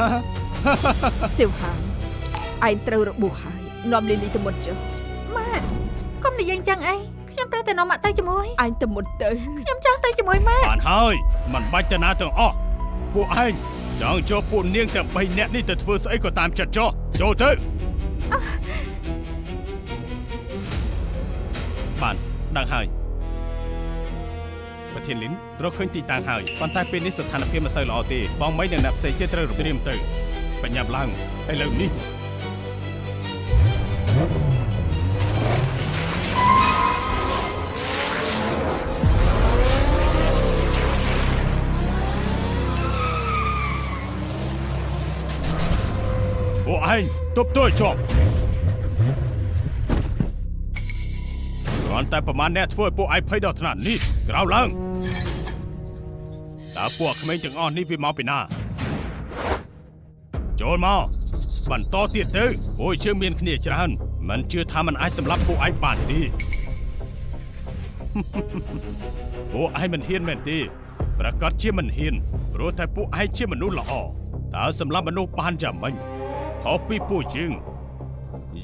សៀវហានឯងត្រូវរបួសហើយនាំលីលីទៅមុនចុះ ម៉ាក់កុំនិយាយចឹងអីខ្ញុំត្រូវតែនាំម៉ាក់ទៅជាមួយ ឯងទៅមុនទៅ ខ្ញុំចង់ទៅជាមួយម៉ាក់ បានហើយមិនបាច់ទៅណាទាំងអស់ពួកឯងចង់ចូលពួកនាងទាំង3នាក់នេះទៅធ្វើស្អីក៏តាមចិត្តចុះចូលទៅបានដឹងហើយប្រធានលិនរកឃើញទីតាំងហើយប៉ុន្តែពេលនេះស្ថានភាពមិនសូវល្អទេបងមីនិងអ្នកផ្សេងទៀតត្រូវត្រៀមទៅបញ្ញាប់ឡើងឥឡូវនេះពួកឯងទប់ទល់ជាប់គ្រាន់តែប្រមាណអ្នកធ្វើឲ្យពួកឯងភ័យដល់ថ្នាក់នេះក្រោលឡើងតើពួកក្មេងទាំងអស់នេះវាមកពីណាចូលមកបន្តទៀតទៅអូយជឿមានគ្នាច្រើនមិនជឿថាมันអាចសម្លាប់ពួកឯងបានទេ ពួកឯងមិនហ៊ានមែនទេប្រកាសជាមិនហ៊ានព្រោះតែពួកឯងជាមនុស្សល្អតើសម្លាប់មនុស្សបានយ៉ាងម៉េចខុសពីពួកយើង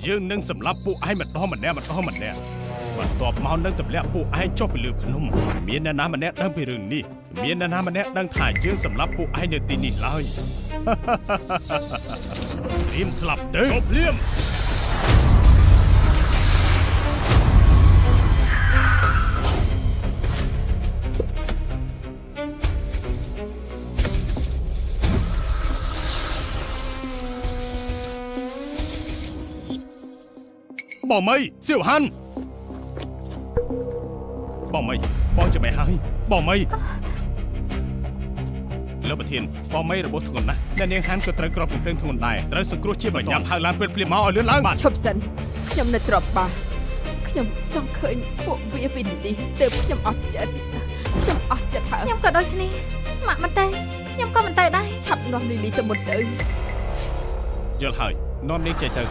យើងនឹងសម្លាប់ពួកឯងម្ដងម្នាក់ម្ដងម្នាក់បន្ទាប់មកនឹងទម្លាក់ពួកឯងចុះពីលើភ្នំមានអ្នកណាម្នាក់ដឹងពីរឿងនេះមានអ្នកណាម្នាក់ដឹងថាយើងសម្លាប់ពួកឯងនៅទីនេះឡើយ ត្រៀមស្លាប់ទៅភ្លាមបងមីសៀវហាន់បងមីបងจะไม่ហើយបងមីលោកប្រធានបងមីរបួសធ្ងន់ណាស់អ្នកនាងហាន់ក៏ត្រូវក្របកំភ្លើងធ្ងន់ដែរត្រូវសង្គ្រោះជាបញ្ញាប់ហៅឡានព្រាបភ្លាមមកឲ្យលឿនឡើងបាទ ឈប់សិនខ្ញុំនៅទ្របបាខ្ញុំចង់ឃើញពួកវាវិនិច្ឆ័យទើបខ្ញុំអស់ចិត្តខ្ញុំអស់ចិត្តហើយ ខ្ញុំក៏ដូចគ្នាម៉ាក់មិនទេខ្ញុំក៏មិនទៅដែរ ឆាប់នាំលីលីទៅមុនទៅ យល់ហើយនាំនាងចេញទៅ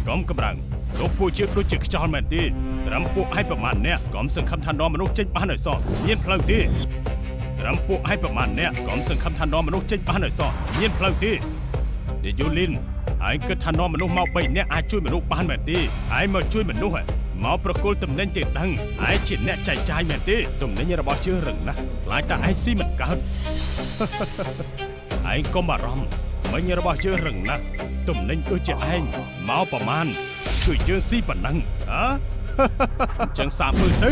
កុំកម្រើងលោកពួកជឿដូចជាខ្យល់មែនទេត្រឹមពួកឯងប្រមាណអ្នកកុំសង្ឃឹមថានាំមនុស្សចេញបានឲ្យសោះមានផ្លូវទេត្រឹមពួកឯងប្រមាណអ្នកកុំសង្ឃឹមថានាំមនុស្សចេញបានឲ្យសោះមានផ្លូវទេនាយូលីនឯងគិតថានាំមនុស្សមក3នាក់អាចជួយមនុស្សបានមែនទេឯងមកជួយមនុស្សហ៎មកប្រគល់តំណែងទេដឹងឯងជាអ្នកចែកចាយមែនទេតំណែងរបស់ជឿរឹងណាស់ខ្លាចតែឯងស៊ីមិនកើត ឯងកុំបារម្ភមិញរបស់យើងរឹងណាស់ទំនិញដូចជាឯងមកប្រមាណគឺយើងស៊ីប៉ុណ្ណឹងហ៎ អញ្ចឹងសាកមើលទៅ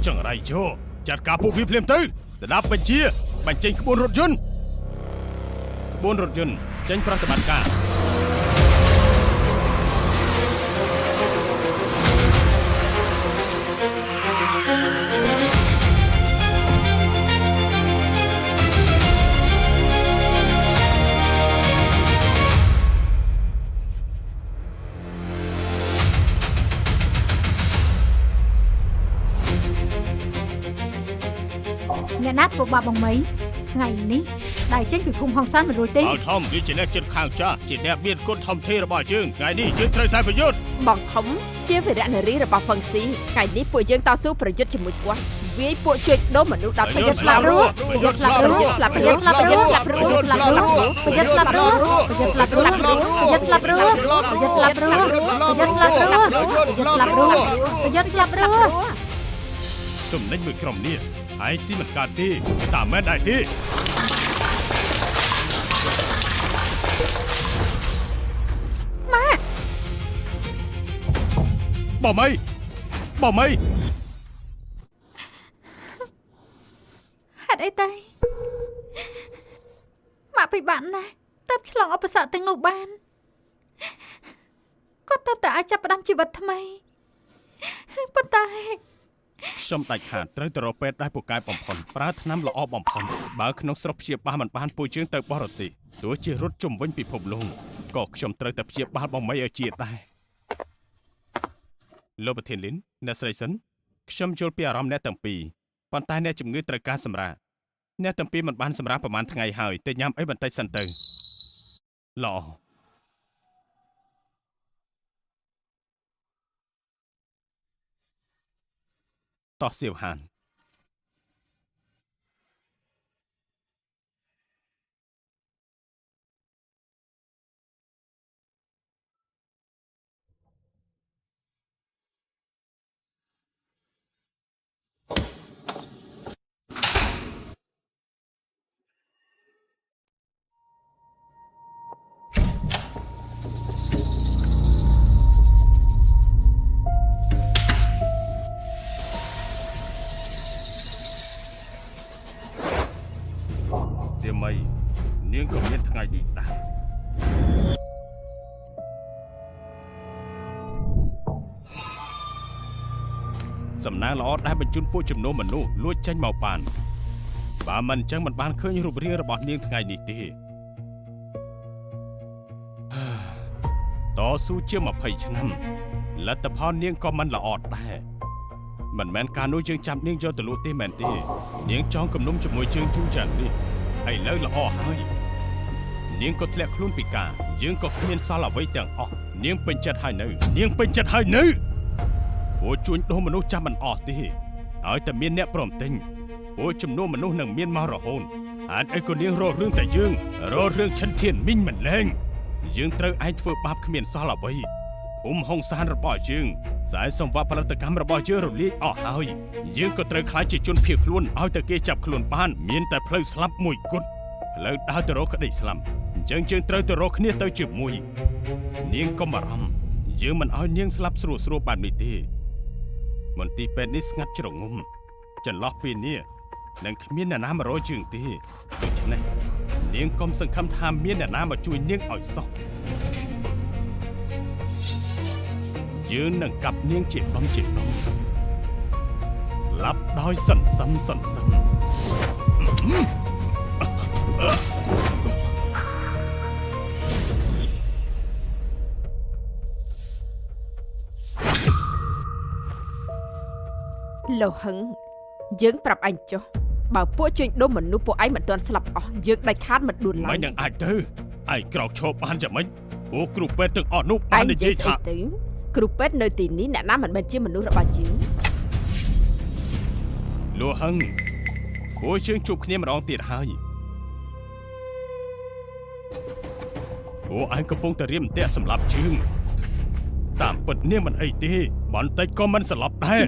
ចង្រៃយោចាត់ការពួកវាភ្លាមទៅស្ដាប់បញ្ជាបញ្ចេញក្បួនរថយន្តក្បួនរថយន្តចេញប្រតិបត្តិការ អ្នកណាធ្វើបាបបងមីថ្ងៃនេះដែលចេញពីភូមិហង្សានមិនរួចទេ អោធំវាជាអ្នកចិត្តខាងចាស់ជាអ្នកមានគុណធំធេងរបស់យើងថ្ងៃនេះយើងត្រូវតែប្រយុទ្ធ បងធំជាវីរៈនារីរបស់ហ្វឹងស៊ីថ្ងៃនេះពួកយើងតស៊ូប្រយុទ្ធជាមួយគាត់វាយពួកជួយដូរមនុស្សដល់ ប្រយុទ្ធស្លាប់រស់ប្រយុទ្ធស្លាប់រស់ ស្លាប់ ប្រយុទ្ធស្លាប់រស់ ប្រយុទ្ធស្លាប់រស់ ប្រយុទ្ធស្លាប់រស់ប្រយុទ្ធស្លាប់រស់ប្រយុទ្ធស្លាប់រស់ប្រយុទ្ធស្លាប់រស់ប្រយុទ្ធស្លាប់រស់ប្រយុទ្ធស្លាប់រស់ប្រយុទ្ធស្លាប់រស់ ទំនិញមួយក្រុមនេះឯងស៊ីមិនកើតទេតាមមែនដែរទេ ម៉ាក់ បងមីបងមី ហេតុអីទេម៉ាក់ពិបាកណាស់តើបឆ្លងឧបសគ្គទាំងនោះបានក៏តើតែអាចចាប់ផ្ដើមជីវិតថ្មីប៉ុន្តែ ខ្ញុំដាច់ខាតត្រូវទៅរកពេទ្យដែលពូកែបំផុតប្រើថ្នាំល្អបំផុតបើក្នុងស្រុកព្យាបាលមិនបានពួកយើងទៅបរទេសទោះជារត់ជុំវិញពិភពលោកក៏ខ្ញុំត្រូវតែព្យាបាលបងមីឲ្យជាដែរលោកប្រធានលីនអ្នកស្រីសិនខ្ញុំយល់ពីអារម្មណ៍អ្នកទាំងពីរប៉ុន្តែអ្នកជំងឺត្រូវការសម្រាកអ្នកទាំងពីរមិនបានសម្រាកប្រហែលថ្ងៃហើយតែញ៉ាំអីបន្តិចសិនទៅល្អតោះសៀវហាននាងក៏មានថ្ងៃនេះដែរសំណាងល្អដែលបញ្ជូនពួកជំនួសមនុស្សលួចចេញមកបានបើមិនអញ្ចឹងមិនបានឃើញរូបរាងរបស់នាងថ្ងៃនេះទេតស៊ូជាង20ឆ្នាំលទ្ធផលនាងក៏មិនល្អដែរមិនមែនការនោះយើងចាប់នាងយកទៅលក់ទេមែនទេនាងចង់គំនុំជាមួយជើងជូរយ៉ាងនេះឥឡូវល្អហើយនាងក៏ធ្លាក់ខ្លួនពិការយើងក៏គ្មានសល់អ្វីទាំងអស់នាងពេញចិត្តហើយនៅនាងពេញចិត្តហើយនៅពួកជួញដូរមនុស្សចាំមិនអស់ទេឲ្យតែមានអ្នកព្រមទិញពួកចំនួនមនុស្សនឹងមានមករហូតហេតុអីក៏នាងរករឿងតែយើងរករឿងឈិនធានមីងមិនលែងយើងត្រូវឯងធ្វើបាបគ្មានសល់អ្វីភូមិហុងសានរបស់យើងខ្សែសង្វាក់ផលិតកម្មរបស់យើងរលាយអស់ហើយយើងក៏ត្រូវក្លាយជាជនភៀសខ្លួនឲ្យតែគេចាប់ខ្លួនបានមានតែផ្លូវស្លាប់មួយគត់ផ្លូវដើរទៅរកក្តីស្លាប់អញ្ចឹងយើងត្រូវទៅរកគ្នាទៅជាមួយនាងកុំបារម្ភយើងមិនឲ្យនាងស្លាប់ស្រួលស្រួលបែបនេះទេមន្ទីរពេទ្យនេះស្ងាត់ជ្រងំចន្លោះពីនេះនឹងគ្មានអ្នកណាមករកយើងទេដូច្នេះនាងកុំសង្ឃឹមថាមានអ្នកណាមកជួយនាងឲ្យសោះយើងនឹងកាប់នាងជាដុំជាដុំឡាប់ដោយសន្សំសន្សំលោហឹងយើងប្រាប់អញចុះបើពួកជួញដូរមនុស្សពួកឯងមិនទាន់ស្លាប់អស់យើងដាច់ខាតមិនដួលឡើយមិននឹងអាចទៅឯងក្រោកឈរបានយ៉ាងម៉េចពួកគ្រូពេទ្យទាំងអស់នោះបាននិយាយថាគ្រូពេទ្យនៅទីនេះអ្នកណាមិនមែនជាមនុស្សរបស់យើងលោហឹងពួកយើងជួបគ្នាម្ដងទៀតហើយពួកឯងកំពុងតែរៀបអន្ទាក់សម្រាប់ជើងតាមពិតនាងមិនអីទេបន្តិចក៏មិនស្លាប់ដែរ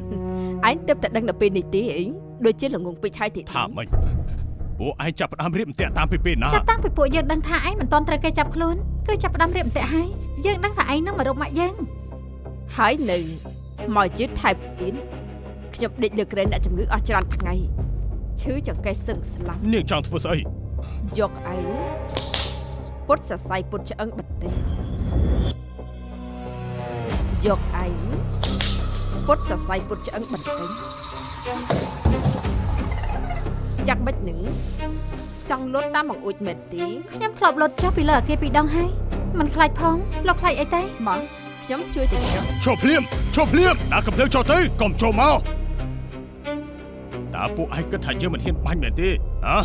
ឯងទើបតែដឹងនៅពេលនេះទេអីដូចជាល្ងងពេកហើយទេថាម៉េចពួកឯងចាប់ផ្ដើមរៀបអន្ទាក់តាមពីពេលណាចាប់តាំងពីពួកយើងដឹងថាឯងមិនទាន់ត្រូវគេចាប់ខ្លួនគឺចាប់ផ្ដើមរៀបអន្ទាក់ហើយយើងដឹងថាឯងនឹងមករកម៉ាក់យើងហើយនៅមកជិតថែមទៀតខ្ញុំដេកលើគ្រែអ្នកជំងឺអស់ច្រើនថ្ងៃឈឺចង្កេះសឹងស្លាប់នាងចង់ធ្វើស្អីយកឯងពុតសរសៃពុតឆ្អឹងបន្តិចយកឯងពុតសរសៃពុតឆ្អឹងបន្តិចចាក់មិននឹងចង់លត់តាមបង្អួចមែនទេខ្ញុំធ្លាប់លត់ចុះពីលើអគារពីរដងហើយមិនខ្លាចផងលោកខ្លាចអីទេមកខ្ញុំជួយទៅចុះឈប់ភ្លាមឈប់ភ្លាមដាក់កំភ្លើងចុះទៅកុំចូលមកតើពួកឯងគិតថាយើងមិនហ៊ានបាញ់មែនទេហ៎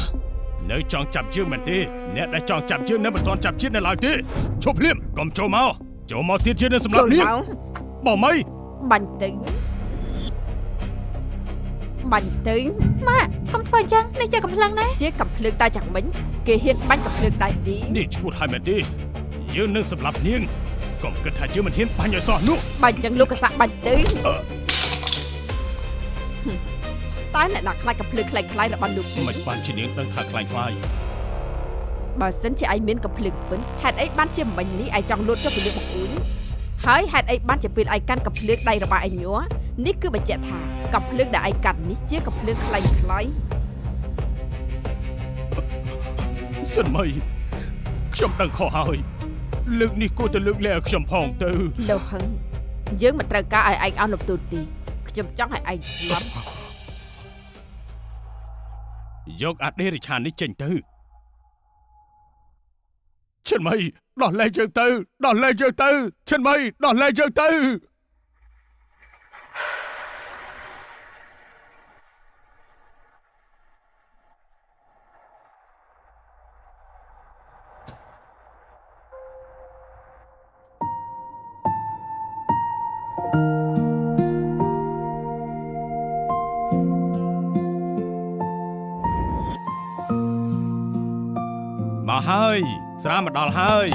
នៅចង់ចាប់យើងមែនទេអ្នកដែលចង់ចាប់យើងនៅមិនទាន់ចាប់ជាតិនៅឡើយទេឈប់ភ្លាមកុំចូលមកចូលមកទៀតយើងនឹងសម្លាប់នាងបងមីបាញ់ទៅបាញ់ទៅម៉ាក់កុំធ្វើអញ្ចឹងនេះជាកំភ្លើងណាជាកំភ្លើងតែយ៉ាងម៉េចគេហ៊ានបាញ់កំភ្លើងដែរទីនេះឈួតហើយមែនទេយើងនឹងសម្លាប់នាងកុំគិតថាយើងមិនហ៊ានបាញ់ឲ្យសោះនោះបាញ់អញ្ចឹងលោកកសាក់បាញ់ទៅតើអ្នកណាខ្លាចកំភ្លើងខ្លាយៗរបស់លោកមិនបានជានាងដឹងថាខ្លាយបើសិនជាឯងមានកំភ្លើងពិនហេតុអីបានជាមិញនេះឯងចង់លួចចុះពីលើបង្អួចហើយហេតុអីបានជាពេលឯងកាន់កំភ្លើងដៃរបស់ឯងញ័រនេះគឺបញ្ជាក់ថាកំភ្លើងដែលឯងកាន់នេះជាកំភ្លើងខ្លាយសិនមីខ្ញុំដឹងខុសហើយលើកនេះគួរតែលើកលែងឲ្យខ្ញុំផងទៅលោហឹងយើងមិនត្រូវការឲ្យឯងអស់លំទូនទេខ ខ្ញុំចង់ឲ្យឯងស្លាប់ យកអាដេរិឆាននេះចេញទៅ ឈិនមីដោះលែងយើងទៅដោះលែងយើងទៅឈិនមីដោះលែងយើងទៅ មកហើយស្រាមកដល់ហើយ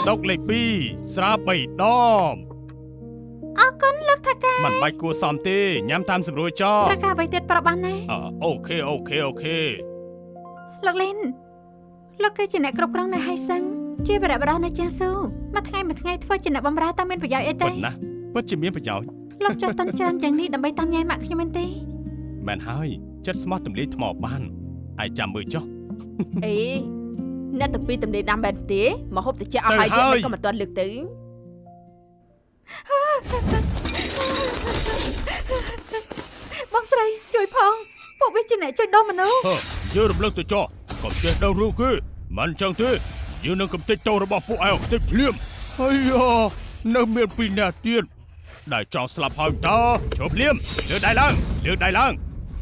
តុកលេខ2ស្រា3ដម អរគុណលោកថៅកែ មិនបាច់គួរសមទេញ៉ាំតាមសម្រួយចោ ត្រូវការអ្វីទៀតប្រាប់បានណា អ OK OK OK លោកលីនលោកគឺជាអ្នកគ្រប់គ្រងនៅហៃសឹងជាវីរៈបុរសនៅជាងស៊ូមួយថ្ងៃមួយថ្ងៃធ្វើជាអ្នកបម្រើតើមានប្រយោជន៍អីទេ ពិតណាស់ពិតជាមានប្រយោជន៍ លោកចុះតិនច្រើនយ៉ាងនេះដើម្បីតាមញ៉ៃម៉ាក់ខ្ញុំមែនទេ មែនហើយចិត្តស្មោះទម្លាយថ្មបានឯងចាំមើលចុះ អេអ្នកទាំងពីរទំនេរដាំមែនទេមកហូបតិចអស់ហើយទៀតមិនក៏មិនទាន់លើកទៅ បងស្រីជួយផងពួកវាជាអ្នកជួយដូរមនុស្ស ហឺយើងរំលឹកទៅចោះកុំចេះដឹងរឿងគេមិនចឹងទេយើងនឹងកំទេចតោរបស់ពួកឯងកំទេចភ្លាមហើយយ៉ានៅមានពីរនាក់ទៀតដែលចង់ស្លាប់ហើយតើជប់ភ្លាមលើកដៃឡើងលើកដៃឡើង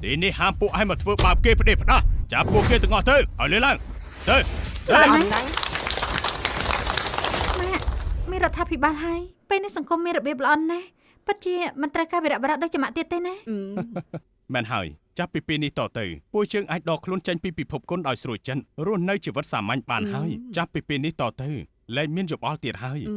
ទីនេះហាមពួកឯងមកធ្វើបាបគេផ្ដេសផ្ដាស់ចាប់ពួកគេទាំងអស់ទៅឲ្យលើឡើងទៅទៅ អត់ហ្នឹង ម៉ាក់មានរដ្ឋាភិបាលហើយពេលនេះសង្គមមានរបៀបល្អណាស់ពិតជាមិនត្រូវការវីរៈបុរសដូចជាម៉ាក់ទៀតទេណា មែនហើយចាប់ពីពេលនេះតទៅពួកយើងអាចដកខ្លួនចេញពីពិភពគុណដោយស្រួលចិត្តរស់នៅជីវិតសាមញ្ញបានហើយចាប់ពីពេលនេះតទៅលែងមានយោបល់ទៀតហើយ អឺ